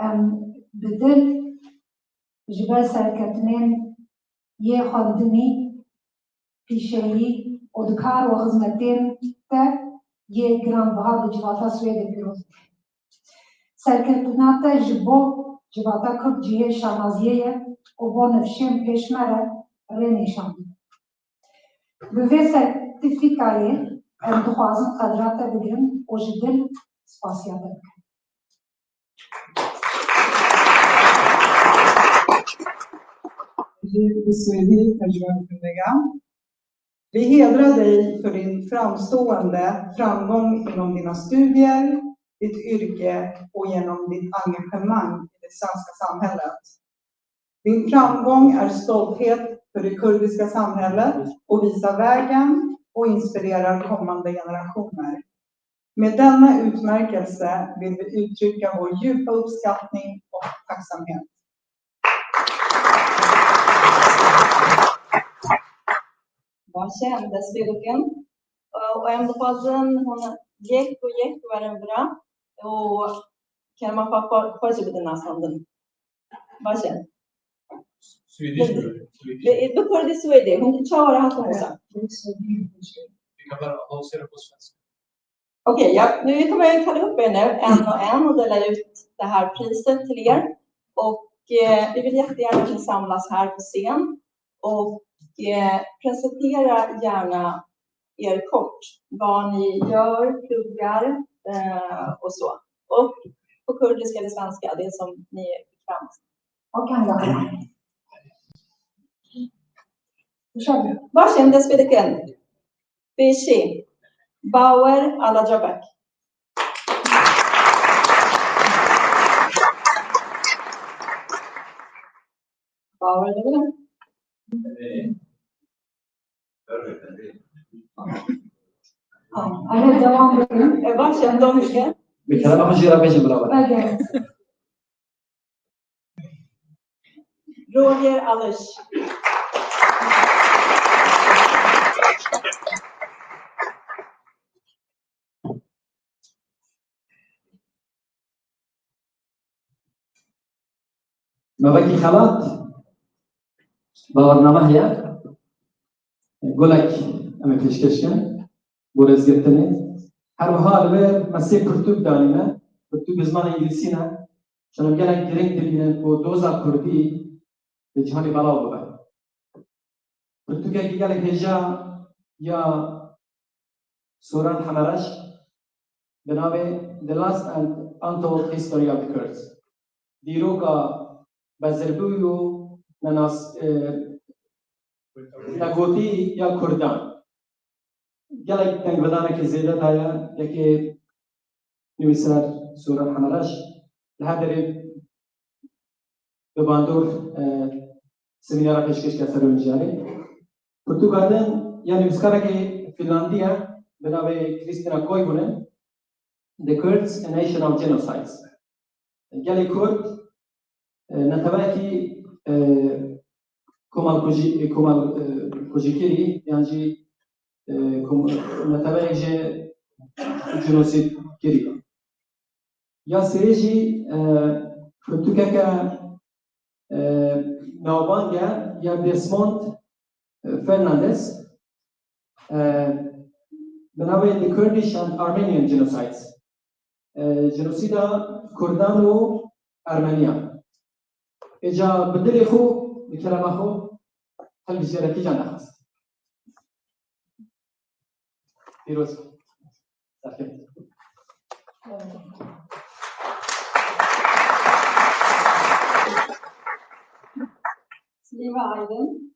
em bi dil ji ber serketinên yê xwendinî, pîşeyî û di kar û xizmetên te yê giranbiha di civata Swêdê pîroz be. Serketina te ji bo civata Kurd cihê şanaziyê ye û bo nifşên pêş me re rê nîşan dide. Bi vê sertîfîkayê em dixwazin qedra te bigirin û ji dil spasiya te bikin. Jî bi swêdî tercüme bikin vêga. Vi hedrar dig för din framstående framgång inom dina studier, ditt yrke och genom ditt engagemang i det svenska samhället. Din framgång är stolthet för det kurdiska samhället och visar vägen och inspirerar kommande generationer. Med denna utmärkelse vill vi uttrycka vår djupa uppskattning och tacksamhet. Baş e, em dest pê bikin. Û em dixwazin hûn yek û yek werin vira û kerema xwe, xwe, xwe jî bidin nasandin. Baş e. Swêdî jî bi, bi, bi kurdî Swêdê. Hûn çawa re hatin wisa? Okej, ja, nu kommer jag kalla upp er nu en och en och dela ut det här priset till er. Och, eh, vi vill jättegärna att ni samlas här på scen och, eh, presentera gärna er kort, vad ni gör, pluggar, eh, och så. Och på kurdiska eller svenska, det som ni är bekvämast. Och andra. Baş e, em dest pê dikin. Pêşî, Bawer Alacabek. Bawer digirin. Ha, em ê dewam bikin. E, baş e, em dewam bikin. Bi kerema xwe jê re bêjin, bila we. Belê. Roger Alış. Navekî xelat, bawername heye. Golek em ê pêşkêş kin bo rêzgirtinê. Her wiha li vir me sê pirtûk danîne. Pirtûk bi zimanê îngilîzî ne. Ji xwe gelek girîng dibînin ku doza kurdî li cîhanê belav bibe. Pirtûkekî gelek hêja ya Soran Hemereş bi navê The Last and Untold History of the Kurds. Dîroka bezirbûyî û nenas-, e, negotî ya Kurdan. Gelek dengvidanekî zêde daye, yekê nivîser Soran Hemereş li her derê bi bandor, e, semînara pêşkêş ke ser mijarê. Pirtûka din ya nivîskarekî Fînlandî ye, bi navê Kristina Koivunen, The Kurds, A Nation of Genocides. Gelê Kurd, e, neteweyekî, e, komalkujî-, komal, e, kujîkirî, yan jî, e, kom-, neteweyek ji jenosîdkirî. Ya sêyê jî, e, pirtûkeke, e, navbang e ya Desmond, e, Fernandes, e, bi navê The Kurdish and Armenian Genocides. E, jenosîda Kurdan û Ermeniyan. Êca bi dilê xwe, bi kerema xwe, hilbijartî can nexist. Pîroz. Serkevin. Silîma Aydın.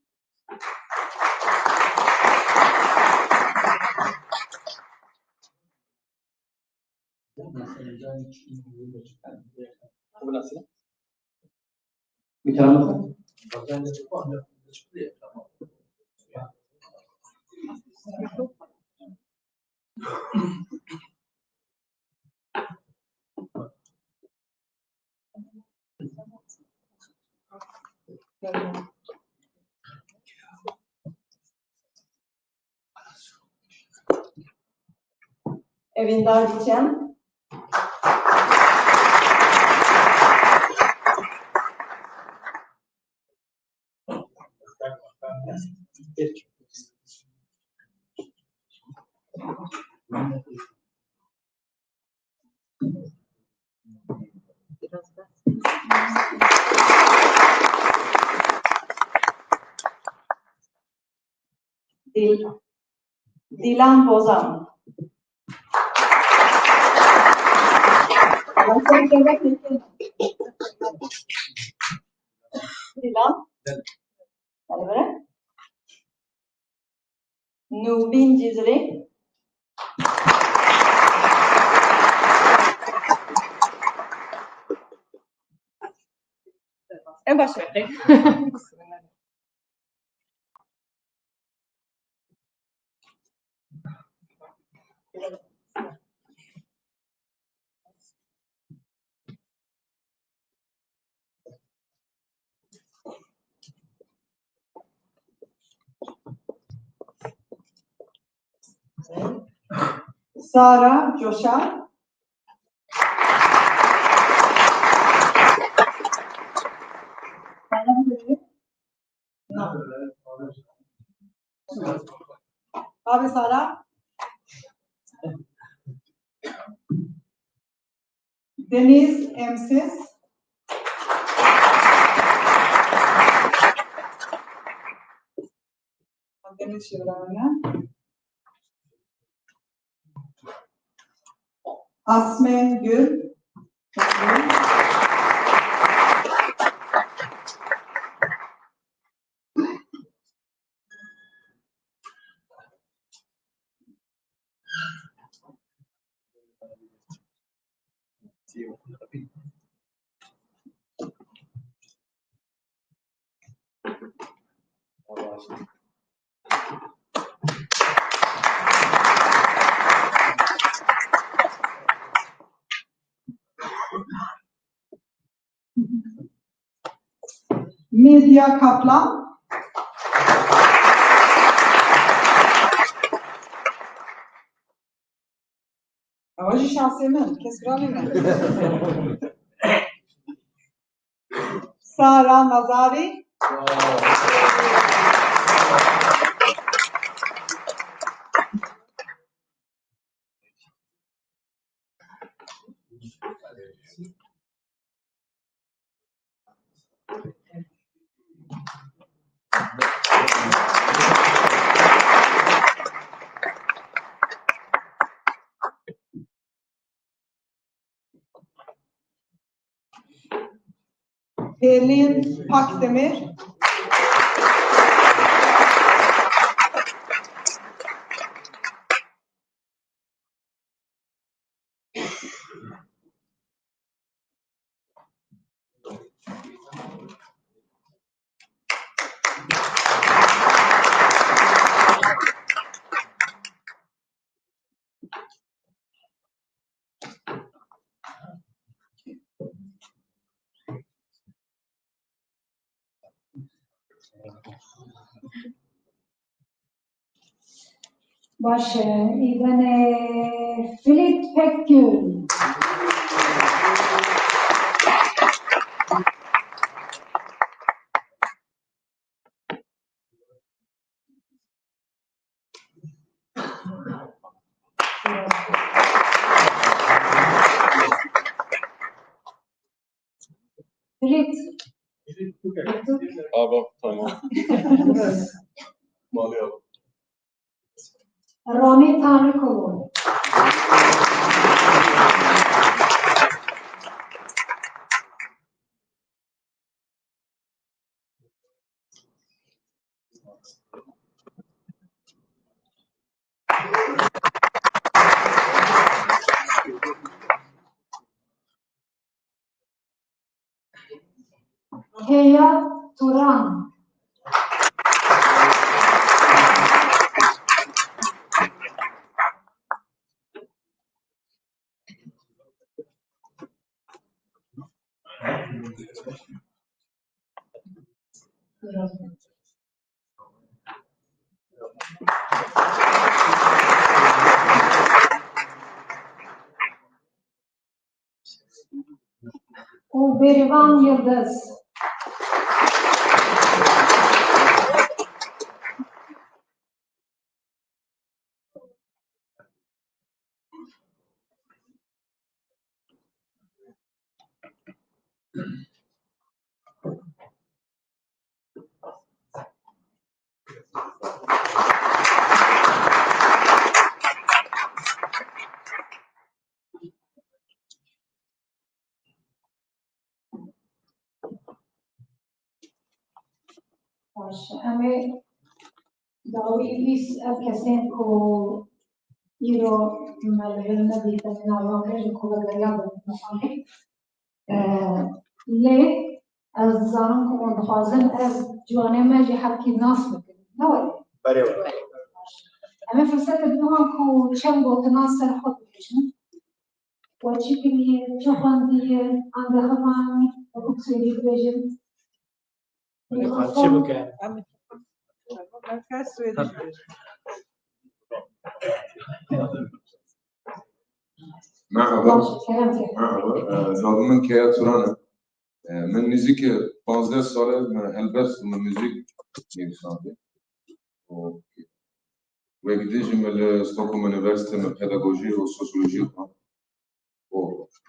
Evîndar diçem. Dil-, Dilan Bozan. Dilan. Nûbîn Cizrî. En baş. Sara Coşar. Abi Sara. Deniz Emsiz. Deniz Şivrane. Asmen Gül. Medya Kaplan. Ewa jî şansê min, kes giranî ne. Sara Nazarî. Hêlîn Pakdemir. Baş e, îbene Filît Pekgül. Filît. Aba, tamam. Malî abi. Ramî Tanrıkulu. Heya Turan. û Bêrîvan Yildiz. Baş, em ê dawî bîst ev kesên ku îro me li vir nedîtin, navê wan bêjin ku vegeriya bin. Ee, lê ez dizanim ku hûn dixwazin ez ciwanê me jî hevkî nas bikim. Ne were? Berê were. Em ê firsetê bidin wan ku çend gotina ser xwe bibêjin. We çi kiriye, çi xwendiye, andexivan, wekî Swêdî dibêjin. Belê, xwe çi bike? Em, em her Swêdî dibêjin. Merhaba. Baş, kerem. Merhaba. Ee, navê min Keya Turan e. Ee, min nêzîkî panzdeh sal e, min helbest, min muzîk nivîsandî. Wek dî jî min li Stockholm University min pedagojî û sosyolojî xwend. Û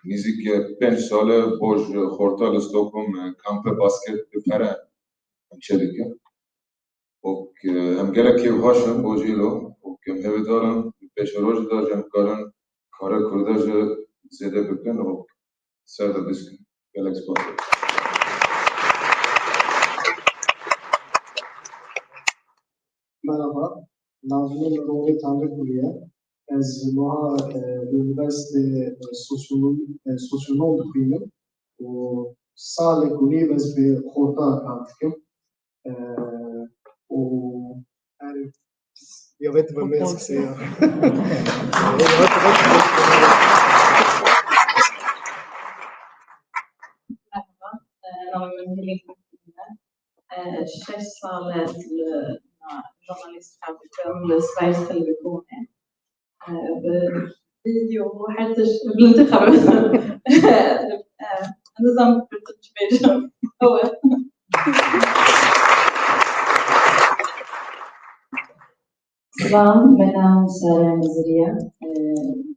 nêzîkî pênc sal e bo ji xorta li Stockholm, e, kampê basket bi pere em çêdikin. û, e, em gelek kêfxweş in bo jî îro û em hêvîdar in di pêşerojê de jî em karin kara Kurda jî zêde bikin û ser de bîst kin. Gelek spas. Merhaba, navê min Romê Tanrıkulu ye. Ez niha, e, li Unîversîteyê, e, sosyolo-, e, sosyolog dixwînim û salek û nîv ez bi xorta kar dikim. E, û her ya ve tu me ya. Merhaba, e, navê min Hilî Kutlumen e. E, şeş sal e li, na, jurnalîstîka dikim li Schweiz Televisionê. E, bi video û her tişt, bi te xebir. E, nizam bi tu çi bêjim. Ew e. Silav, me nav Sare Mizirî ye.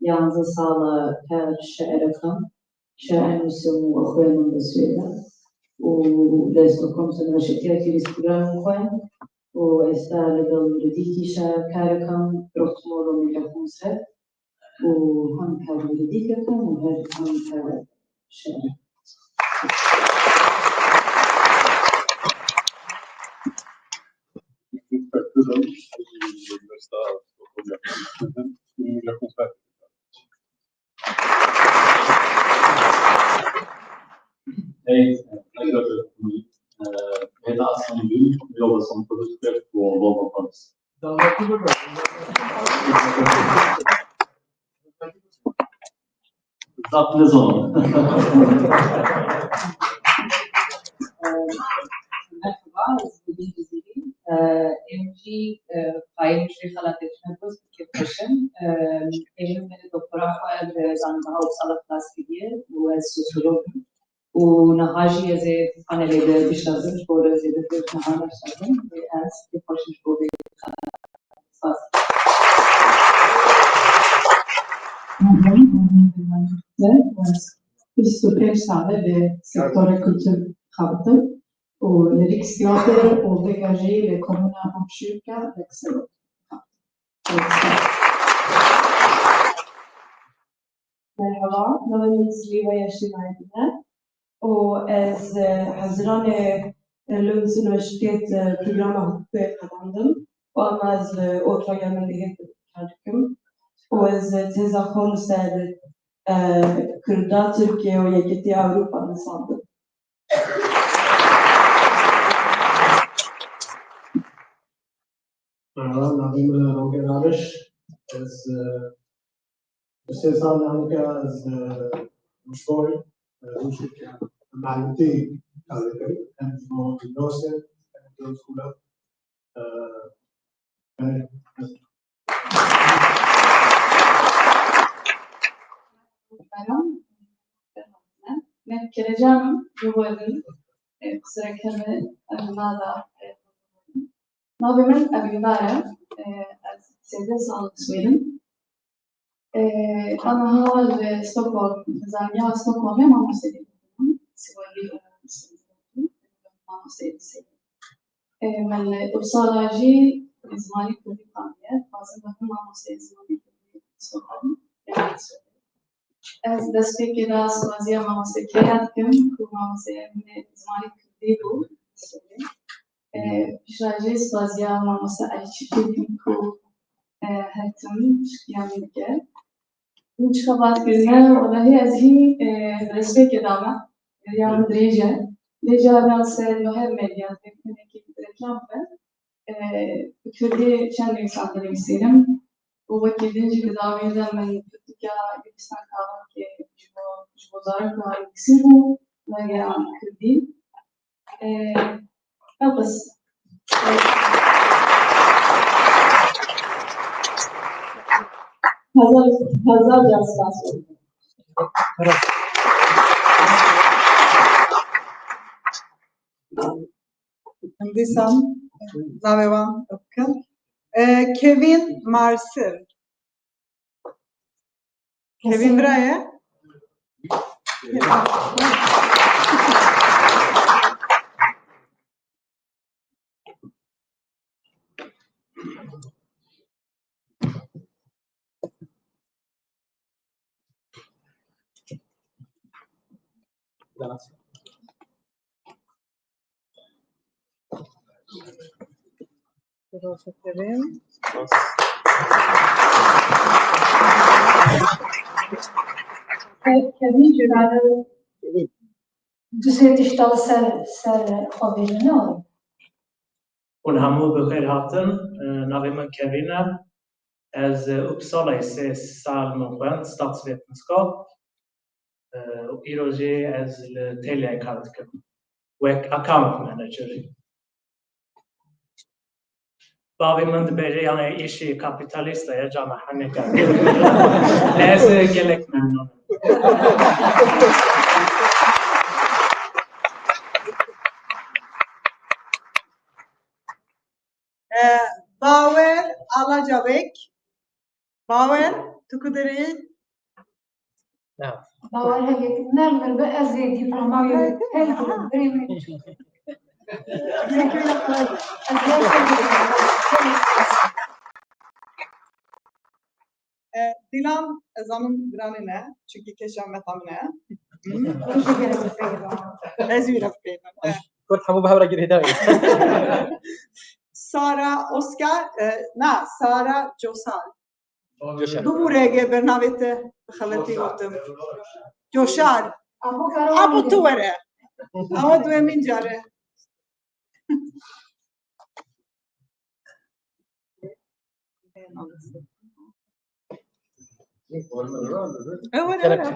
Yanzdeh sal e kar şiir dikim. Şiir nivîsim û xwînim li Swêd de. Û li Stockholm University Kurdî programê xwend. Û êsta legel Ridîkî şiir kar dikim, Rotmor û Mîra Xunse. û hem kar juridique dikim û her hem kar şerî. Hey, pleasure to meet. Uh, Meta Aslan Gül, Global Song Producer for Global Products. Zaf nizanim. Merhaba, ez Gülîn Cizîrî. Em jî, e, payên jî xelatê tune dost kêfxweş in. Em ê min doktora xwe li Zanîngeha Uppsala xilas kiriye û ez sosyolog im. û niha jî ez ê panelê de bişazim, ji bo zêdetir niha neşazim, lê ez kêfxweş im ji bo vê spas. Bîst û pênc sal e li sektorê kultur xebitim û li Rîkstheater û vêga jî li Komuna Hamşîrka Wechselob. Merhaba, navê min Zilîva Yaşînayî ye û ez, e, heziranê, e, Lunds Universitêt, e, programa hukukê qedandim û ema ez li Ottoya Mendehê kar dikim û ez, e, teza xwe li ser, e, Kurda Tirkiye û Yekîtiya Ewropa nivîsandin. Merhaba, navê min Roger Ariş. Ez, e, bi sê sal navika ez, e, ji bo, e, rûşek melûtî kar dikim. Hem ji bo Windowsê, hem ji bo skûla. E, e, Selam. Me Kerecan im, ji Werdin. E, qisireke me ev nada, e, Navê min Ebîndar e. E, ez sêzdeh sal li Swêd im. E, aniha li Stockholm, li Zanîngeha Stockholmê mamosteyî dikim. Swahili, e, mamosteyî. E, min li Uppsala jî zimanê kurdî xwendiye. Dixwazim bibim mamosteyê zimanê kurdî Stockholm. Yanî Swêd. Ez destpêkê de spaziya mamoste Kera dikim, ku mamosteya min ê zimanê kurdî bû. E, piştre jî spaziya mamoste Elî Çiftî dikim, ku, e, her tim piştgiranî dike. Min çi xebat kirine, welahî ez hîn, e, destpêkê de me. Beriya min dirêj e. Lê carna ser li her medya, têkmenekî reklam be. E, bi kurdî çend nivîsan dinivîsînim û wekî din jî di dawî de min pirtûka Gülistan Kavakê ji bo, ji bo zarok nivîsîbû, wergeran kurdî. E, ew bes. Hezar, hezar car spas. Hindistan, navê wan bikim. E, Kevin Marsil. Kevin bira ye? Kevin, ji me re du sê tişta li ser, ser xwe bêjine. Hûn hemû bi xêr hatin. Navê min Kevin e. Ez, e, Uppsala'yê sê sal min xwend, statsvetenskap. E, û îro jî ez li Telia'yê kar dikim. Wek account manager. Bavê min dibêje, yani, îşê kapîtalîst e, ya cama heneka. Ez, e, gelek memnûn im. Çavek. Bawer, tu ku derê? Bawer heye, ne li vir be ez ê dîploma wê her birê wê. E, Dilan, ez zanim giranê ne, çünkü keşa meta min e. Ez wî re bipeyvim. Kurd hemû bi hev re girêdayî. Sara Oskar, e, na, Sara Coşar. Coşar. Bibûre eger bernavê te bi xeletî gotim. Coşar. Abo tu were. Ama duyemîn care. Ew were, were.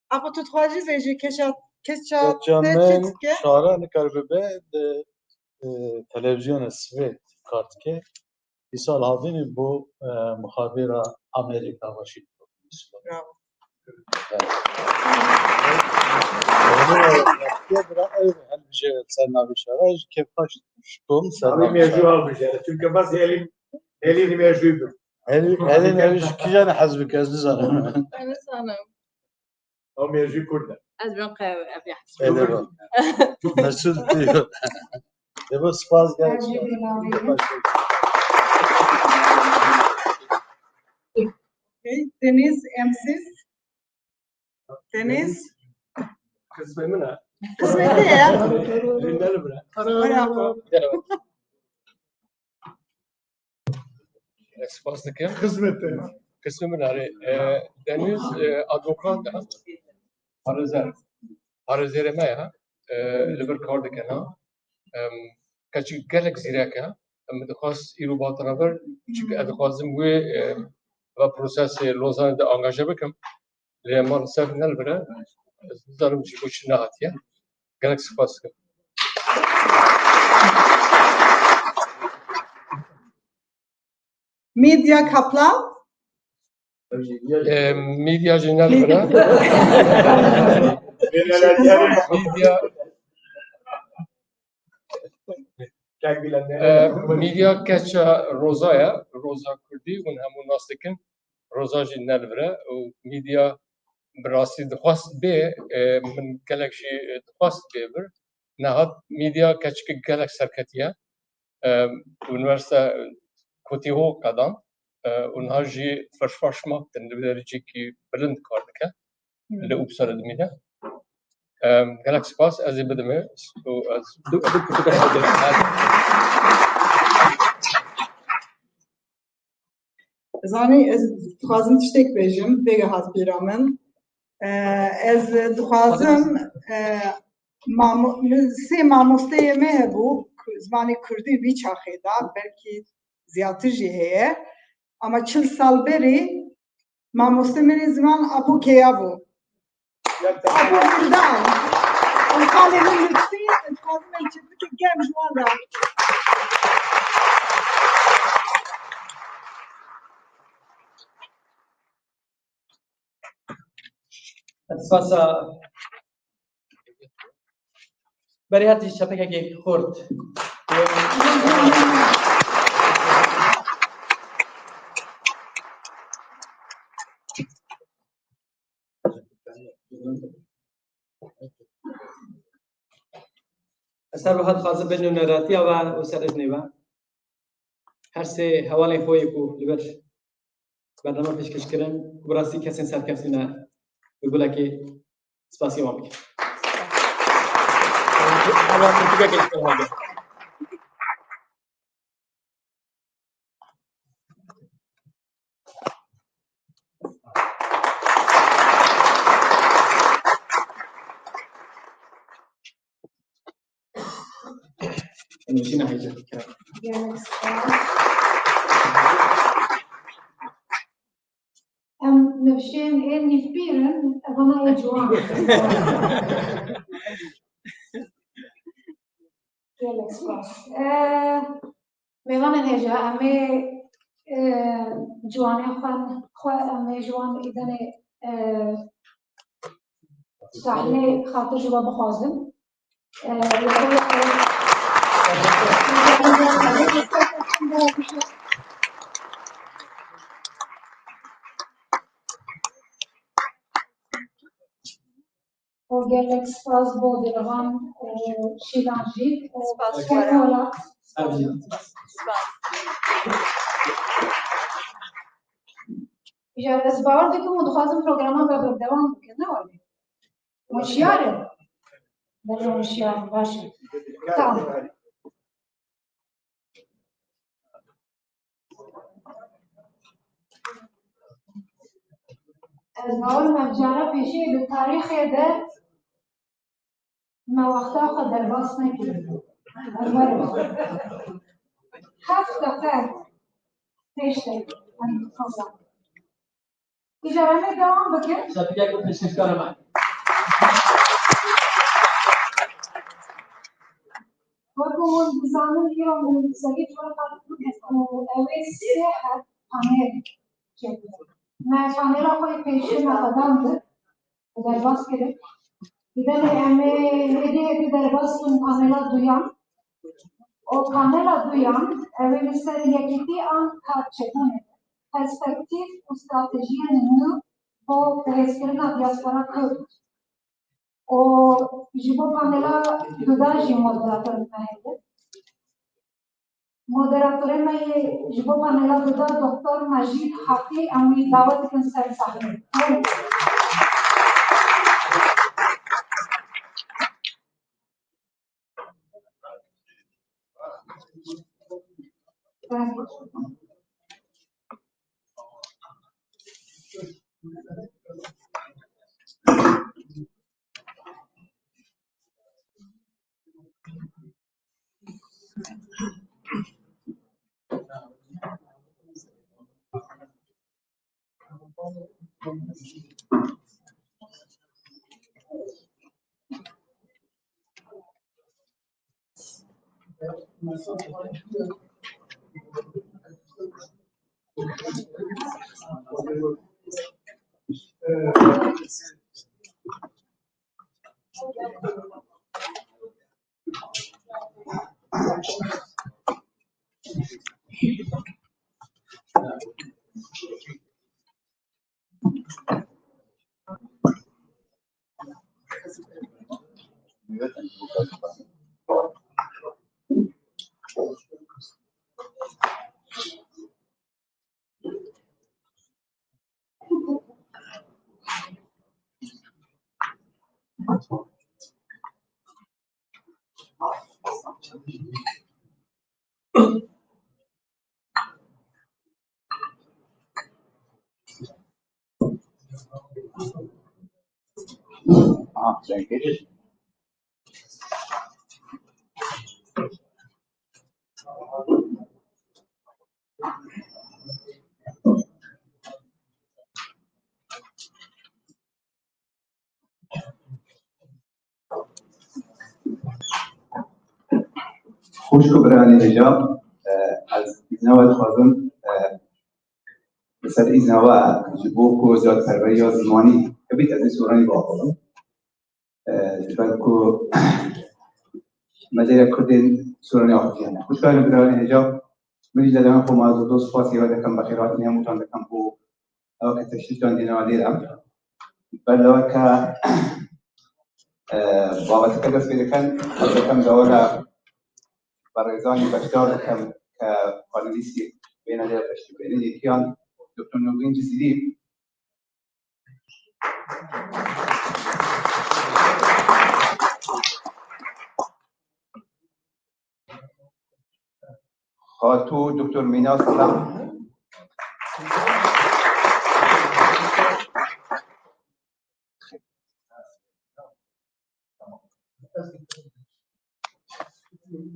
Abo tu dixwazî vêjî keşa, keşa Keşa te çi min dike? Sara nikar bibe di, e, televîzyona Swêd kar dike. Îsal havînî bo, e, mixabêra Amerîka, Washington. Bravo. Evet. Ew helbije ser navê şara, ji kêfxweş ji kom ser navê şara. Abi mevzu almış yani. Çünkü bas elin, elin mevzuydu. Elin, elin, elin ji kîjan hez bike, ez nizanim. Ez nizanim. Ew mejî Kurd e. Ez bin qe-, ev ya. Ê, deba. Mesut diyor. Deba, spas gelsin. Deniz, emsiz. Deniz. Kısmı mı ne? Kısmeti ya. Lindeli bile. Bravo. Spas dikim. Xizmetê. Qismê min erê. E, Deniz, e, advokat e. Parêzer. Parêzerê me ye. E, li vir kar dike, ha. Em, keçik gelek zîrek e. Em dixwast îro bi hatine vir, çunke ez dixwazim wê, e, va prosesê Lozanê de angaje bikim. Lê maalesef ne li vir e. Ez nizanim ji bo çi nehatiye. Gelek spas dikim. Medya Kaplan. E, medya jî ne li vir e. Medya, e, medya keça Roza ye. Roza Kurdî, hûn hemû nas dikin. Roza jî ne li vir e û medya bi rastî dixwest bê, e, min gelek jî dixwest bê vir. Nehat medya keçikê gelek serketî ye. E, Unîversîte Kotîho qedan, e, û niha jî ferşfaş maktin li derecekî bilind kar dike. Li Uppsala dimîne. E, gelek spas, ez ê bidimê û ez Zanî, ez dixwazim tiştek bêjim, vêga hat bîra min. E, ez dixwazim, e, mamo-, min sê mamosteyê me hebû, ku-, zimanê kurdî vî çaxê de, belkî ziyadtir jî heye. Ama çil sal berî mamoste min ê ziman Apo Keya bû. Apo Vildan. Em xalê min lutfî, ez dixwazim em çekbikê germ ji wan re. Spasa. Berê hatî çepekekê xurt. Ez her wiha dixwazim bin nûneratiya we û serê jinê we. Her sê hevalên xwe yê ku li vir bername pêşkêş kirin, ku bi rastî kesên serkeftin ne, bi gulekê spasiya wan bikin. Nûşîna hêja. Gelek spas. Em nifşên ên nîvpîr in, evana ê ciwan. Gelek spas. Eh, mêvanên hêja, em ê, eh, ciwanên xwe, xwe em ê ji wan îdenê, eh, Sahnê xatir ji we bixwazim. Ee, û gelek spas bo Dilxan û Şîlan jî û Kemal. Îcar ez bawer dikim û dixwazim programa me berdewam bikin, ne were? Hişyar in? Belê hişyar in, baş e. Tamam. Ez bawer me cara pêşî di tarîxê de me wexta xwe derbas nekiriye. Ez werim. Heft deqe pêş de em dixwazan. Îcar em ê dewam bikin. Şefîlek û pêşkêşkara me. Wekî hûn dizanin, îro min serî çar qat û ew ê sê heb panel çêkir. Me panela xwe yê pêşî me xwedandin û derbas kirin. Didemê em ê hêdî hêdî derbas bin panela duyan. Û panela duyan, ew ê li ser yekîtî an karçebûnê, perspektîf û stratejiyên nû bo bihêzkirina diaspora Kurd. Û ji bo panela duda jî moderator me heye. Moderatorê me yê ji bo panela duda Doktor Mecîd Heqî, em wî dawet dikin ser sahnê. Xwişk û birayê hêja, e, ez îzna we dixwazim, e, li ser îzna we ji bo ku ziyadperweriya zimanî hebît, ez ê soranî biaxivim. E, ji ber ku me dêre Kurdên soranî axiviyane. Xwişkayên û birayên hêja, min jî li dema xwe ma zû spasî we dikim, bi xêrhatinê hemûtan dikim bo ew ke teşrîftan dîne me dêre. Ber leweke, e, babeteke dest pê dikin, ez dikim dewera berêzanî beşdar dikim ke panelîstê bêne lê piştî bênin. Yekiyan Doktor Nûrîn Cizîrî. Xatû Doktor Mîna Selam.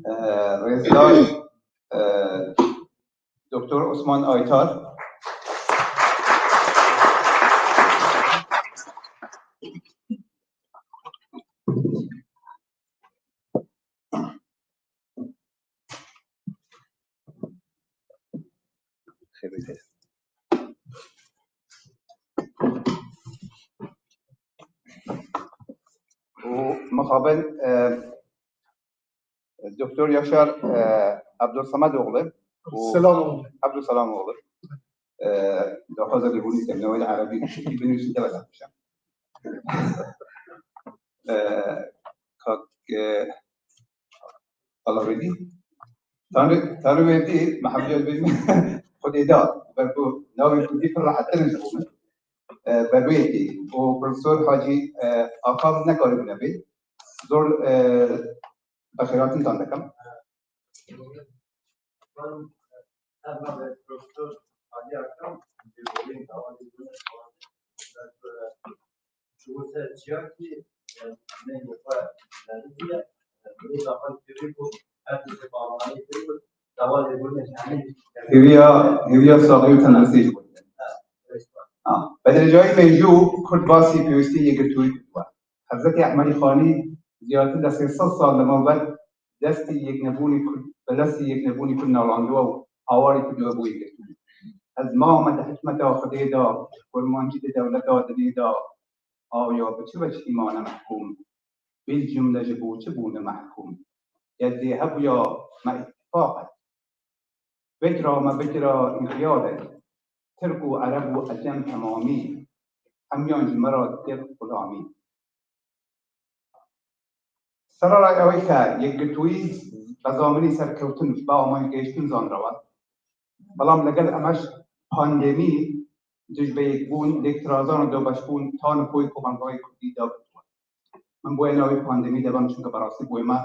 Ee, Rêzdar, ee, Doktor Osman Aytar. û mixabin, e, Doktor Yaşar, e, Abdulsamedoğlu û Selamoğlu. Abdulselamoğlu. E, daxwaza lêbûnî te navê li erebî bişî, binivîsî te vedatişe. E, kak, e, Alaredî. Tanrı, Tanrı verdi, Mehmet Ali Bey, Xwedê da, ber ku navê kurdî pir rehettir in ji bo min. E, ber wê yekê. Û Profesor Hacî, e, Aka nekaribûne bê. Zor, e, bexêratintan dikim. Hêviya, hêviya saxî û tendiristî ji bo. Ha, Bedrîcayî Mejû Kurd basî pêwîstî yekgirtûyî kiriwe. Hezretî Ehmedî Xanî ziyartir li sê sed sal li mal ber destî yeknebûnî Kurd, bi destî yeknebûnî Kurd navlandiwe û hawarî kirdiwe bo yekgirtûyî. Ez mawme di hikmeta Xwedê de, kurmancî di dewleta dinê de, awya bi çi veçhî mane mehkûm? Bilcumle ji bo çi bûne mehkûm? Ger dê hebûya me îttifaq e. Fikra me bikira înqiyadek, Tirk û Ereb û Ecem temamî, hemiyan ji me re dikir xulamî. Serera ew ê ke yekgirtûyî bi zaminî serkewtin, bi amayî gehiştin zanrawe. Belam legel emeş pandemî dijbeyekbûn, lêktirazan û dabeşbûn tan û poyê komelgayê kurdî da bû. Min boye navê pandemî de bam, çunke berastî boye me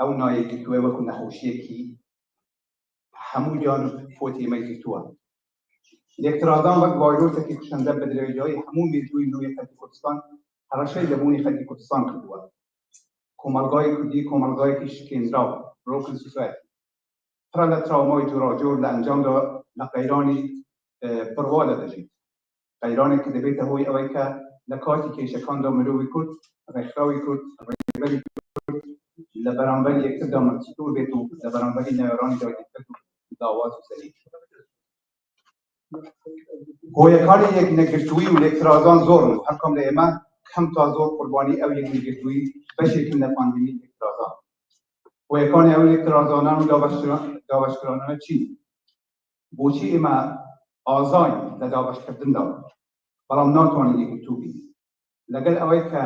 ew nayê girtûye wekû nexweşiyekî hemû can û potê me girtûye. Lêktirazan wek vayrosekî kuşende bi dirêjayî hemû mîrcûyî nû yê xelkê Kurdistan, hereşeyê lebûnê xelkê Kurdistan kirdiye. Komelgayê Kurdî komelgayekî şikênrav, broken society. Pira li trawmayê coracor li encam de li qeyranî, e, pirwa de dijî. Qeyranê ki dibête hoy ew e ke li katî kêşekan de mirovî Kurd, rêxrawî Kurd, rêberî Kurd li beramberî yektir de mirsitûr bêt û li beramberî neyaranî de yektir û dawaz û zelîl. Hoyekarê yeknegirtûyî û lêktirazan zor in û her kam li ême kemta zor qurbanî ew yeknegirtûyî beşê kin li pandemî lêktirazan. Hoyekanê ew lêktirazanan û dabeşkira-, dabeşkiranan çi ne? Boçî ême aza in li dabeşkirdin de, belam natonin yekgirtû bîn? Legel ewê ke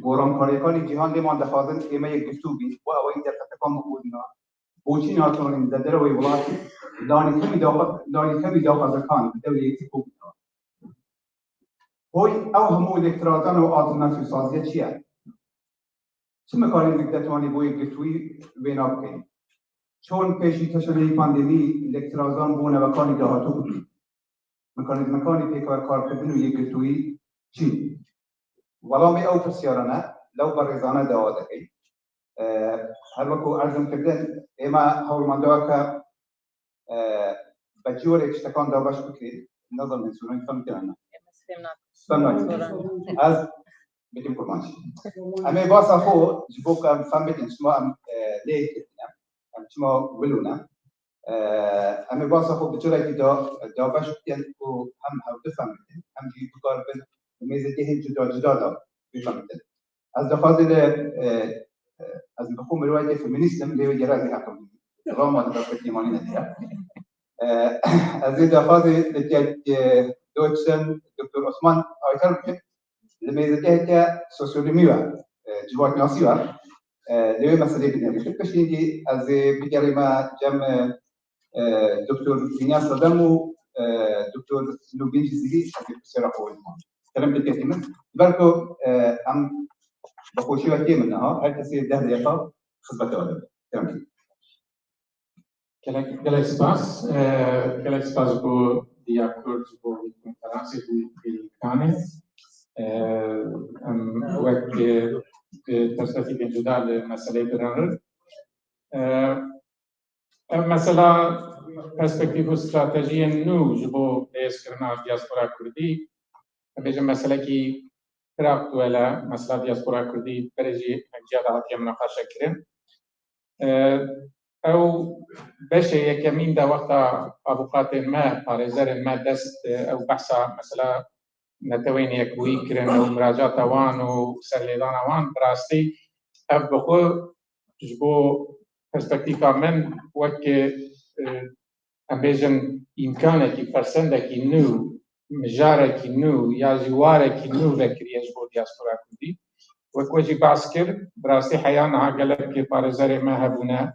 gorankariyekani cîhan lê man dixwazin ême yekgirtû bîn, bo eweyî derfetekan bibûrîna, boçî natonin li derewê welatî, lanî kevî daxa-, lanî kevî daxwazekan bi dewlê yekî kobîna? Hoy ew hemû lêktirazan û alternatîfsaziye çi ye? Çi mekanîzmik detwanî bo yekgirtûyî wêna bike? Çon pêşî teşeneyî pandemî lêktirazan bo nevekanî dahatû bû? Mekanîzmekanî pêkar karkirdin û yekgirtûyî çi ne? Welamê ew pirsyarane lew berêzane dawa dike. E, her wekû erzim kirdin, ême hewlmenda ke, e, bi cîwarê tiştekan dabeş bikin, nizanim hênsûnayî fem kirin. Fem nakin. Ez bikim kurmancî. Em ê basa xwe ji bo ku em fem bikin, çima em, e, lê kirine, em çima wilo ne. E, em ê basa xwe bi cirekî da, dabeş bikin û hem hevdu fem bikin, hem jî bikaribin mêzegehên cuda cuda da bifem bikin. Ez dixwazim li, e, e, ez bi xwe mirovekî feminîst im, lê wê gere ez ê heqim. Roma di ber Tirkî manî nedî. E, ez ê daxwazê li kek, e, doçim, Doktor Osman Aytar bikim. Li mêzegeheke sosyolîmî we, e, civaknasî we, e, li wê meselê binêrî. Piştî ez ê bigerîme cem, e, e, Doktor Bînya Sedem û, e, Doktor Nûbîn Cizîrî ez ê pirsiyara xwe bidîme. Kerem diketî min. Ber ku, e, em bi xweşî ve tê min niha, her kesê deh deqîqa xizmeta we de be. Kerem diketî. Gelek, gelek spas. E, gelek spas ji bo Diya Kurd, ji bo vî konferansê, vî, vî îmkanê. E, em wek, e, e, perspektîfên cuda li meseleyê birin re. E, Ev mesela perspektîf û stratejiyên nû ji bo lêzkirina diaspora kurdî, em bêjin meselekî pir aktuel e, mesela diaspora kurdî berê jî ciya de hatiye minaqeşe kirin. E, ew beşê yekemîn de wexta avûkatên me, parêzerên me dest, e, ew behsa mesela neteweyên yekbûyî kirin û miracata wan û serlêdana wan, bi rastî ev bi xwe ji bo perspektîfa min weke, e, em bêjin îmkanekî, fersendekî nû, mijarekî nû ya jî warekî nû vekiriye ji bo diaspora kurdî. Wek we jî behs kir, bi rastî heya niha gelek parêzerê me hebûne,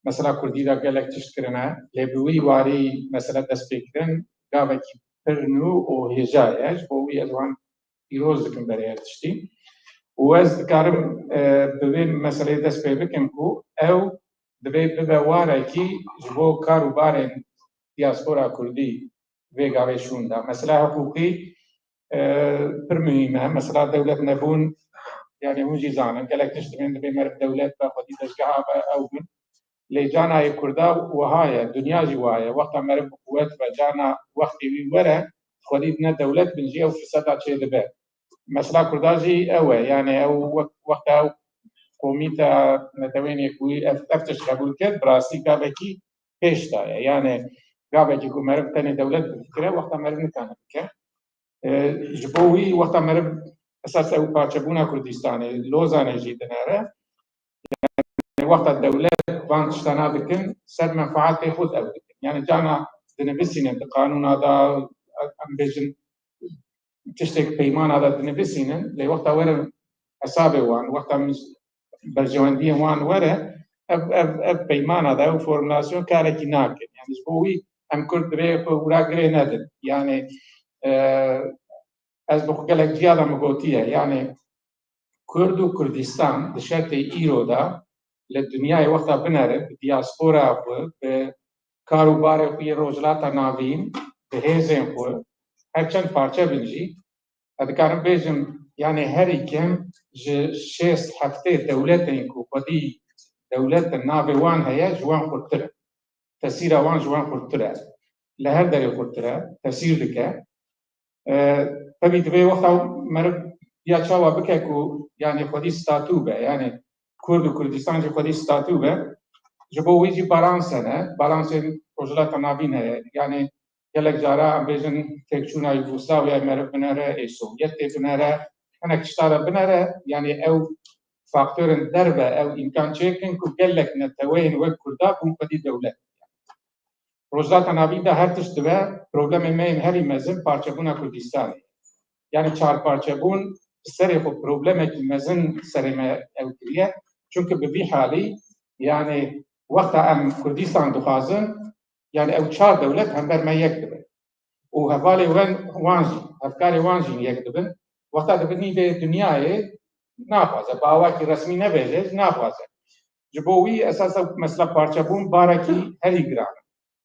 mesela kurdî de gelek tişt kirine, lê bi wî warî mesela dest pê kirin gavekî pir nû û hêja ye. Ji bo wî ez wan pîroz dikim berê her tiştî. Û ez dikarim, e, bi vê meseleyê dest pê bikim ku ew divê bibe warekî ji bo kar û barên diaspora kurdî vê gavê şûn de. Mesela hiqûqî, e, pir muhîm e. Mesela dewlet nebûn, yani hûn jî zanin, gelek tişt dibên, divê meriv dewlet be, xwedî dezgeha be, ew bin. Lê cana yê Kurda wiha ye, dinya jî wiha ye. Wexta meriv bi quwet be, cana wextê wî were, xwedî ne dewlet bin jî ew firseta çêdibe. Mesela Kurda jî ew e, yani ew wek-, wexta ew komîta netewên yekbûyî ev, ev tişt qebûl kir, bi rastî gavekî pêş daye. Yani gavekî ku meriv tenê dewlet bifikire, wexta meriv nikane bike. E, ji bo wî wexta meriv esas ew parçebûna Kurdistanê, Lozanê jî dinere. Yani wexta dewlet van tiştana dikin, ser menfaatê xwe ew dikin. Yani cana dinivîsînin di qanûna de, em bêjin, tiştek peymana de dinivîsînin, lê wexta werin hesabê wan, wexta berjewendiyên wan were, ev, ev, ev peymana de, ev formülasyon karekî nakin. Yani ji bo wî em Kurd divê xwe wira girê nedin. Yani, e, ez bi xwe gelek ciya de min gotiye. Yani Kurd û Kurdistan di şertê îro de li dinyayê wexta binere, bi diaspora xwe, bi kar û barê xwe yê Rojhilata Navîn, bi hêzên xwe, her çend parçe bin jî, ez dikarim bêjim, yani herî kêm ji şêst heftê dewletên ku xwedî dewlet di navê wan heye, ji wan xurtir e. Tesîra wan ji wan xurtir e. Li her derê xurtir e, tesîr dike. E, tevî divê wexta meriv ya çawa bike ku, yani xwedî statû be, yani Kurd û Kurdistan jî xwedî statû be. Ji bo wî jî balans hene, balansên Rojhilata Navîn heye. Yani gelek cara em bêjin têkçûna Yugoslavyayê meriv binere, ê Sovyetê binere, hinek tişta re binere, yani ew faktorên derve ew îmkan çêkin ku gelek neteweyên wek Kurda bûn xwedî dewlet. Rojhilata Navîn de her tişt dibe, problemê me yên herî mezin parçebûna Kurdistanê. Yani çarparçebûn bi serê xwe problemekî mezin serê me ew kiriye. Çunke bi vî halî, yani wexta em Kurdistan dixwazin, yani ew çar dewlet hember me yek dibin. Û hevalê wen, wan jî, hevkarê wan jî yek dibin. Wexta dibin nîvê dinyayê naxwaze, bi awakî resmî nebêje, naxwaze. Ji bo wî esas ew mesela parçebûn barekî herî giran e.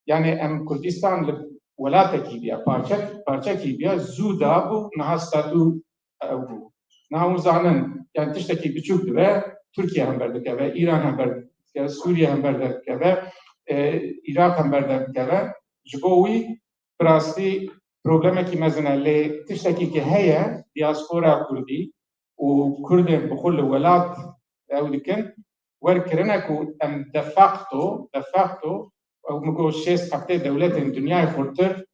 Yani em Kurdistan li welatekî biya, parçe, parçekî biya, zû dabû, niha statû ew bû. Niha hûn zanin, yani tiştekî biçûk dibe, Tirkiye hember dikeve, Îran hember dikeve, Sûriye hember dikeve, e, Iraq hember dikeve. Ji bo wî bi rastî problemekî mezin e, lê tiştekî ki heye, diaspora Kurdî û Kurdên bi xwe li welat ew dikin, wer kirine ku em de facto, de facto, ew min got şêst heftê dewletên dinyayê xurtir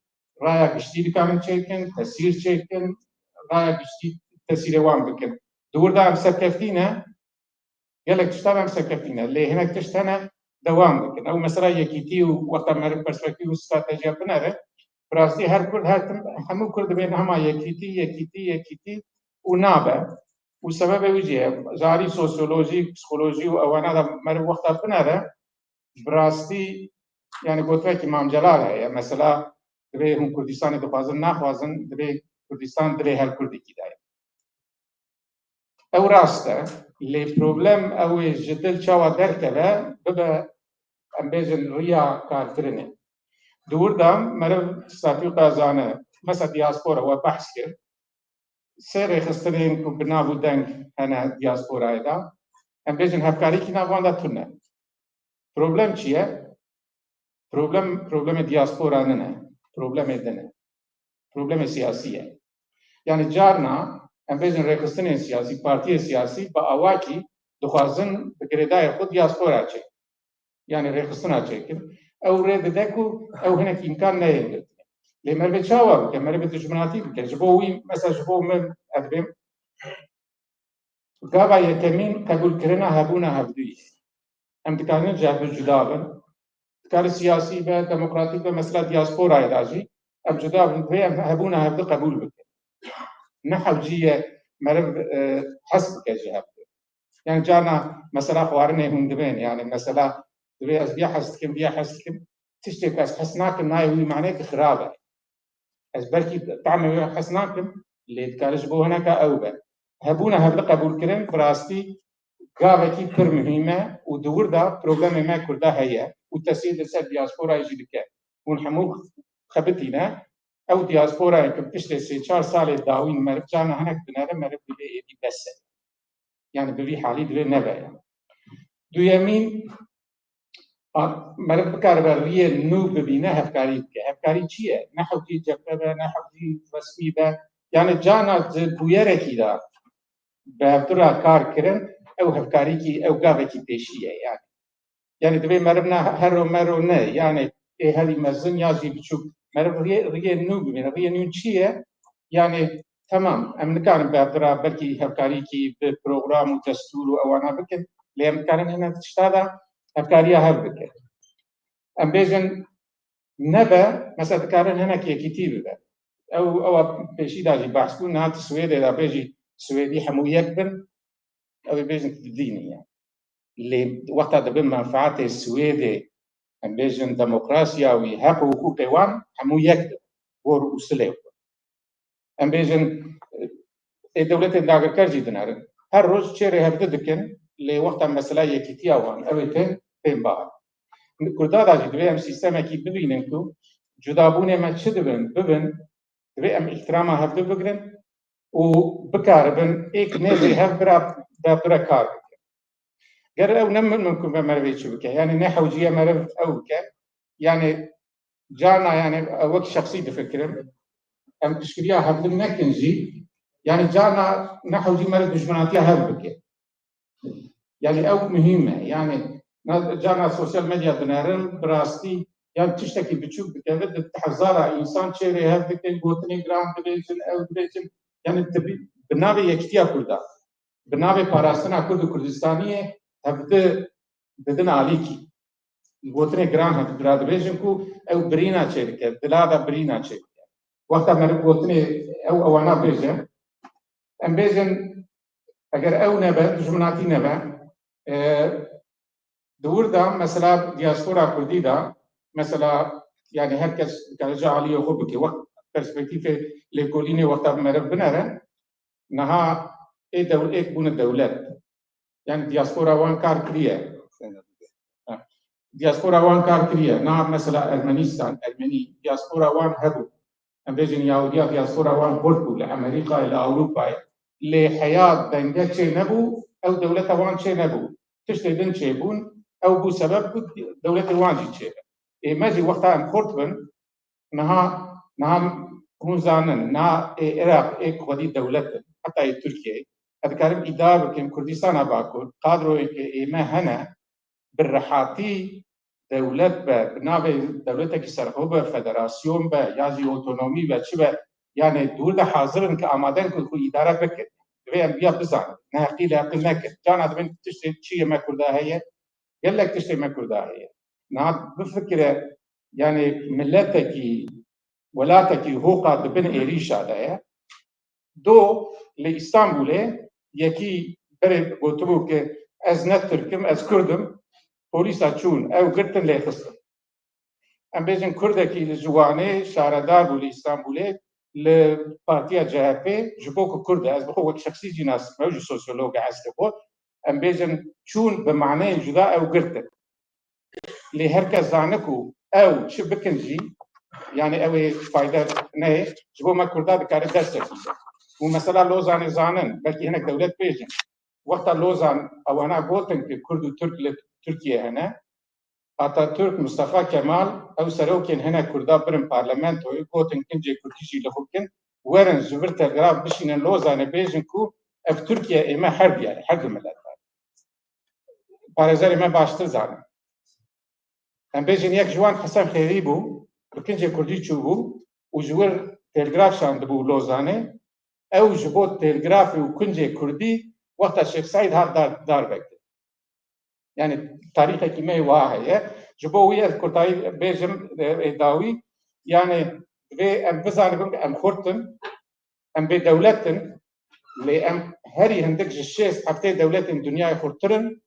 raya giştî dikarin çêkin, tesîr çêkin, raya giştî tesîrê wan bikin. Di wir de em serkeftî ne, gelek tiştan em serkeftî ne. Lê hinek tişt hene dewam dikin. Ew mesela yekîtî û wexta meriv perspektîf û stratejiya binere, bi rastî her Kurd, her tim, hemû Kurd dibên hema yekîtî, yekîtî, yekîtî û nabe. Û sebebê wî jî ye. Ji alî sosyolojî, psîkolojî û ewana de meriv wexta binere, bi rastî, yani gotivekî Mam Celal heye. Mesela divê hûn Kurdistanê dixwazin, naxwazin, divê Kurdistan dilê her Kurdekî de ye. Ew rast e, lê problem ew ê ji dil çawa derkeve, bibe, em bêjin, riya karkirinê. Di wir de meriv statû qezane, mesela diaspora we behs kir, sê rêxistinên ku bi nav û deng hene diasporayê de, em bêjin hevkarîkî nav wan de tune. Problem çi ye? Problem, problemê diaspora nine. Problemê din e. Problemê siyasî ye. Yani carna em bêjin rêxistinên siyasî, partiyê siyasî bi awakî dixwazin bi girêdayê xwe diaspora çêkin. Yani rêxistina çêkin. Ew rê dide ku ew hinek îmkan neyên girtinê. Lê merivê çawa bike? Merivê dijminatî bike. Ji bo wî, mesela ji bo min, ez dibêm, gava yekemîn qebûlkirina hebûna hevdûyî. Em dikarin ji hevdû cuda bin. Dikare siyasî be, demokratîk be, mesela diasporayê de jî em cuda bin. Divê em hebûna hevdû qebûl bikin. Ne hewcî ye meriv, e, hez bike ji hevdû. Yani carna mesela xwarinê hûn dibên, yani mesela divê ez viya hez dikim, viya hez dikim. Tiştê ku ez hez nakim nayê wî manê ki xirab e. Ez belkî tamê wê hez nakim, lê dikare ji bo hineka ew be. Hebûna hevli qebûlkirin bi rastî gavekî pir muhîm e û di wir de problemê me Kurda heye û tesîr li ser diasporayê jî dike. Hûn hemû xebitîne, ew diasporayê ku piştê sê çar salê dawîn meriv carna hinek dinere, meriv divê êdî bes e. Yani bi vî halî divê nebe yani. Duyemîn, a, meriv bikaribe riyê nû bibîne, hevkarî bike. Hevkarî çi ye? Ne hewcî cephe be, ne hewcî resmî be. Yani carna di bûyerekî de bi hevdu re kar kirin, ew hevkarîkî, ew gavekî pêşî ye yani. Yani divê meriv ne hero mero ne, yani ê herî mezin ya jî biçûk. Meriv riyê, riyê nû bibîne. Riyê nû çi ye? Yani temam, em nikarin bi hevdu re belkî hevkarîkî bi program û destûr û ewana bikin, lê em dikarin hinek tişta de hevkariya hev bikin. Em bêjin nebe, mesela dikarin hinek yekîtî bibe. Ew, ewa pêşî de jî behs bû, niha tu Swêdê de bêjî Swêdî hemû yek bin, ew ê bêjin tu didînî ye. Lê wexta dibin menfaatê Swêdê, em bêjin demokrasiya wî, heq û hiqûqê wan hemû yek dibin. Gor û silê xwe. Em bêjin, ê dewletên dagirker jî dinerin. Her roj çêrê hevdi dikin, lê wexta mesela yekîtiya wan, ew ê tên, tên bahar. Kurda da jî divê em sîstemekî bibînin ku cudabûnê me çi dibin, bibin, divê em îhtirama hevdu bigrin û bikaribin êk nêzî hev bira, bi hev re kar bikin. Ger ew ne mimkun be merivê çi bike, yani ne hewciye meriv ew bike, yani carna yani wek şexsî difikirim, em piştgiriya hevdin nekin jî, yani carna ne hewcî meriv dijminatiya hev bike. Yani ew muhîm e. Yani na-, carna sosyal medya dinerin, bi rastî, yani tiştekî biçûk bikeve, di hezara însan çêrê hev dikin, gotinê giran dibêjin, ew dibêjin. Yani di bi, bi navê yekitiya Kurda, bi navê parastina Kurd û Kurdistaniyê hevdi didin alîkî. Gotinê giran hevdi ra dibêjin ku ew birîna çêdike, dila de birîna çêdike. Wexta meriv gotinê ew ewana bêje, em bêjin, eger ew nebe, dijminatî nebe, e, di wir de, mesela diaspora Kurdî de, mesela, yani her kes dikare ji aliyê xwe bike. Wext perspektîfê lêkolînê wexta meriv binere, niha ê dew-, êk bûne dewlet. Yani diaspora wan kar kiriye. Ha. Diaspora wan kar kiriye. Na mesela Ermenistan, Ermenî, diaspora wan hebû. Em bêjin Yahudiya diaspora wan xurt bû li Amerîkayê, li Ewropayê. Lê heya denge çê nebû, ew dewleta wan çê nebû. Tiştê din çêbûn, ew bû sebeb ku dewletê wan jî çêbe. Ê me jî wexta em xurt bin, niha, niha hûn zanin, niha ê Iraq ê ku xwedî dewlet in, heta ê Tirkiyeyê, ez dikarim îdia bikim, Kurdistana Bakur, kadroyê ku ê me hene, bi rihatî dewlet be, bi navê dewletekî serxwe be, federasyon be, ya jî otonomî be, çi be, yani dûr de hazir in ku amade in ku xwe îdare bikin. Divê em viya bizanin. Neheqî leheqî nekin. Cana dibin tiştê çi yê me Kurda heye, gelek tiştê me Kurda heye. Niha bifikire, yani miletekî, welatekî hoqa di bin êrîşa de ye. Do li Îstanbulê yekî berê gotibû ki ez ne Tirk im, ez Kurd im, polîsa çûn, ew girtin lê xistin. Em bêjin Kurdekî li Ciwanê şaredar bû li Îstanbulê, li partiya C H P, ji bo ku Kurd e, ez bi xwe wek şexsî jî nas dikim, ew jî sosyolog e eslê xwe, em bêjin çûn bi maneyên cuda ew girtin. Lê her kes zane ku ew çi bikin jî, yani ew ê fayde neyê, ji bo me Kurda dikare destekî be. Û mesela Lozanê zanin, belkî hinek dewlet bêjin. Wexta Lozan ewana gotin ki Kurd û Tirk li Tirkiye hene, Atatürk, Mustafa Kemal, ew serokên hinek Kurda birin parlamentoyê, gotin kincê Kurdî jî li xwe bikin, werin ji vir telgraf bişînin Lozanê bêjin ku ev Tirkiye ê me her diyar e, her du milet e. Parêzerê me baştir zanin. Em bêjin yek ji wan Hesen Xêrî bû, bi kincê Kurdî çûbû, û ji wir telgraf şandibû Lozanê, ew ji bo telgrafê û kuncê kurdî wexta Şêx Seîd hat dar, darve kir. Yani tarîxekî me wa heye. Ji bo wî ez kurtayî bêjim, e, ê dawî, yani divê em bizanibin em xurt in, em bêdewlet in, lê em herî hindik ji şêst heftê dewletên dinyayê xurttir in.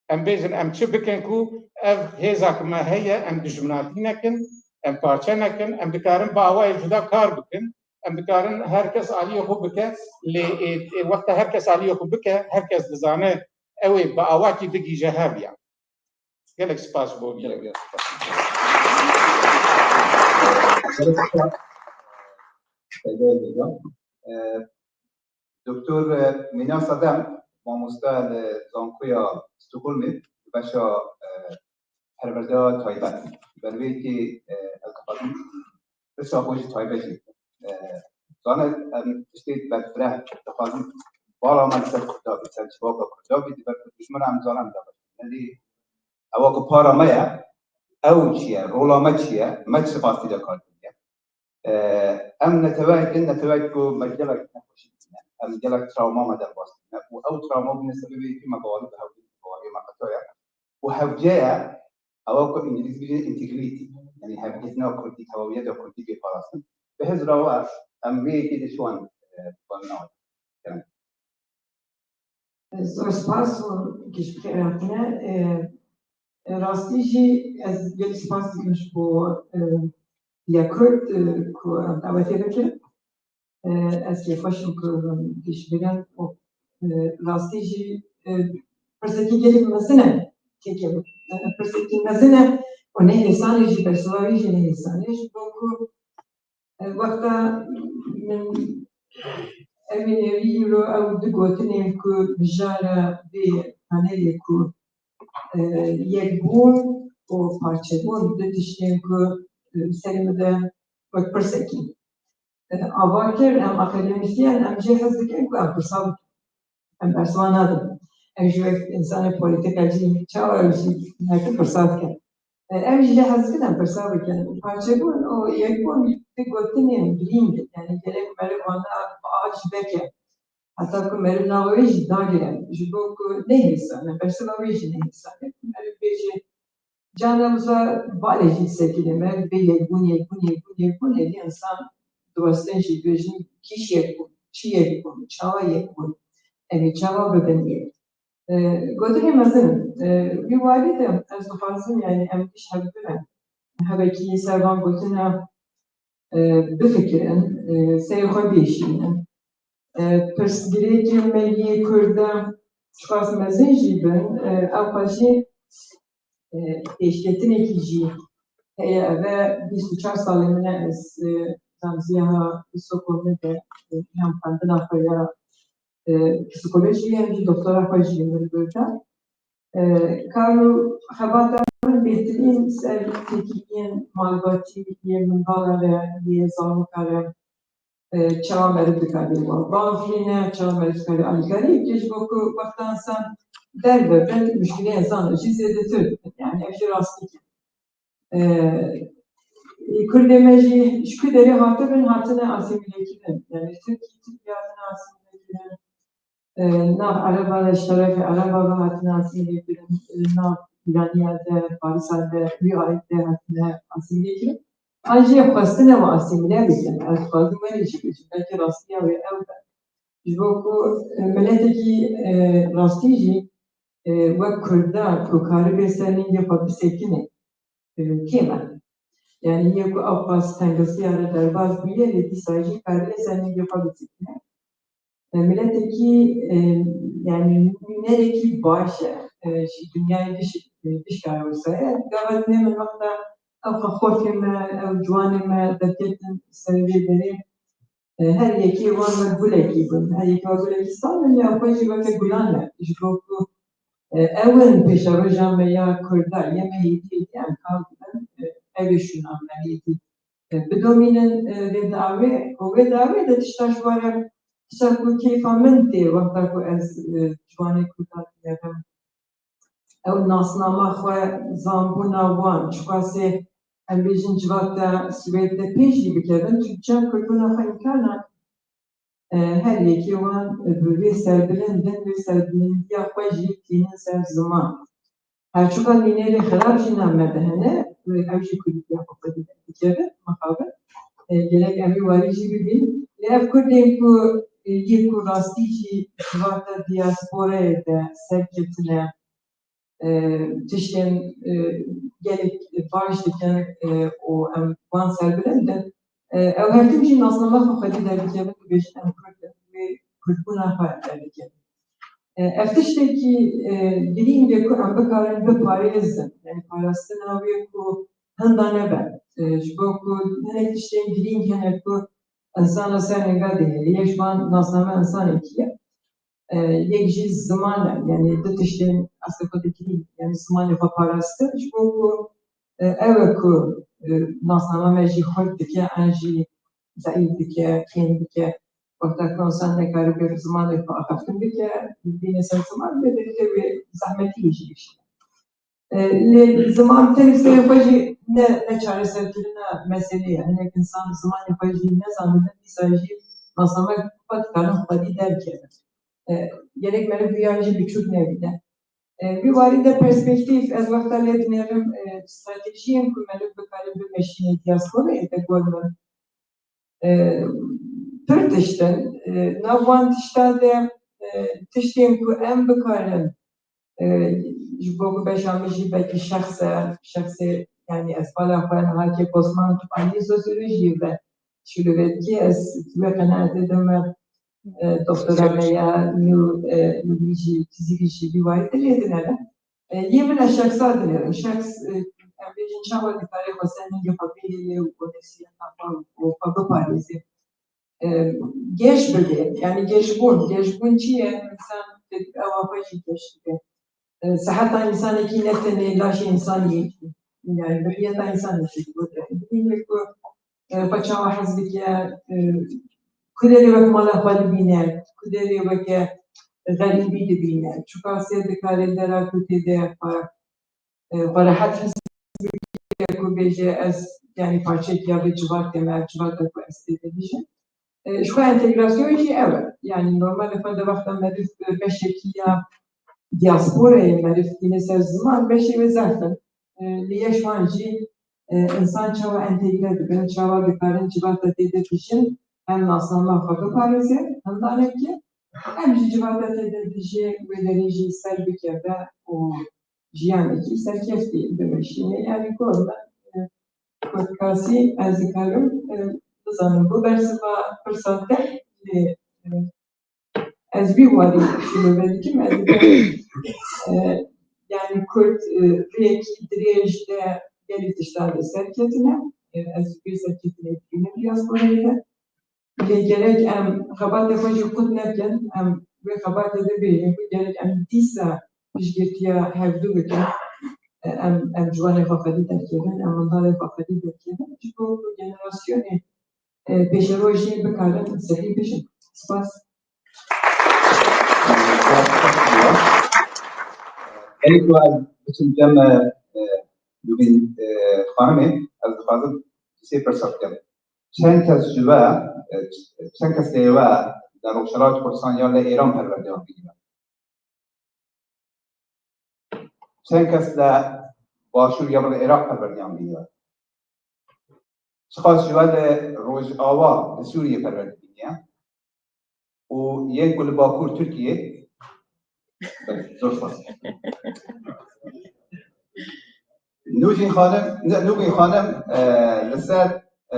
Em bêjin, em çi bikin ku ev hêza ku me heye, em dijminatî nekin, em parçe nekin, em dikarin bi awayê cuda kar bikin, em dikarin her kes aliyê xwe bike, lê ê, ê wexta her kes aliyê xwe bike, her kes dizane ew ê bi awakî bigihîje hev ya. Gelek spas bo vî. Gelek, gelek spas. Gelek spas. Ee, Doktor, e, Mîna Sedem, mamoste li Zankoya Stockholmê, di beşa, e, perwerdeya taybet. Bervêkê, e, ez dixwazim pirsa xwe jî taybet jî. E, zane, em tiştê berfireh dixwazin bala me li ser Kurda bî, ser civaka Kurda bî, di ber ku dijmina em zane em de ne lê ewa ku para me ye, ew çi ye, rola me çi ye, me çi rastî de kar kiriye. E, em neteweyek in, neteweyek ku me gelek nexweşî dîtine. Em gelek trawma me derbas dîtine. Û ew trawma bûne sebebê ku me bawerî bi hewce, bawerî me qetiya. Û hewce ye, ewa ku îngilîz bêjin integrity. Yani hevgirtina kurdî, tevawiyeta kurdî bê parastin. Bi hêz re we, em vê yekê de çi wan, e, wan nayên. Zor spas û giş bi xêr hatine. E, e, rastî jî ez gelek spas dikim ji bo, e, ya Kurd, e, ku em dawetê vekirin. E, ez kêfxweş im ku giş bigirin û, e, rastî jî, e, pirsekî gelek mezin e. Kêkê, e, pirsekî mezin e û ne hêsan e jî, bersiva wî jî ne hêsan e. Ji bo ku Wexta min evî nêrî îro ew du gotinên ku mijara vê panelê ku, e, yekbûn û parçebûn, du tiştên ku, e, serê min de wek pirsekî, e, ava kir, em akademîsyen, em jê hez dikin ku em pirsa bikin. Em bersiva nadin. Ew jî wek însanê polîtîk e, jî çawa ew jî heke pirsa dikin. E, ew jî lê hez dikin em pirsa bikin. Parçebûn û yekbûn du gotinên girîng in. Yani gerek meriv wana bi av jî veke. Heta ku meriv nava wê jî dagire. Ji bo ku ne hêsan e, bersiva wê jî ne hêsan e. Meriv bêje, Carna wisa balê jî disekine me, bê yekbûn, yekbûn, yekbûn, yekbûn, êdî insan diwestin jî dibêjin kî ji yek bûn, çi yek bûn, çawa yek bûn, em ê çawa bibin yek. E, gotinê mezin in. E, wî warî de ez dixwazim, yani em giş hev bibe. Hevekî ser van gotina e, bifikirin, e, serê xwe bêşînin. E, pirsgirêkên me yê Kurda çiqas mezin jî bin, e, ewqas jî, e, pêşketinekî jî heye. Ev e bîst û çar salê min e ez, e, zamziya Stockholmê de, e, hem xwendina xwe ya, e, psîkolojî hem jî doktora xwe jî min girta. E, kar û xebata min bêhtirîn ser têkiliyên malbatî yê mingala re, yê zaroka re, e, çawa meriv dikare wan biafirîne, çawa meriv dikare alîkarî bike, ji bo ku wexta insan derve be, muşkilê însan jî zêdetir dibin. Yani ev jî rastî ye. E, Kurdê me jî ji ku derê hatibin, hatine asîmîlekirin. Yani Tirkî, Tirkiye hatine asîmîlekirin. E, nav Ereba de, ji terefê Ereba ve hatine asîmîlekirin. E, nav Îraniya de, Farisa de, wî alî de hatine asîmîlekirin. An jî xwestine we asîmîle bikin. Ez dixwazim welê jî bêjim. Belkî rastiya wê ew be. Ji bo ku, e, miletekî, e, rastî jî, e, wek Kurda ku karibê ser ningê xwe bisekine, e, kêm e. Yani yê ku ewqas tengasiya re derbas bûye, lê dîsa jî karibe ser ningê xwe bisekine. E, miletekî, e, yani nûnerekî baş e, e, ji dinyayê giş, e, gişka Rûsyayê. Gava dinê min wexta ew xortê me, ew ciwanê me derketin ser vê derê, e, her yekê wan wek gulekî bûn. Her yekê wan gulekî sal in, ya xwe jî weke gulan e. Ji bo ku, e, ew in pêşeroja me ya Kurda, yê me hêdî hêdî em kar dibin, e, ev ê şûna me hêdî, e, bidomînin, e, vê dawê û wê dawê de tişta ji we re, tişta ku keyfa min tê wexta ku ez, e, ciwanê Kurda digerim. Ew nasnama xwe, zanbûna wan, çiqasê em bêjin civata Swêd de pêş jî bikevin, çunke çend Kurdbûna xwe înkar nake. E, her yekê wan, e, bi wê serbilind in, wê serbilindiya xwe jî tînin ser ziman. Her çiqas nînerê xirab jî nav me de hene, e, ew jî Kurdîtiya xwe xwedî derdikevin, mixabin. E, gerek em ê warî jî bibînin. Lê ev Kurdên ku, e, yê ku rastî jî civata diasporayê de serketine, e, tiştên, e, gelek baş dikin, e, û em wan serbilind in. E, ew her tim jî nasname xwe xwedî derdikevin, dibêjin em Kurd in, wê Kurdbûna xwe derdikevin. E, ev tiştekî, e, girîng e ku em bikarin biparêzin. Yani parastina wê ku hinda nebe. E, ji bo ku hinek tiştên girîng hene ku insana ser ninga dihêle. Yek ji van nasname insanekî ye. E, yek jî ziman e. Yani du tiştên aslê xwe de girîng. Yani zimanê xwe parastin. Ji bo ku, e, ew e ku, e, nasnama me jî xurt dike, an jî zeîf dike, kêm dike. Wexta ku insan nekaribe zimanê xwe axaftin bike, bîne ser ziman, bê derîte wê zehmetî jî bişîne. E, lê ziman tenê serê xwe jî ne, ne çareserkirina meselê ye. Hinek insan zimanê xwe jî nezanibin, dîsa jî nasname xwe dikarin xwedî derkevin. E, gerek meriv vîya jî biçûk nebîne. E, vî warî de perspektîf, ez wexta lê dinêrim, e, stratejiyên ku meriv bikarin bimeşîne diasporayê de gor min. E, pir tişt in. E, nav wan tişta de, e, tiştên ku em bikarin, e, ji bo ku beşa min jî belkî şexs e, şexsê, yani ez bala xwe niha kek Osman tu anî sosyolojiyê ve şîrove dikî, ez wê qenaetê de me, e, doktora me ya nû, e, nû jî fizîkî jî vî warî de lê dinere. E, yê min ez şexsa dinêrim. Şexs, e, em bêjin çawa dikare xwe ser ningê xwe bihêle û nefsiyeta xwe û xwe biparêze. E, geş bibe. Yani geşbûn. Geşbûn çi ye? Însan dibê ewa xwe jî geş dibe. E, siheta însanekî ne tenê laşê însanî, yani ruhiyeta însanekî dibe. Bibîne ku, e, xwe çawa hez dike, e, ku derê wek mala xwe dibîne, ku derê weke xerîbî dibîne. Çiqasê dikare dera ku tê de xwe, e, xwe rehet his bike, ku bêje ez, yani parçeyekî ya vê civatê me, ev civata ku ez tê de dijim. E, ji xwe entegrasyon jî ew e. Yani normalê xwe de wexta meriv, e, beşekî ya diasporayê meriv tîne ser ziman, beşê wê zehf in. E, lê yeş wan jî, e, însan çawa entegre dibin, çawa dikarin civata tê de dijin, hem nasnama xwe biparêze, hindaneke, hem jî civata tê de dijî wê derê jî ser bikeve û jiyanekî serkeftî bimeşîne. Yani gor min, e, Kurdkasî ez dikarim, e, bizanim. Bu bersiva pirsa te, lê, e, ez vî warî şîrove dikim, ez dibêjim, e, yani Kurd, e, rêyekî dirêj de gelî tişta de serketine. E, ez vê serketinê dibînim diasporayê de. Lê gerek em xebatê xwe jî qut nekin, em wê xebatê de bêjin ku gerek em dîsa piştgirtiya hevdu bikin. Em, em ciwanê xwe xwedî derkevin, em mendalê xwe xwedî derkevin. Ji bo ku generasyonê, e, pêşerojê bikarin sehî bijin. Spas. Gelek ku ez biçim cem, e, e, Nûrîn, e, xanimê, ez dixwazim sê pirsa bikim. Çend kes ji we, e, çend kes lê we li Rojhilata Kurdistan ya li Îran perwerdeyan bîne? Çend kes li Başûr ya li Iraq perwerdeyan bîne? Çiqas ji we li Rojava, li Sûriyê perwerde bîniye? Û yên ku li Bakur Tirkiyê, belê, zor spas. Nûjîn Xanim, ne, Nûbîn Xanim, e, li ser, e,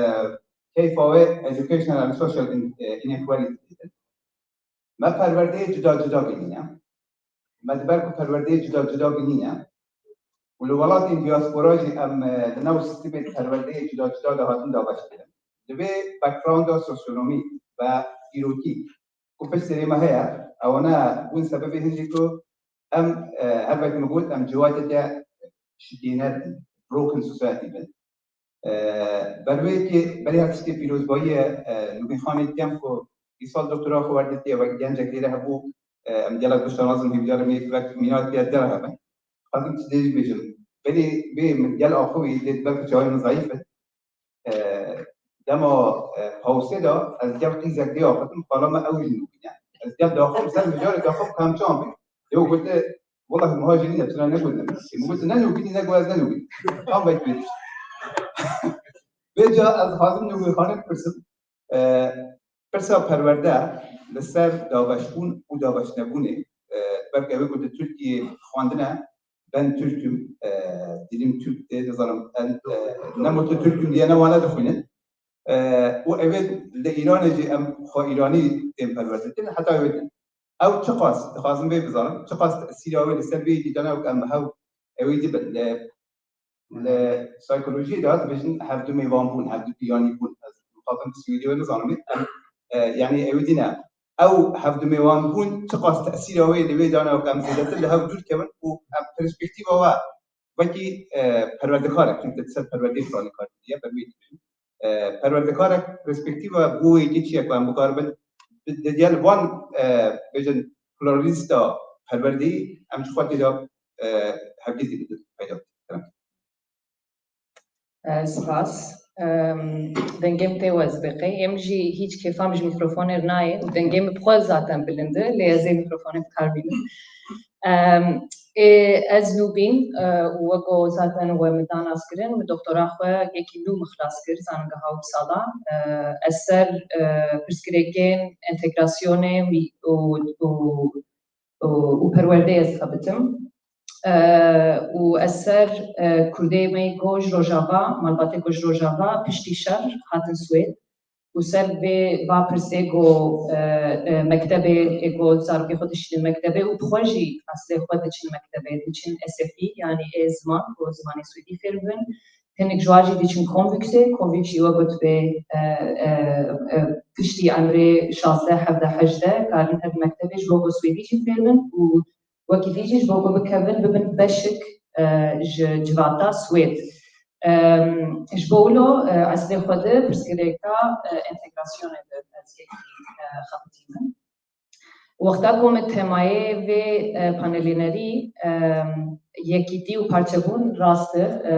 keyfa wê educational and social in-, e, inequality didin. Me perwerdeyê cuda cuda bînîne. Me diber ku perwerdeyê cuda cuda bînîne. Û li welatên diaspora jî em, e, di nav sîstemê perwerdeyê cuda cuda de hatin dabeşkirin. Di vê backgrounda sosyonomî ve dîrokî ku pişt serê me heye, ewana bûn sebebê hin jî ku em, e, her wek min got, em ciwateke şikêner bin, broken society bin. E, ber wê yekê, berê her tiştê pîrozbayî ye, e, Nûbîn Xanê dikem ku îsal doktora xwe wergirtiye, wek gencek lêre hebû, e, em gelek bi şanaz in, hêviyar im yek wek mînak ya dera hebin. Dixwazim çi dê jî bêjim. Belê bê min gel axivî, lê belkî çavê min zayîf in. E, dema, e, pawsê de ez gel qîzek dê axiftim, xala me ew jî nûbîne. Ez gel daxim ser mijarê daxim kamçan bî. Ew gote, "Wela, muha jî nîne, tu ne negotine." Min gote, "Ne nûbînî, ne got ez ne nûbînî." Tam vek bêdî. Vêca ez dixwazim Nûbîn Xanê bipirsim. E, pirsa perwerde li ser dabeşbûn û dabeşnebûnê, e, belke wê ku di Tirkiyê xwendine, ben Türk'üm, e, dilim Türk'tü, nizanim, en, e, ne mutlu Türk'üm diye ne wana dixwînin. E, û ev ê li Îranê jî em xwe Îranî tên perwerde dikin, heta ew ê din. Ew çiqas, dixwazim vê bizanim, çiqas tesîra wê li ser vê yekî dana wek em hew ew ê dibin. Li, li psîkolojiyê de dibêjin hevdu mêvan bûn, hevdu piyanî bûn. Ez mixabin bi swêdî wê nizanim. Em, e, yanî ew ê dîne. Ew hevdu mêvan bûn çiqas tesîra wê li wê dana wek em zêdetir li hev dûr kevin û em perspektîfa we wekî, e, perwerdekarek, çunke di ser perwerdeyê planê kar kiriye, ber wê dibêjin. E, perwerdekarek perspektîfa bo wê yekê çi ye ku em bikaribin di, di gel van, e, bêjin pluralîsta perwerdeyî em ji xwe tê de, e, hevgirtî bidin peyda bikin. E, spas. Em, dengê min tê wez biqey. Em jî hîç kêfa min ji mîkrofonê re nayê û dengê min bi xwe zaten bilind e, lê ez ê mîkrofonê bi kar bînim. Em, ê, ez Nûbîn, e, û weko zaten we min da nas kirin, min doktora xwe yekî nû min xilas kir, Zanîngeha Uppsala. E, ez ser, e, pirsgirêkên entegrasyonê û, û, û, û, û perwerdeyê ez dixebitim. E, û ez ser, e, kurdê me go ji Rojava, malbatê go ji Rojava piştî şer hatin Swêd. Û ser vê va pirsê go, e, e, mektebê, ê go zarokê xwe dişînin mektebê û bi xwe jî eslê xwe diçin mektebê, diçin S F I, yanî ê ziman, go zimanê Swêdî fêr bibin. Hinek ji wan jî diçin komvûksê, komvûk jî we gotibê, e, e, e, piştî emrê şazdeh, hevdeh, hejdeh karin herin mektebê ji bo ku Swêdî jî fêr bin û wekî dî jî ji bo ku bikevin, bibin beşik, e, ji civata Swêd. Em, ji bo wilo, e, eslê xwe di pirsgirêka, e, entegrasyonê de ez yekî, e, xebitî min. Wexta ku me temayê vê, e, panelê nerî, e, yekîtî û parçebûn rast e, e,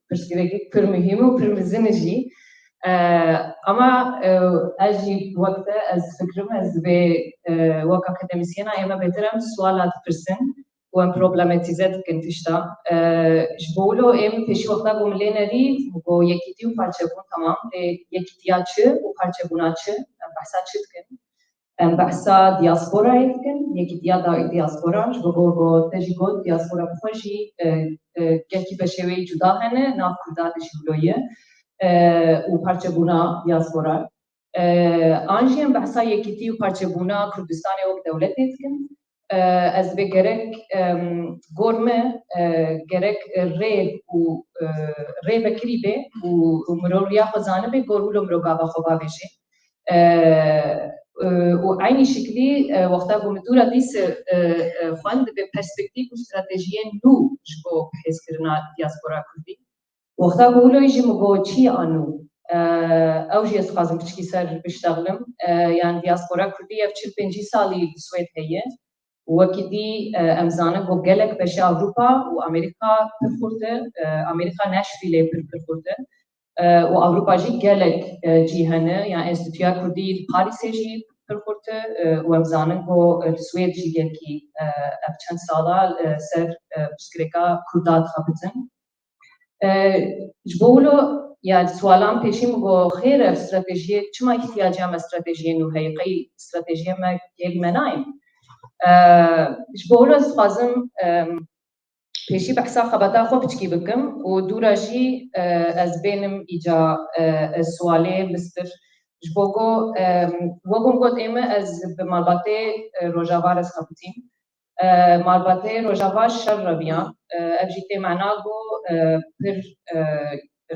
pirsgirêkek pir muhîm û pir mezin e jî. E, ama, e, ez jî wek te, ez difikirim, ez divê, e, wek akademîsyena ême bêtir em suala dipirsin û em problematîze dikin tişta. E, ji bo wilo êm pêşî wexta ku min lê nerî, ku yekîtî û parçebûn temam, lê yekîtiya çi û parçebûna çi, em behsa çi dikin? Em behsa diasporayê dikin, yekîtiya da-, diaspora, ji bo ku, ku te jî got, diaspora bi xwe jî, e, e, gelkî beşê wê cuda hene, nav Kurda de jî wilo ye, e, û parçebûna diaspora. E, an jî em behsa yekîtî û parçebûna Kurdistanê wek dewletê dikin. E, ez dibê gerek, em, gor me, e, gerek rê û, e, rê vekirî bê û, û mirov riya xwe zanibe gor wilo mirov gava xwe bavêje. E, e, û eynî şiklî, e, wexta ku min dûra dîse, e, e, xwend, dibe perspektîf û stratejiyên nû ji bo bihêzkirina diaspora kurdî. Wexta ku wilo jî min got çi ye a nû, e, ew jî ez dixwazim piçkî ser biştexlim. E, yan diaspora kurdî ev çil pêncî salî li Swêd heye. Wekî dî, e, em zanin ku gelek beşê Ewropa û Amerîka pir xurt e, e, Amerîka Nashville pir, pir xurt e, e, û Ewropa jî gelek, e, cî hene, yan Enstîtuya Kurdî li Parîsê jî pir xurt e, e, û em zanin ku, e, li Swêd jî gelkî, e, ev çend sala, e, ser, e, pirsgirêka Kurda dixebitin. E, ji bo wilo, ya sualan pêşî min got, xêr e, stratejiyê, çima îhtiyacê me stratejiyê nû heye, qey stratejiyê me gêl me nayê? E, ji bo wilo ez dixwazim, e, pêşî behsa xebata xwe piçkî bikim û dûra jî, e, ez bênim îca, e, e, sualê bistir. Ji bo ku, e, wek min got ême ez bi malbatê, e, Rojava re dixebitîm. E, malbatê Rojava şer re biya. E, ev jî tê mena ku, e, pir, e,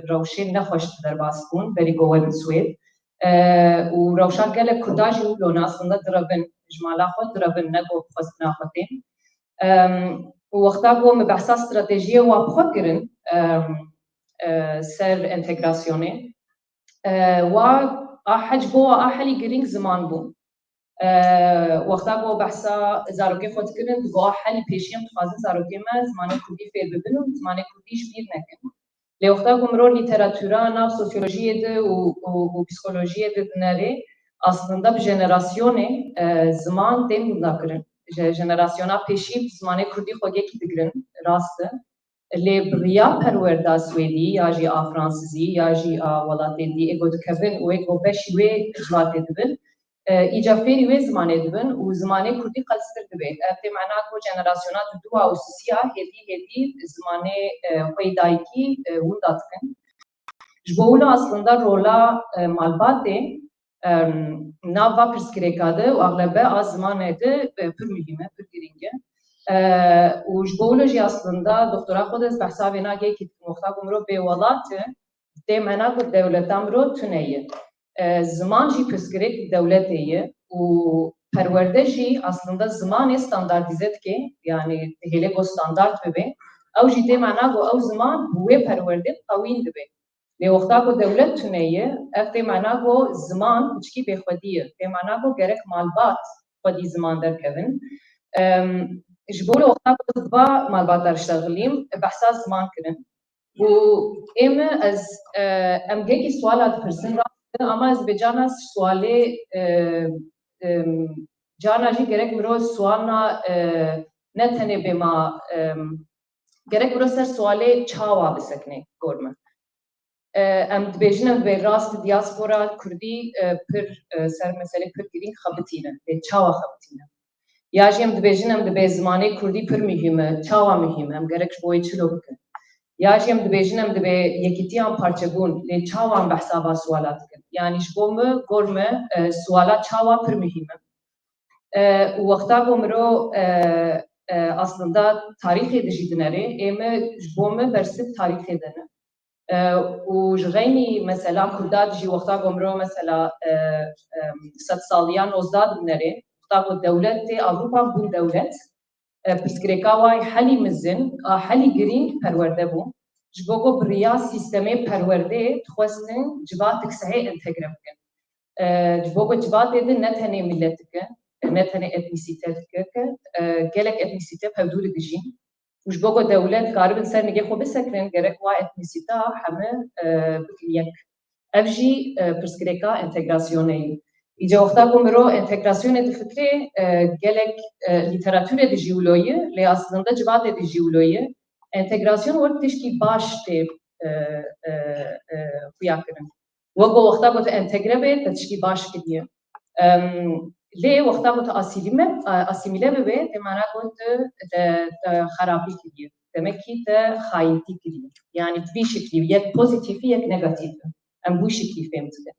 rewşên nexweş derbas bûn berî ku werin Swêd. E, û rewşa gelek Kurda jî wilo ne, aslında direvin, ji mala xwe direvin, ne ku bi xwestina xwe tên. Em, û wexta ku me behsa stratejiyê wa bi xwe kirin, em, e, ser entegrasyonê, e, wa a hec bo wa a helî girîng ziman bû. E, wexta ku behsa zarokê xwe dikirin, digo, "A helî pêşî em dixwazin zarokê me zimanê kurdî fêr bibin û zimanê kurdî ji bîr nekin." Lê wexta ku mirov lîteratura nav sosyolojiyê de û, û, û psîkolojiyê de dinere, aslında bi jenerasyonê, e, ziman tên winda kirin. Je-, jenerasyona pêşî bi zimanê kurdî xwe yekî digirin, rast e. Lê bi riya perwerda swêdî ya jî a fransizî ya jî a welatên dî ê ku dikevin û ê ku beşî wê civatê dibin, e, îca fêrî wê zimanê dibin û zimanê kurdî qelstir dibe. Ev tê mena ku jenerasyona duduwa û sisiya hêdî hêdî zimanê, e, xwe yê dayikî, e, winda dikin. Ji bo wilo aslında rola, e, malbatê, em, nav va pirsgirêka de û axlebe a zimanê de, e, pir muhîm e, pir girîng e. E, û ji bo wilo jî aslında doktora xwe de ez behsa vê nageyekî dikim, wexta ku mirov bêwelat e, tê mena ku dewleta mirov tune ye. E, ziman jî pirsgirêk dewletê ye û perwerde jî aslında zimanê standardîze dike, yanî dihêle ku standard bibe, ew jî tê mena ku ew ziman bi wê perwerdê qewîn dibe. Lê wexta ku dewlet tune ye, ev tê mena ku ziman piçkî bêxwedî ye. Tê mena ku gerek malbat xwedî ziman derkevin. Em, ji bo wexta ku ez bi va malbata re ştexilîm, behsa ziman kirin. Û ê min ez, e, em gelekî suala dipirsin, rast e, ama ez bê cana sualê, e, em, cana jî gerek mirov sualna, e, ne tenê bê ma, em, gerek mirov ser sualê çawa bisekine gor min. E, em dibêjin, em dibê rast diaspora kurdî, e, pir, e, ser meselê pir girîng xebitîne. Lê çawa xebitîne? Ya jî em dibêjin, em dibê zimanê kurdî pir muhîm e. Çawa muhîm e? Em gerek ji bo wê çilo bikin? Ya jî em dibêjin, em dibê yekîtiyan parçebûn. Lê çawa em behsa va suala dikin? Yanî ji bo min, gor min, e, suala çawa pir muhîm e. E, û wexta ku miro, e, e, aslında tarîxê de jî dinere, ê min ji bo min bersiv tarîxê de ne. E, û ji xeynî mesela Kurda de jî wexta ku miro mesela, e, e, sedsaliya nozda dinere, wexta ku dewletê Ewropa bûn dewlet, e, pirsgirêka wayî helî mizin, a helî girîng perwerde bû. Ji bo ku bi riya sîstemê perwerdê dixwestin civatik sehê entegre bikin. E, ji bo ku civatê de ne tenê miletik e, ne tenê etnîsîtetik e, e, gelek etnîsîte bi hevdû re dijîn. Û ji bo ku dewlet karibin ser nigê xwe bisekirin, gerek wa etnîsîta heme, e, bikin yek. Ev jî, e, pirsgirêka entegrasyonê ye. Îca wexta ku miro entegrasyonê difikirê, e, gelek, e, lîteraturê de jî wilo ye, lê aslında civatê de jî wilo ye. Entegrasyon wek tişkî baş tê, e, e, e, xuya kirin. Wek ku wexta ku tu entegre bê, te tişkî baş kiriye. Em, lê wexta ku tu asîlîme, a-, asîmîle bibe, tê mana ku tu, te, te xerabî kiriye. Demekî te xayîntî kiriye. Yanî bi vî şeklî, yek pozîtîfî, yek negatîfî. Em bi wî şeklî fêm dikin.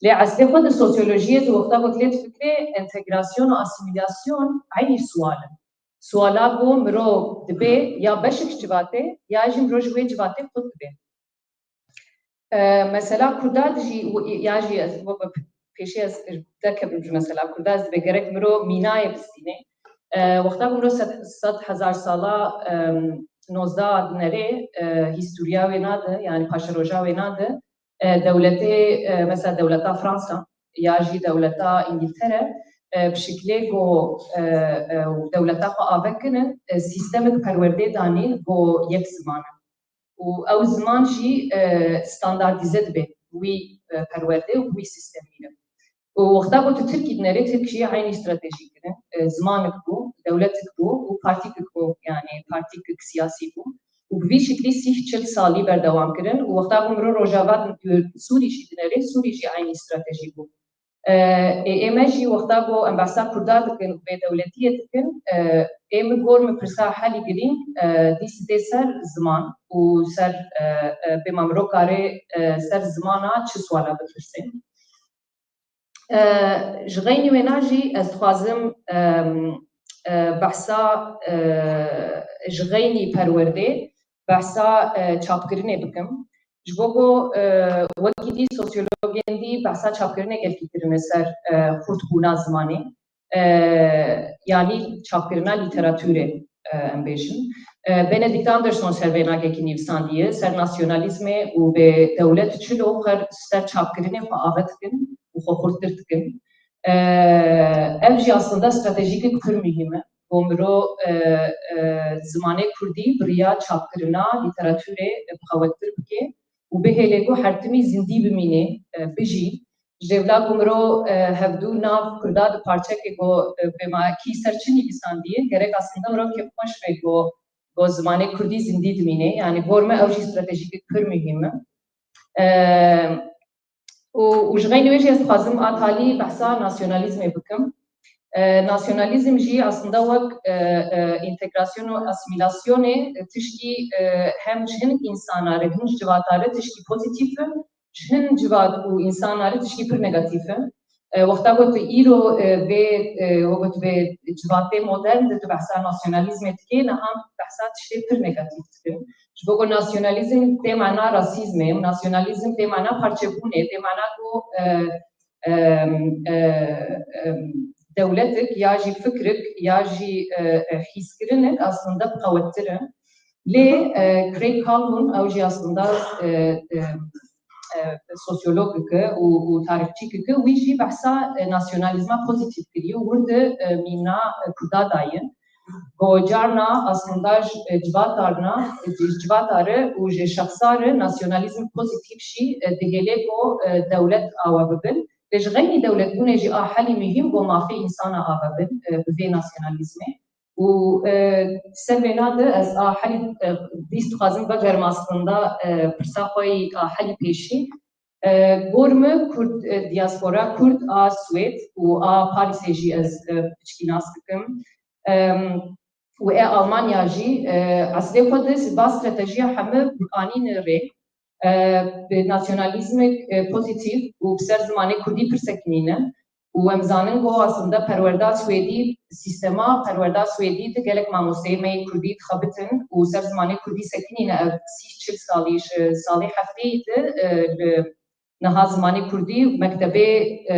Lê eslê xwe di sosyolojiyê de wexta ku tu lê difikirê, entegrasyon û asîmîlasyon eynî sual in. Suala ku mirov dibe ya beşek ji civatê, ya jî mirov ji wê civatê qut dibe. E, mesela Kurda jî, ya jî ez wek pêşî ez derkevim ji mesela Kurda, ez dibê gerek mirov mînayê bistînê. E, wexta ku mirov sed, sed hezar sala, em, nozda dinere, e, hîstoriya wê nade, yanî paşeroja wê nade, e, dewletê, e, mesela dewleta Fransa ya jî dewleta Îngiltere, e, bi şiklê ku, e, e, dewleta xwe ave kirin, e, sîstemek perwerdê danîn ku yek ziman e. Û ew ziman jî, e, standardîze dibe wî, e, perwerdê û wî sîstemî de. Û wexta ku tu tirkî dinerê, tirk jî eynî stratejî kirin. E, zimanik bû, dewletik bû û partîkik bû, yanî partîkik siyasî bû. Û bi vî şiklî sîh çil salî berdewam kirin. Û wexta ku mirov Rojava Sûrî jî dinerê, Sûrî jî eynî stratejî bû. E, ê, ê me jî wexta ku em behsa Kurda dikin û bêdewletiyê dikin, e, ê min gor min pirsa helî girîng, e, dîsî tê ser ziman û ser, e, e, bê ma mirov kare, e, ser zimana çi suala bipirse. E, ji xeynî wêna jî ez dixwazim, em, e, behsa, e, ji xeynî perwerdê, behsa, e, çapkirinê bikim. Ji bo ku, e, wekî dî sosyologên dî behsa çapkirinê gelkî kirine ser, e, xurtbûna zimanê. E, yanî çapkirina lîteraturê, e, em bêjin. E, Benedict Anderson ser vê nagekî nivîsandiye, ser nasyonalîzmê û bê dewlet çilo xer ser çapkirinê xwe ave dikin û xwe xurttir dikin. E, ev jî aslında stratejîkek pir muhîm e. Ku miro, e, e, zimanê kurdî bi riya çapkirina lîteratûrê, e, bi qewettir bike û bihêle ku her timî zindî bimîne, e, bijî. Ji vila ku miro, e, hevdû nav kurda di parçekê ku, e, bêma kî ser çi nivîsandiye, gerek aslında miro kêfxweş be ku, ku zimanê kurdî zindî dimîne. Yani gor me ew jî stratejîkek pir muhîm e. E, û, û ji xeynî wê jî ez dixwazim a talî behsa nasyonalîzmê bikim. E, nasyonalîzm jî aslında wek, e, e, întegrasyon û asîmîlasyonê, e, tiştî, e, hem ji hin însana re, hin ji civata re tiştî pozîtîf e, ji hin civat û însana re tiştî pir negatîf e. E, wexta ku tu îro, e, vê, e, wek tu vê civatê modern de tu behsa nasyonalîzmê dikê, niha behsa tiştê pir negatîf dikin. Ji bo ku nasyonalîzm tê mana rasîzmê, nasyonalîzm tê mana parçebûnê, tê mana ku, e, e, e, e, dewletik ya jî fikrik ya jî, e, e, hîskirinek aslında bi qewettir e. Lê, e, Craig Calhoun, ew jî aslında, e, e, e, sosyologik e û, û tarîxçîkik e, wî jî behsa, e, nasyonalîzma pozîtîf kiriye û wir di, e, mîna, e, kurda daye. Ku carna aslında ji, e, civata re, e, ji civata re û ji şexsa re nasyonalîzm pozîtîf jî, e, dihêle ku, e, dewlet awe bibin. Lê ji xeynî dewletbûnê jî a helî muhîm ku mafê însana ave bin, e, bi vê nasyonalîzmê. Û, e, ser vêna de ez a helî, e, dîs dixwazim vegerim aslında, e, pirsa xwe yî a helî pêşî. E, gor min Kurd, e, diaspora Kurd a Swêd û a Parîsê jî ez, e, piçkî nas dikim. Em, û e Almanya jî, e, eslê xwe de ba stratejiya heme anîne rê, e, bi nasyonalîzmek, e, pozîtîf û bi ser zimanê kurdî pir sekinîne. Û em zanin ku aslında perwerda Swêdî, sîstema perwerda Swêdî de gelek mamosteyê me yê kurdî dixebitin û ser zimanê kurdî sekinîne ev sî çil salî, ji salê hefteyî de, e, li niha zimanê kurdî mektebê, e,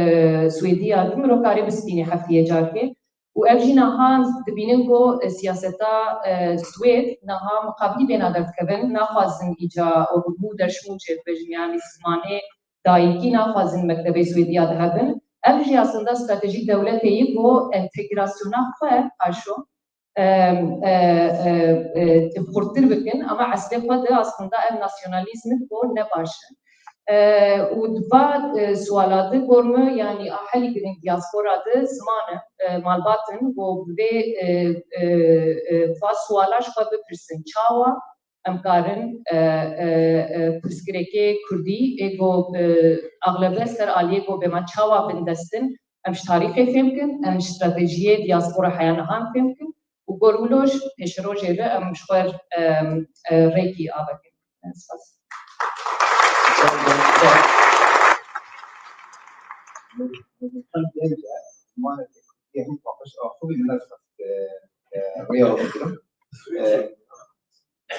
Swêdî ya din mirov karê bistînê heftiyê carkê. Û ev jî niha dibînin ku, e, siyaseta, e, Swêd niha miqabilî vêna derdikevin, naxwazin îca wek modersmålsê dibêjin, yanî zimanê dayikî naxwazin mektebê Swêdiya de hebin. Ev jî aslında stratejî dewletê yî ku entegrasyona xwe paşo, e, e, e, e, xurttir bikin, ama eslê xwe de aslında ev nasyonalîzm ku ne baş e. E, û di va, e, suala de gor min, yanî a helî girîng diaspora de ziman e, e, malbat in, ku bi vê, e, e, e, va suala ji xwe bipirsin. Çawa em karin, e, e, e, pirsgirêkê kurdî ê ku, e, axlebe ser aliyê ku bêma çawa bindest in, em ji tarîxê fêm kin, em ji stratejiyê diaspora heya nihan fêm kin û gor wilo ji pêşerojê re em ji xwe, e, e, rêkî ava kin. Spas.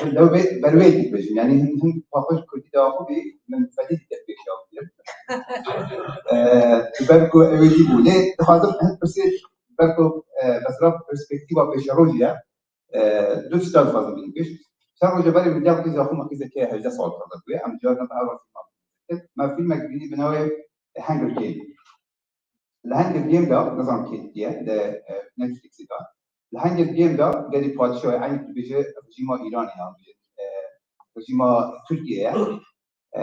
Ew ber wê dibêjin, yanî hin, hin paqij kurdî de axivî min fedî dî destpêkiya bigirim. Eee, ji ber ku ew ê dî bû. Lê dixwazim hin pirsê, ber ku, eee, mesela perspektîfa pêşerojê ye, eee, du tişta dixwazim bînim pêş. Çend roje berê min diya qîza xwe, me qîzeke hevdeh sal tade bûye. Em carna me ew rastî me. Me fîlmek bînî bi navê Hunger Game. Li Hunger Game de, nizanim kê diye, li, e, Netflixê de. Li Hunger Game de gelî padişahê, eynî dibêje rejîma Îranê ya, dibêje, e, rejîma Tirkiyê ye. E,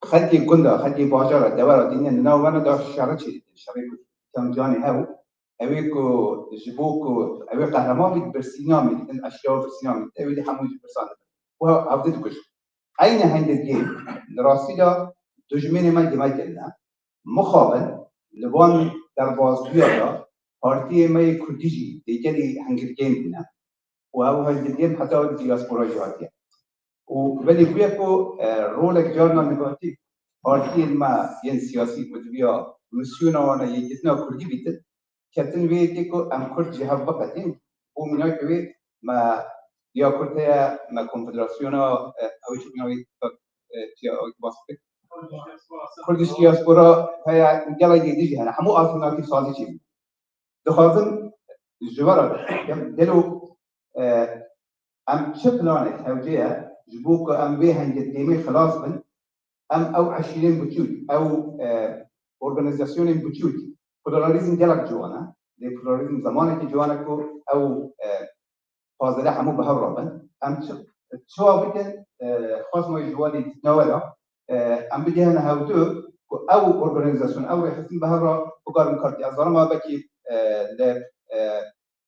xelkê gunda, xelkê bajara, dewera dîne li nav wana de şerê çêdikin, şerê ku kemcanê hew. Ew ê ku ji bo ku ew ê qehreman bît, birsîna mît, eşya birsîna mît, ew ê hemû ji birsan dibin. Û hevdî dikujin. Eynî Hunger Game li rastî de dijminê me li me kirine. Mixabin li van derbazbûya de partiyê me yê kurdî jî dê gelî Hunger Game bûne û ew Hunger Game heta diaspora jî hatiye. Û belê bûye ku, e, rolek carna negatîf partiyên me yên siyasî ku diviya misyona wan e yêkîtina kurdî bîtin, ketin vê yekê ku em kurd ji hev biqetîn, bo mînakê wê me ya kurd heye, me konfederasyona, e, ew jî navê, e, çiya ew bas kir. Kurdish diaspora heye, gelek yê dî jî hene. Hemû alternatîf sazî çêbû. Dixwazim ji we re bikim, gelo, e, em çi planek hewce ye ji bo ku em vê Hunger Game-ê xilas bin? Em ew eşîrên biçûk, ew, e, organîzasyonên biçûk, Pluralîzm gelek ciwan e. Lê pluralîzm zemanekî ciwan e ku ew, e, pazele hemû bi hev re bin. Em çi, çawa bikin, e, xwest me ji wan dîtina we re, e, em bigihine hevdu ku ew organîzasyon, ew rêxistin bi hev re bikarin kar bikin. Ez zanim a belkî, e, li, e,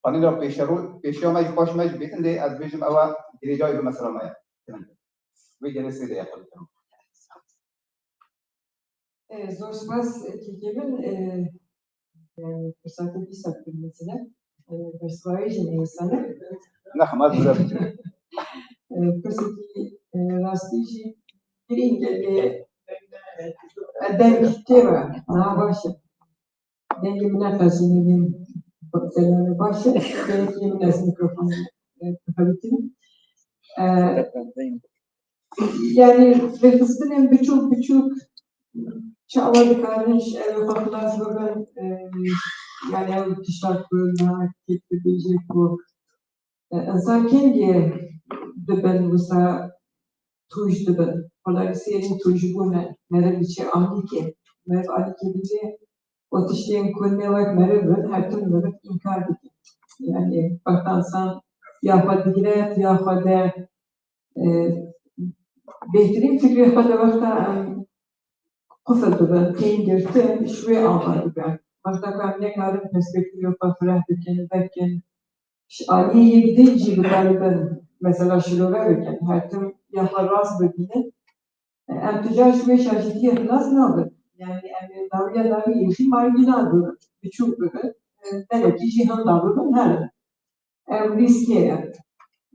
panela pêşero-, pêşiya me jî paş me jî bêtin, lê ez bêjim ew e girêdayî bi mesela me ye. Wê gelê sê de ye xwe dikim. E, zor spas, e, kekê min, e, yani, pirsa te dîsa kir mesela. E, bersiva wê jî ne însan e. Ne, xema ez bize bikim. E, pirsekî, e, rastî jî girîng e, lê, e, deng tê ve, niha baş e. Dengê min ne qasî min ê, baş e. Dengê min ez mikrofon, e, dixebitim. E, yani, rêxistinên biçûk biçûk çawa dikarin ji evê xwe xilas bibin, e, yani, ew tişta ku niha kek dibêje ku, e, insan kengê dibin wisa tûj dibin. Xwedayê sêrî tûjbûn e, meriv diçe alîkê. Meriv alîkê dibê û tiştên ku ne wek meriv in, her tim meriv înkar dike. Yani, wexta insan ya xwe digire, ya xwe de, e, bêhtirîn fikrê xwe de wexta em qufil dibin, tên girtin, ji wê ava dibe. Wexta ku em nekarin perspektîfê xwe fireh bikin, vekin, ji aliyê yek din jî bikaribin, mesela şilove bikin, her tim ya xwe rast bibînin, em tu car ji wê şaşitiyê xilas nabin. Yani em ê dawiya dawî yê jî marjînal bibin, biçûk bibin, e, belekî jî hinda bibin, herin. Ew rîskê ye.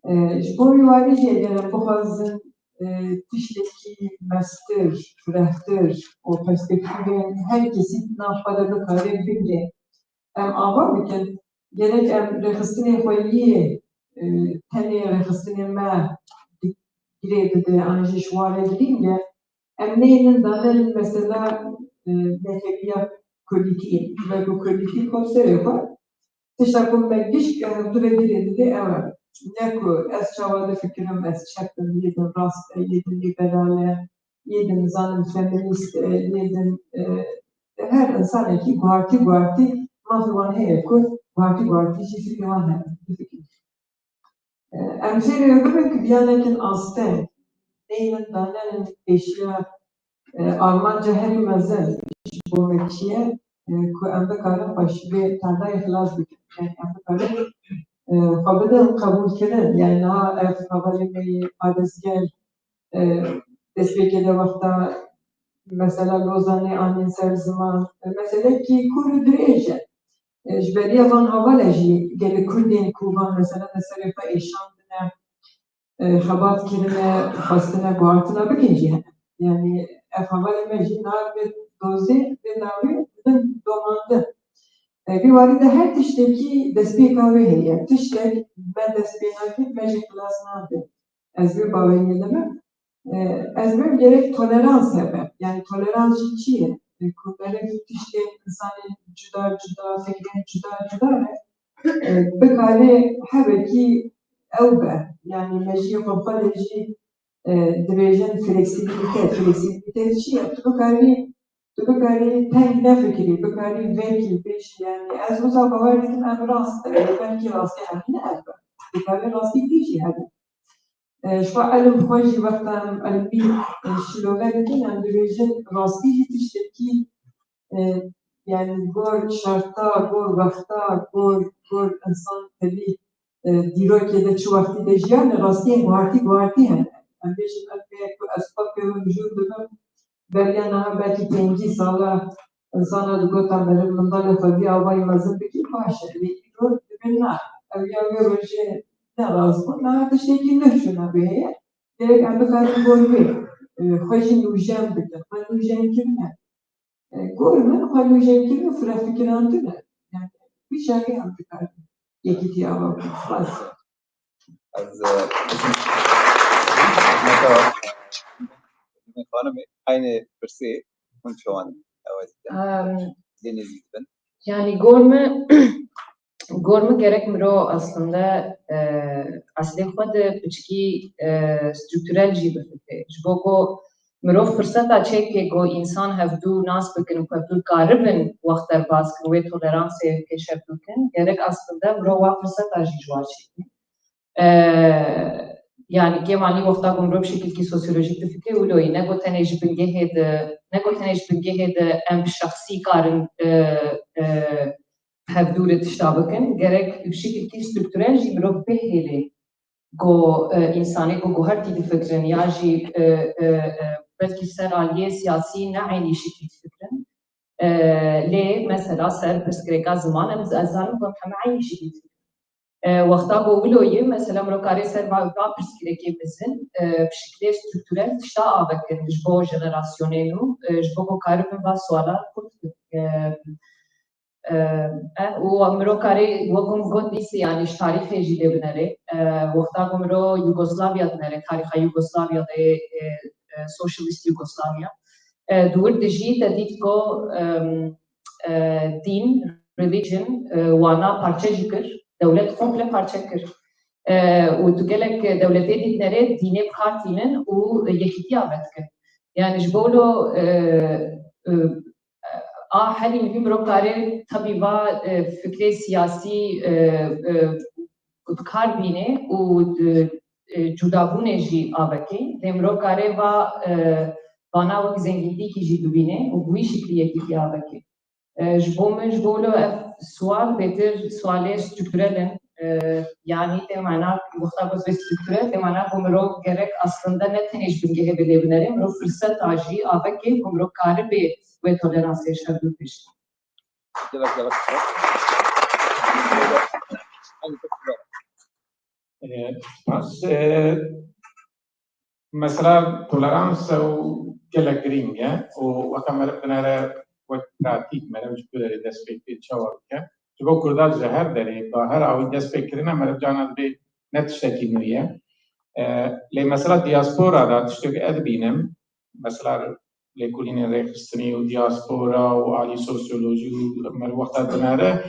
E, ji bo wî warî jî eger em bixwazin, e, tiştekî mestir, firehtir û perspektîfên her kesî di nav xwe de bikare bigire, em ava bikin, gerek em rêxistinê xwe yê, e, tenê rêxistinê me di-, girê dide, an jî ji wan re girîng e, em neynin danerin mesela, e, mezhebiya kulîtiyê. Wek ku kulîtî xwe serê xwe, tişta ku me giş ke hevdu re girê dide ew e. Ne ku ez çawa difikirim, ez çep im, yê din rast e, yê din lîberal e, yê din nizanim feminîst e, yê din, e, her insanekî guhartî guhartî mafê wan heye ku guhartî guhartî jî fikrê wan hebe, bifikirî. E, em jê re bibin ku biya nekin asteng, neynin danerin pêşiya, e, armanca herî mezin ji bo me çi ye, e, ku em bikarin xwe ji vê tadayê xilas bikin. Yani em bikarin, e, xwe bidin qebûlkirin. Yani niha ev hevalê me yê parêzger, e, destpêkê de wexta mesela Lozanê anîn ser ziman, e, meselekî kûr û dirêj e. E, ji beriya van hevala jî gelek Kurdên ku van mesela li serê xwe êşandine, e, xebat kirine, xwestine guhartina bikin jî hene. Yani ev hevalê me jî niha vê dozê, vê dawê dibin domandin. E, vî warî de her tiştekî destpêka wê heye. Tiştek me dest pê nake, me jî xilas nabe. Ez vê baweriyê de me. E, ez bêm gerek tolerans hebe. Yani tolerans jî çi ye? E, ku meriv tiştên insanên cuda cuda, fikrên cuda cuda re, e, bikare hevekî ew be. Yani me jî xwe xwe de jî, e, dibêjin fleksibilîte. Fleksibilîte çi ye? Tu bikarî, tu bikarî teng nefikirî, bikarî vekî, bêjî, yani ez wisa bawer dikim ev rast e, belkî rastî hemî ne ev be. Dikare rastî dî jî hebe. E, ji xwe elm xwe jî wexta em elmî, e, şilove dikin, em dibêjin rastî jî tiştekî, e, yani gor şerta, gor wexta, gor, gor insan tevî, e, dîrokê de çi wextî de jiyan, rastiyên guhartî, guhartî hene. Em bêjin, em vê ku ez xwe pê mijûl dibim, beriya niha belkî pêncî sala insana digota meriv mindalê xwe vî awayî mezin bikî baş e. Lê îro dibê na. Ew ya wê rojê ne rast bû. Niha tiştekî nû çûna wê heye. Gerek em bikarin gor wê, e, xwe jî nûjen bikin. Xwe nûjen kirine. E, gor min xwe nûjen kirin û firehfikirandin e. Yani, wî şerê em dikarin yekîtî ava bikin. Spas. Ez, e, neta, xanimê, aynı pirsê hûn çawan ew ez Em, lê nêzîk bin. Yani gor min, gor min gerek miro aslında, e, eslê xwe de piçkî, e, strukturel jî bifikre. Ji bo ku Mirov firseta çêke ku însan hevdû nas bikin û hevdû karibin wext derbas kin, wê toleransê pêşev bikin, gerek aslında mirov wa firseta jî ji wa çêke. E, yani kêmanî wexta ku mirov şekilkî sosyolojîk difikire wilo ye, ne ku tenê ji bingehê de, ne ku tenê ji bingehê de em bi şexsî karin, e, e, hevdû re tişta bikin, gerek bi şekilkî strukturel jî mirov bihêle ku, e, însanê ku guhertî difikirin ya jî, e, e, e, belkî ser aliyê siyasî ne eynî şekilî difikirin. E, lê mesela ser pirsgirêka ziman em, ez zanim ku em heme eynî şekilî difikirin. E, wexta ku wilo ye, mesela mirov kare ser va, va pirsgirêkê mezin, e, bi şekilê strukturel tişta ave kirin ji bo jenerasyonê nû, e, ji bo ku karibin va suala xwe bikin. E, e, e, û mirov kare, wek min got, dîsê, yani ji tarîxê jî lê binere. E, wexta ku mirov Yugoslavya dinere, tarîxa Yugoslavya de, e, e, Socialist Yugoslavya. E, di wir de jî te dît ku, em, e, dîn, religion, e, wana parçe jî kir, dewlet komple parçe kir. E, û tu gelek dewletê dî dinere dînê bi kar tînin û yekîtiya vedikin. Yani ji bo lo, e, e, a herî muhîm mirov kare tebî va, e, fikrê siyasî, e, e, bi kar bîne û, e, e, cudabûnê jî avekê. Lê mirov kare va, e, vana wek zengîntîkî jî bibîne û bi wî şiklî yekîtî avekê. E, ji bo min, ji bo lo ev sual bêtir sualê strukturel in. E, yanî tê mana, wexta ku ez vê strukturel, tê mana ku mirov gerek aslında ne tenê ji bingehê ve lê binere, mirov firseta jî avekê ku mirov karibê wê toleransê şer bipêşe. Gelek, gelek spas. Ee, spas. Ee, mesela tolerans ew gelek girîng e û wexta meriv binere wek pratîk meriv ji ku destpêkê çawa bike. Ji bo Kurda ji her derê, ba her awî dest pê kirine meriv carna dibê ne tiştekî nû ye. Ee, lê mesela diaspora da tiştek ez dibînim. Mesela lêkolînên rêxistinî û diaspora û alî sosyolojî û meriv wexta dinere,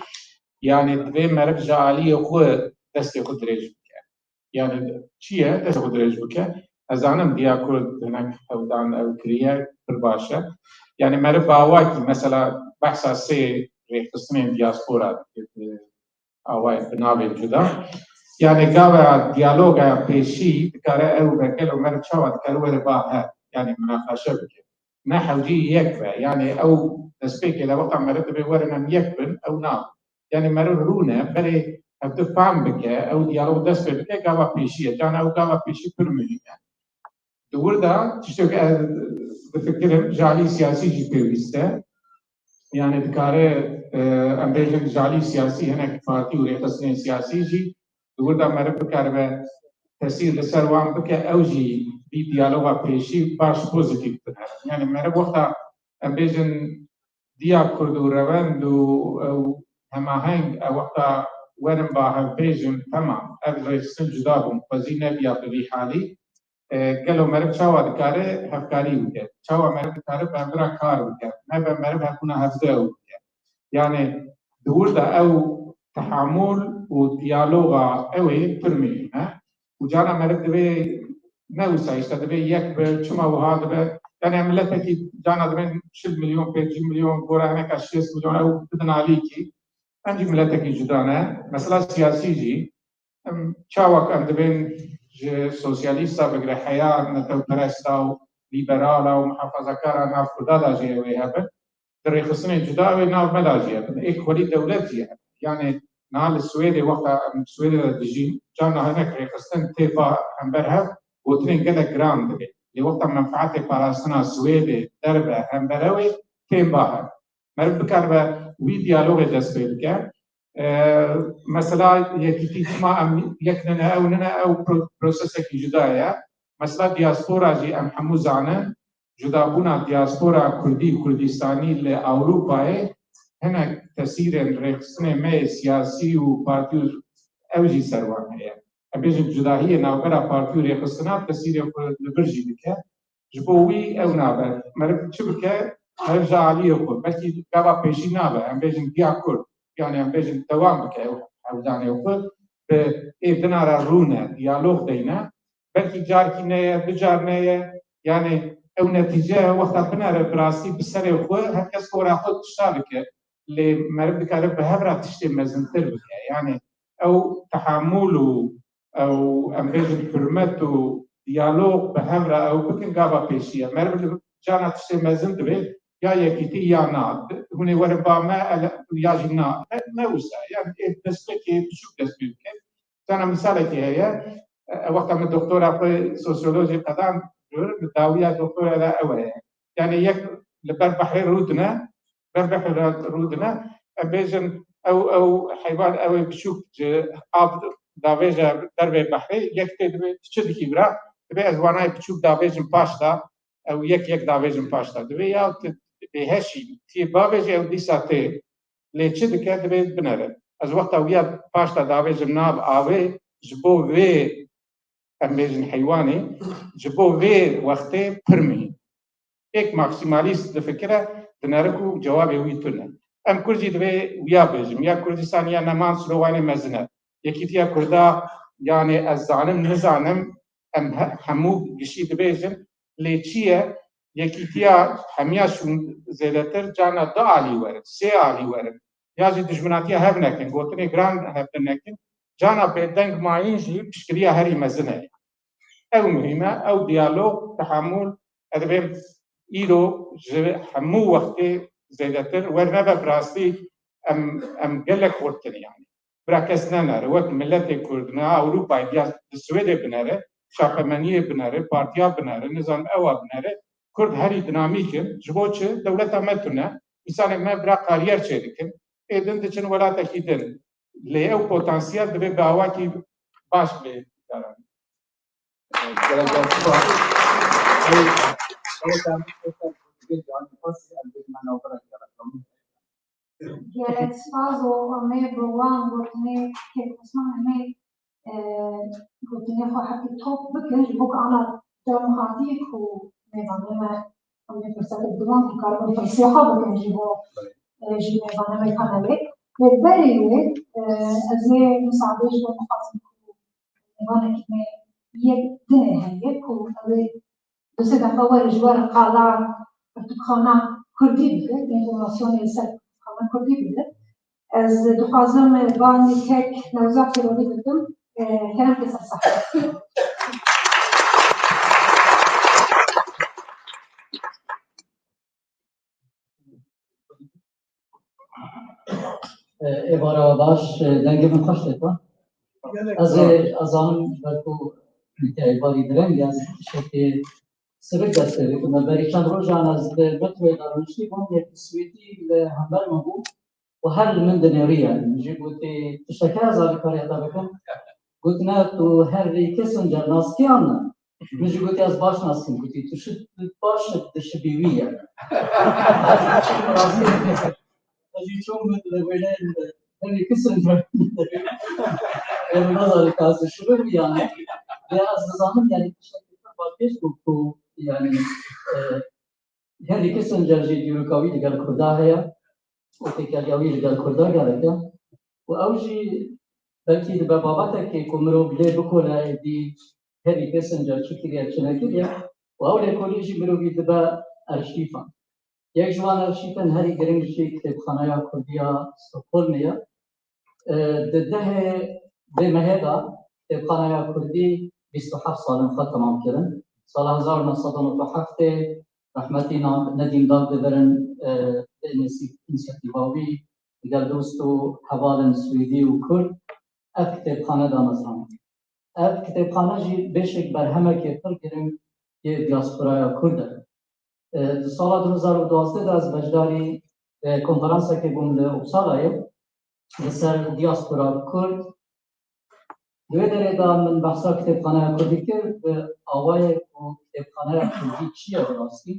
yani divê meriv ji aliyê xwe destê xwe dirêj bike. Yani çi ye destê xwe dirêj bike? Ez zanim diya Kurd hinek hevdan ew kiriye pir baş e. Yani meriv bi awakî mesela behsa sê rêxistinên diaspora dike, awayê bi navên cuda. Yani gava diyaloga pêşî dikare ew be gelo meriv çawa dikare were ba hev, yani minaqeşe bike. Ne hewcî yek be, yani ew destpêkê de wexta meriv dibe werin em yek bin, ew na. Yani meriv rûne, berê hevdu fam bike, ew diyalog dest pê bike, gava pêşî ye. Can ew gava pêşî pir muhîm e. Di wir de tiştek ez difikirim, ji alî siyasî jî pêwîst e. Yani dikare, e, em bêjin ji alî siyasî hinek partî û rêxistinên siyasî jî di wir de meriv bikaribe tesîr li ser wan bike, ew jî vî diyaloga pêşî baş pozîtîf binerin. Yani meriv wexta em bêjin diya Kurd û rewend û ew hemaheng, ew wexta werin ba hev bêjin, temam, ev rêxistin cuda bûn, xwezî nebiya bi vî halî. E, gelo meriv çawa dikare hevkarî bike? Çawa meriv dikare bi hev re kar bike? Nebe meriv hebûna hevdu ew bike. Yani di wir de ew tehamûl û diyaloga ew ê pir muhîm e. Û cana meriv divê ne wisa işte divê yek be, çima wiha dibe? Yani em miletekî cana divên çil milyon, pêncî milyon, gora hineka şêst milyon ew bidin alîkî. Em jî miletekî cuda ne. Mesela siyasî jî, em çawa ku em dibên ji sosyalîsta bigire heya netewperesta û lîberala û muhafazakara nav Kurda da jî ew ê hebin. Di rêxistinên cuda ew ê nav me da jî hebin. Ê xwelî dewlet jî hebin. Yani niha li Swêdê wexta em Swêdê de dijîn, carna hinek rêxistin tê ba hember hev, gotinên gelek giran dibe. Lê wexta menfaetê parastina Swêdê derbe hember ew ê, tên ba hev. Meriv bikaribe wî diyalogê dest pê bike. E, mesela yekîtî çima em yek nine, ew nine, ew pro-, prosesekî cuda ye. Mesela diaspora jî em hemû zanin, cudabûna diaspora Kurdî, Kurdistanî li Ewropayê hinek tesîrên rêxistinê me yê siyasî û partî û ew jî ser wan heye. Em bêjin cudahiyê navbera partî û rêxistina tesîrê xwe li vir jî dike. Ji bo wî ew nabe. Meriv çi bike? Meriv ji aliyê xwe. Belkî gava pêşî nabe. Em bêjin diya Kurd. Yani em bêjin dewam bike ew hewdanê xwe. Bi ê dinara rûne, diyalog deyne. Belkî carkî neye, du car neye. Yani Ew netîce wexta binere bi rastî bi serê xwe her kes xora xwe tişta bike. Lê meriv dikare bi hev re tiştê mezintir bike. Yani ew tehamûl û ew em bêjin hurmet û diyalog bi hev re ew bikin gava pêşiye. Meriv li cana tiştê mezin divê ya yekîtî ya na. Hûn ê werin ba me ele-, ya jî na. Ne, ne wisa. Yani ê destpêkê biçûk dest pê bike. Sana misalekê heye. E, wexta min doktora xwe sosyolojî qedan, jor, bi dawiya doktora de ew heye. Yani yek li ber behrê rûdine, ber behrê rûdine, em bêjin ew, ew heywan, ew ê biçûk ji av davêje dervê behrê, yek tê dibê, tu çi dikî bira? Dibê ez wanayê biçûk davêjim paş de, ew yek yek davêjin paş de. Dibê ya tu bêheş î, tê bavêjî ew dîsa tê. Lê çi dike, dibê binere. Ez wexta wiya paş de davêjim nav avê, ji bo vê, em bêjin heywanê, ji bo vê wextê pir mihîm. Êk maksîmalîst difikire, dinere ku cewabê wî tune. Em Kurd jî divê wiya bêjin. Ya Kurdistan ya neman sloganê mezin e. Yekîtiya Kurda, yani ez zanim, nizanim, em he-, hemû gişî dibêjin. Lê çi ye? Yekîtiya hemiya şûn zêdetir cana du alî werin, sê alî werin. Ya jî dijminatiya hev nekin, gotinê giran hev nekin. Cana bêdeng mayîn jî piştgiriya herî mezin e. Ew muhîm e, ew diyalog, tehamûl, ez dibêm îro ji hemû wextê zêdetir wernebe bi rastî em, em gelek xurt kin yani. Bira kes nenere, wek miletê Kurd, ne Ewropayê diya di Swêdê binere, çapemeniyê binere, partiya binere, nizam ewa binere, Kurd herî dinamîk in. Ji bo çi? Dewleta me tune, însanê me bira kariyer çêdikin. Ê din diçin welatekî din. Lê ew potansiyel divê bi awakî baş bê. Gerek yok. Gelek spas û em ê bi wan gotinê kêfxweşan em ê, e, gotinê xwe hepî top bikin, ji bo ku ana demokratîk û mêvanê me em ê firset bi wan ku karibin pirsê xwe bikin ji bo, e, ji mêvanê me panelê. Lê berê wê, e, ez ê misaadê ji bo dixwazim ku mêvanekî me yek dinê heye ku ew ê du sê deqa were ji we re qala pirtûkxana kurdî bide, înformasyonê li ser pirtûkxana kurdî bide. Ez dixwazim ba Nîkek Newzat pêrozî bikim. Kerem ke ser sehne. Êvara baş, dengê min xweş têt. Ez ê, ez zanim ber ku êvarî direng e, ez tiştekê sivik dest pê dikim. Me berî çend rojan ez di metroyê de rûniştî bûm, yek Swêdî li hember min bû û her li min dinêriye. Min jî gotî, tiştekê ez alîkariya te bikim? Gotine, tu Henry Kissinger nas kiyan e? Min jî gotî, ez baş nas kim. Gotî, tu şi baş dişibî wî ye. Ez jî çûm min li wêneyên Henry Kissinger. Em nazanî ka ez dişibim yan ne. Ya ez dizanim yani tiştekî pir balkêş bû ku yani e, Henry Kissinger jî dîroka wî digel Kurda heye û têkiliya wî digel Kurda gelek e. Û ew jî belkî dibe babetekê ku mirov lê bikole êdî Henry Kissinger çi kiriye, çi nekiriye. Û ew lêkolîn jî mirovî dibe arşîfan. Yek ji wan arşîfên herî giring jî Kitêbxaneya Kurdî ya Stockholmê ye. Di dehê vê mehê de Kitêbxaneya Kurdî bîst û heft salên xwe temam kirin. Sala hezar û neh sed û newid û heftê rehmetî Nedîm Dagdeverin bi înîsiyatîva wî digel dost û hevalên Swêdî û Kurd ev kitêbxane damezrand. Ev kitêbxane jî beşek berhemekê pir giring yê diasporaya Kurd e. Di sala du hezar û duwazdeh de ez beşdarî konferansekê bûm li Uppsalayê li ser diaspora Kurd. Di wê derê de min behsa kitêbxaneya Kurdî kir, bi awayê ku kitêbxaneya Kurdî çi ye bi rastî.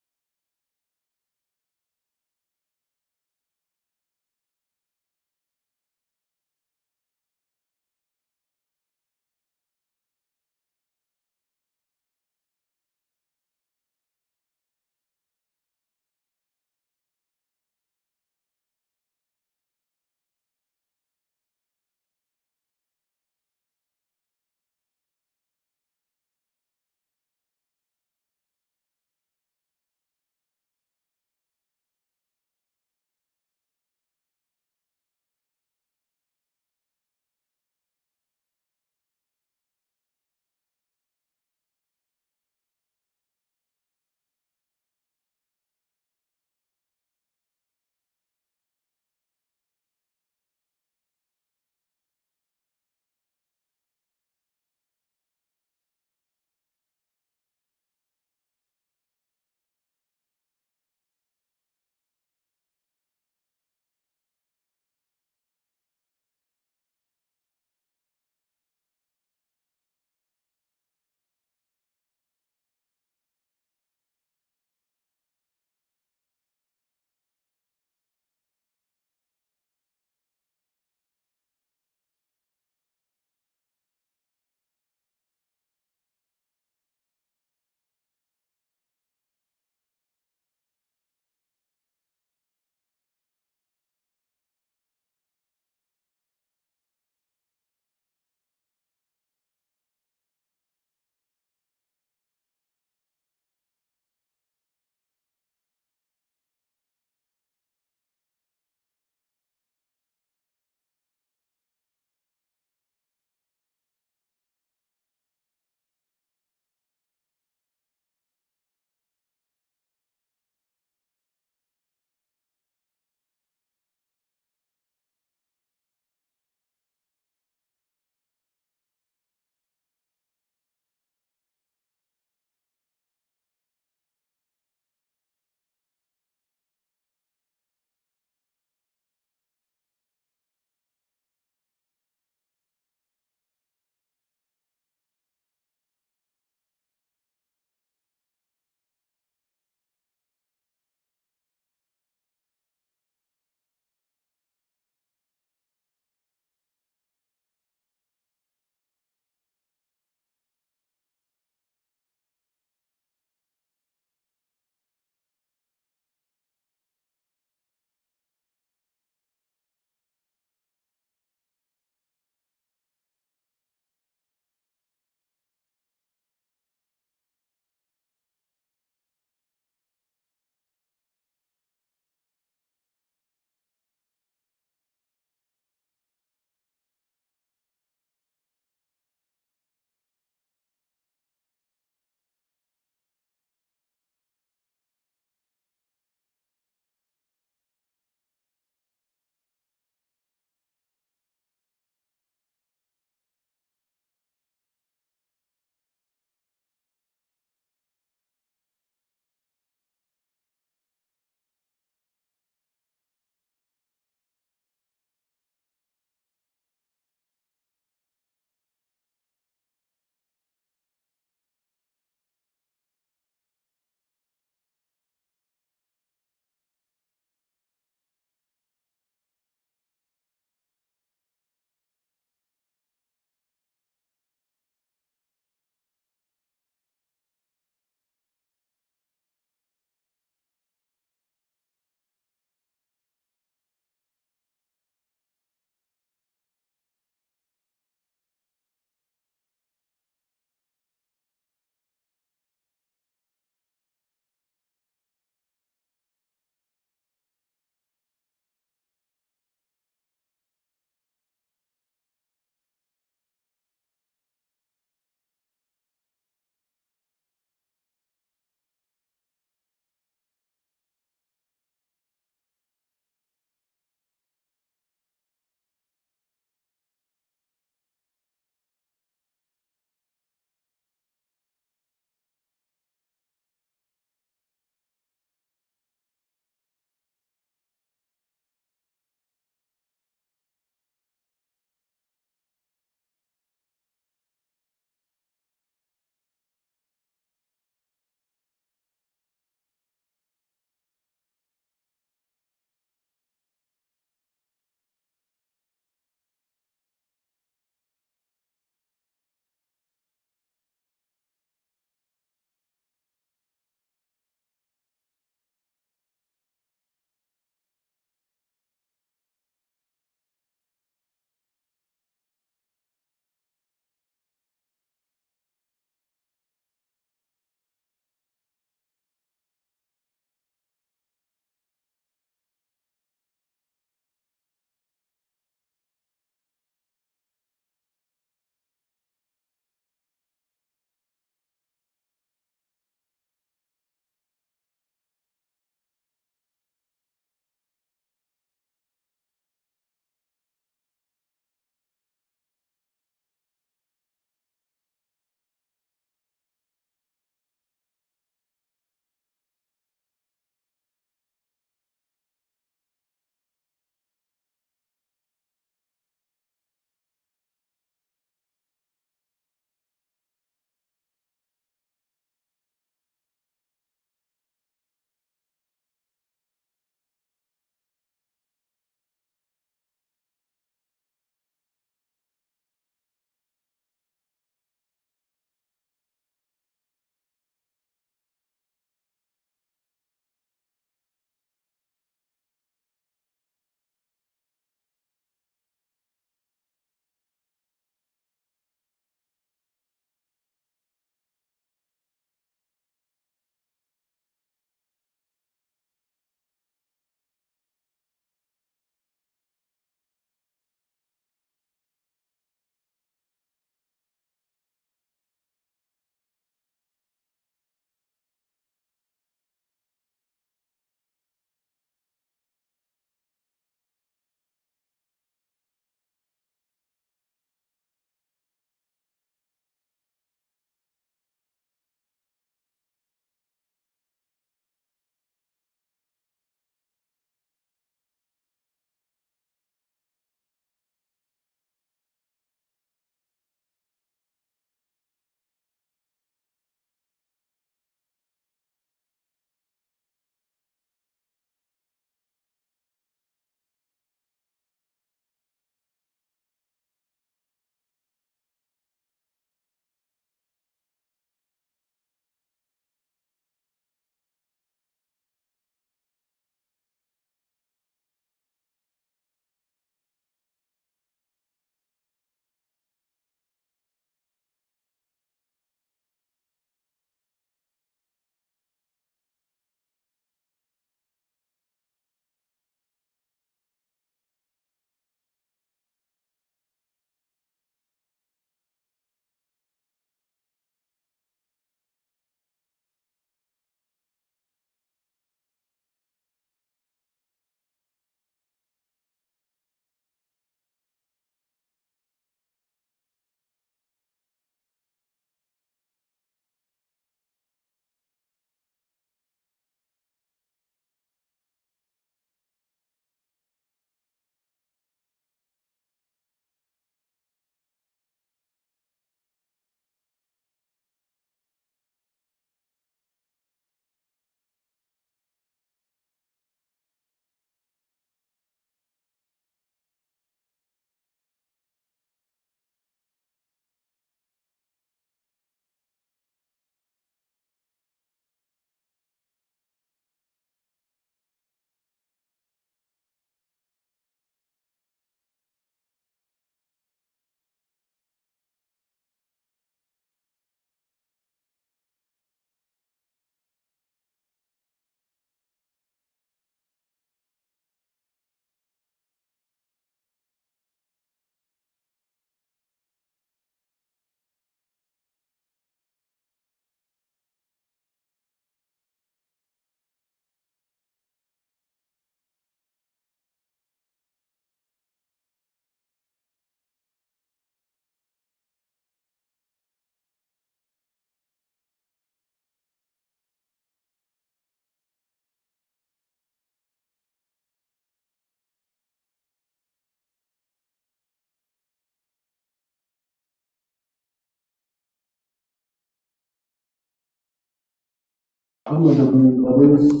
Ama da bunun babası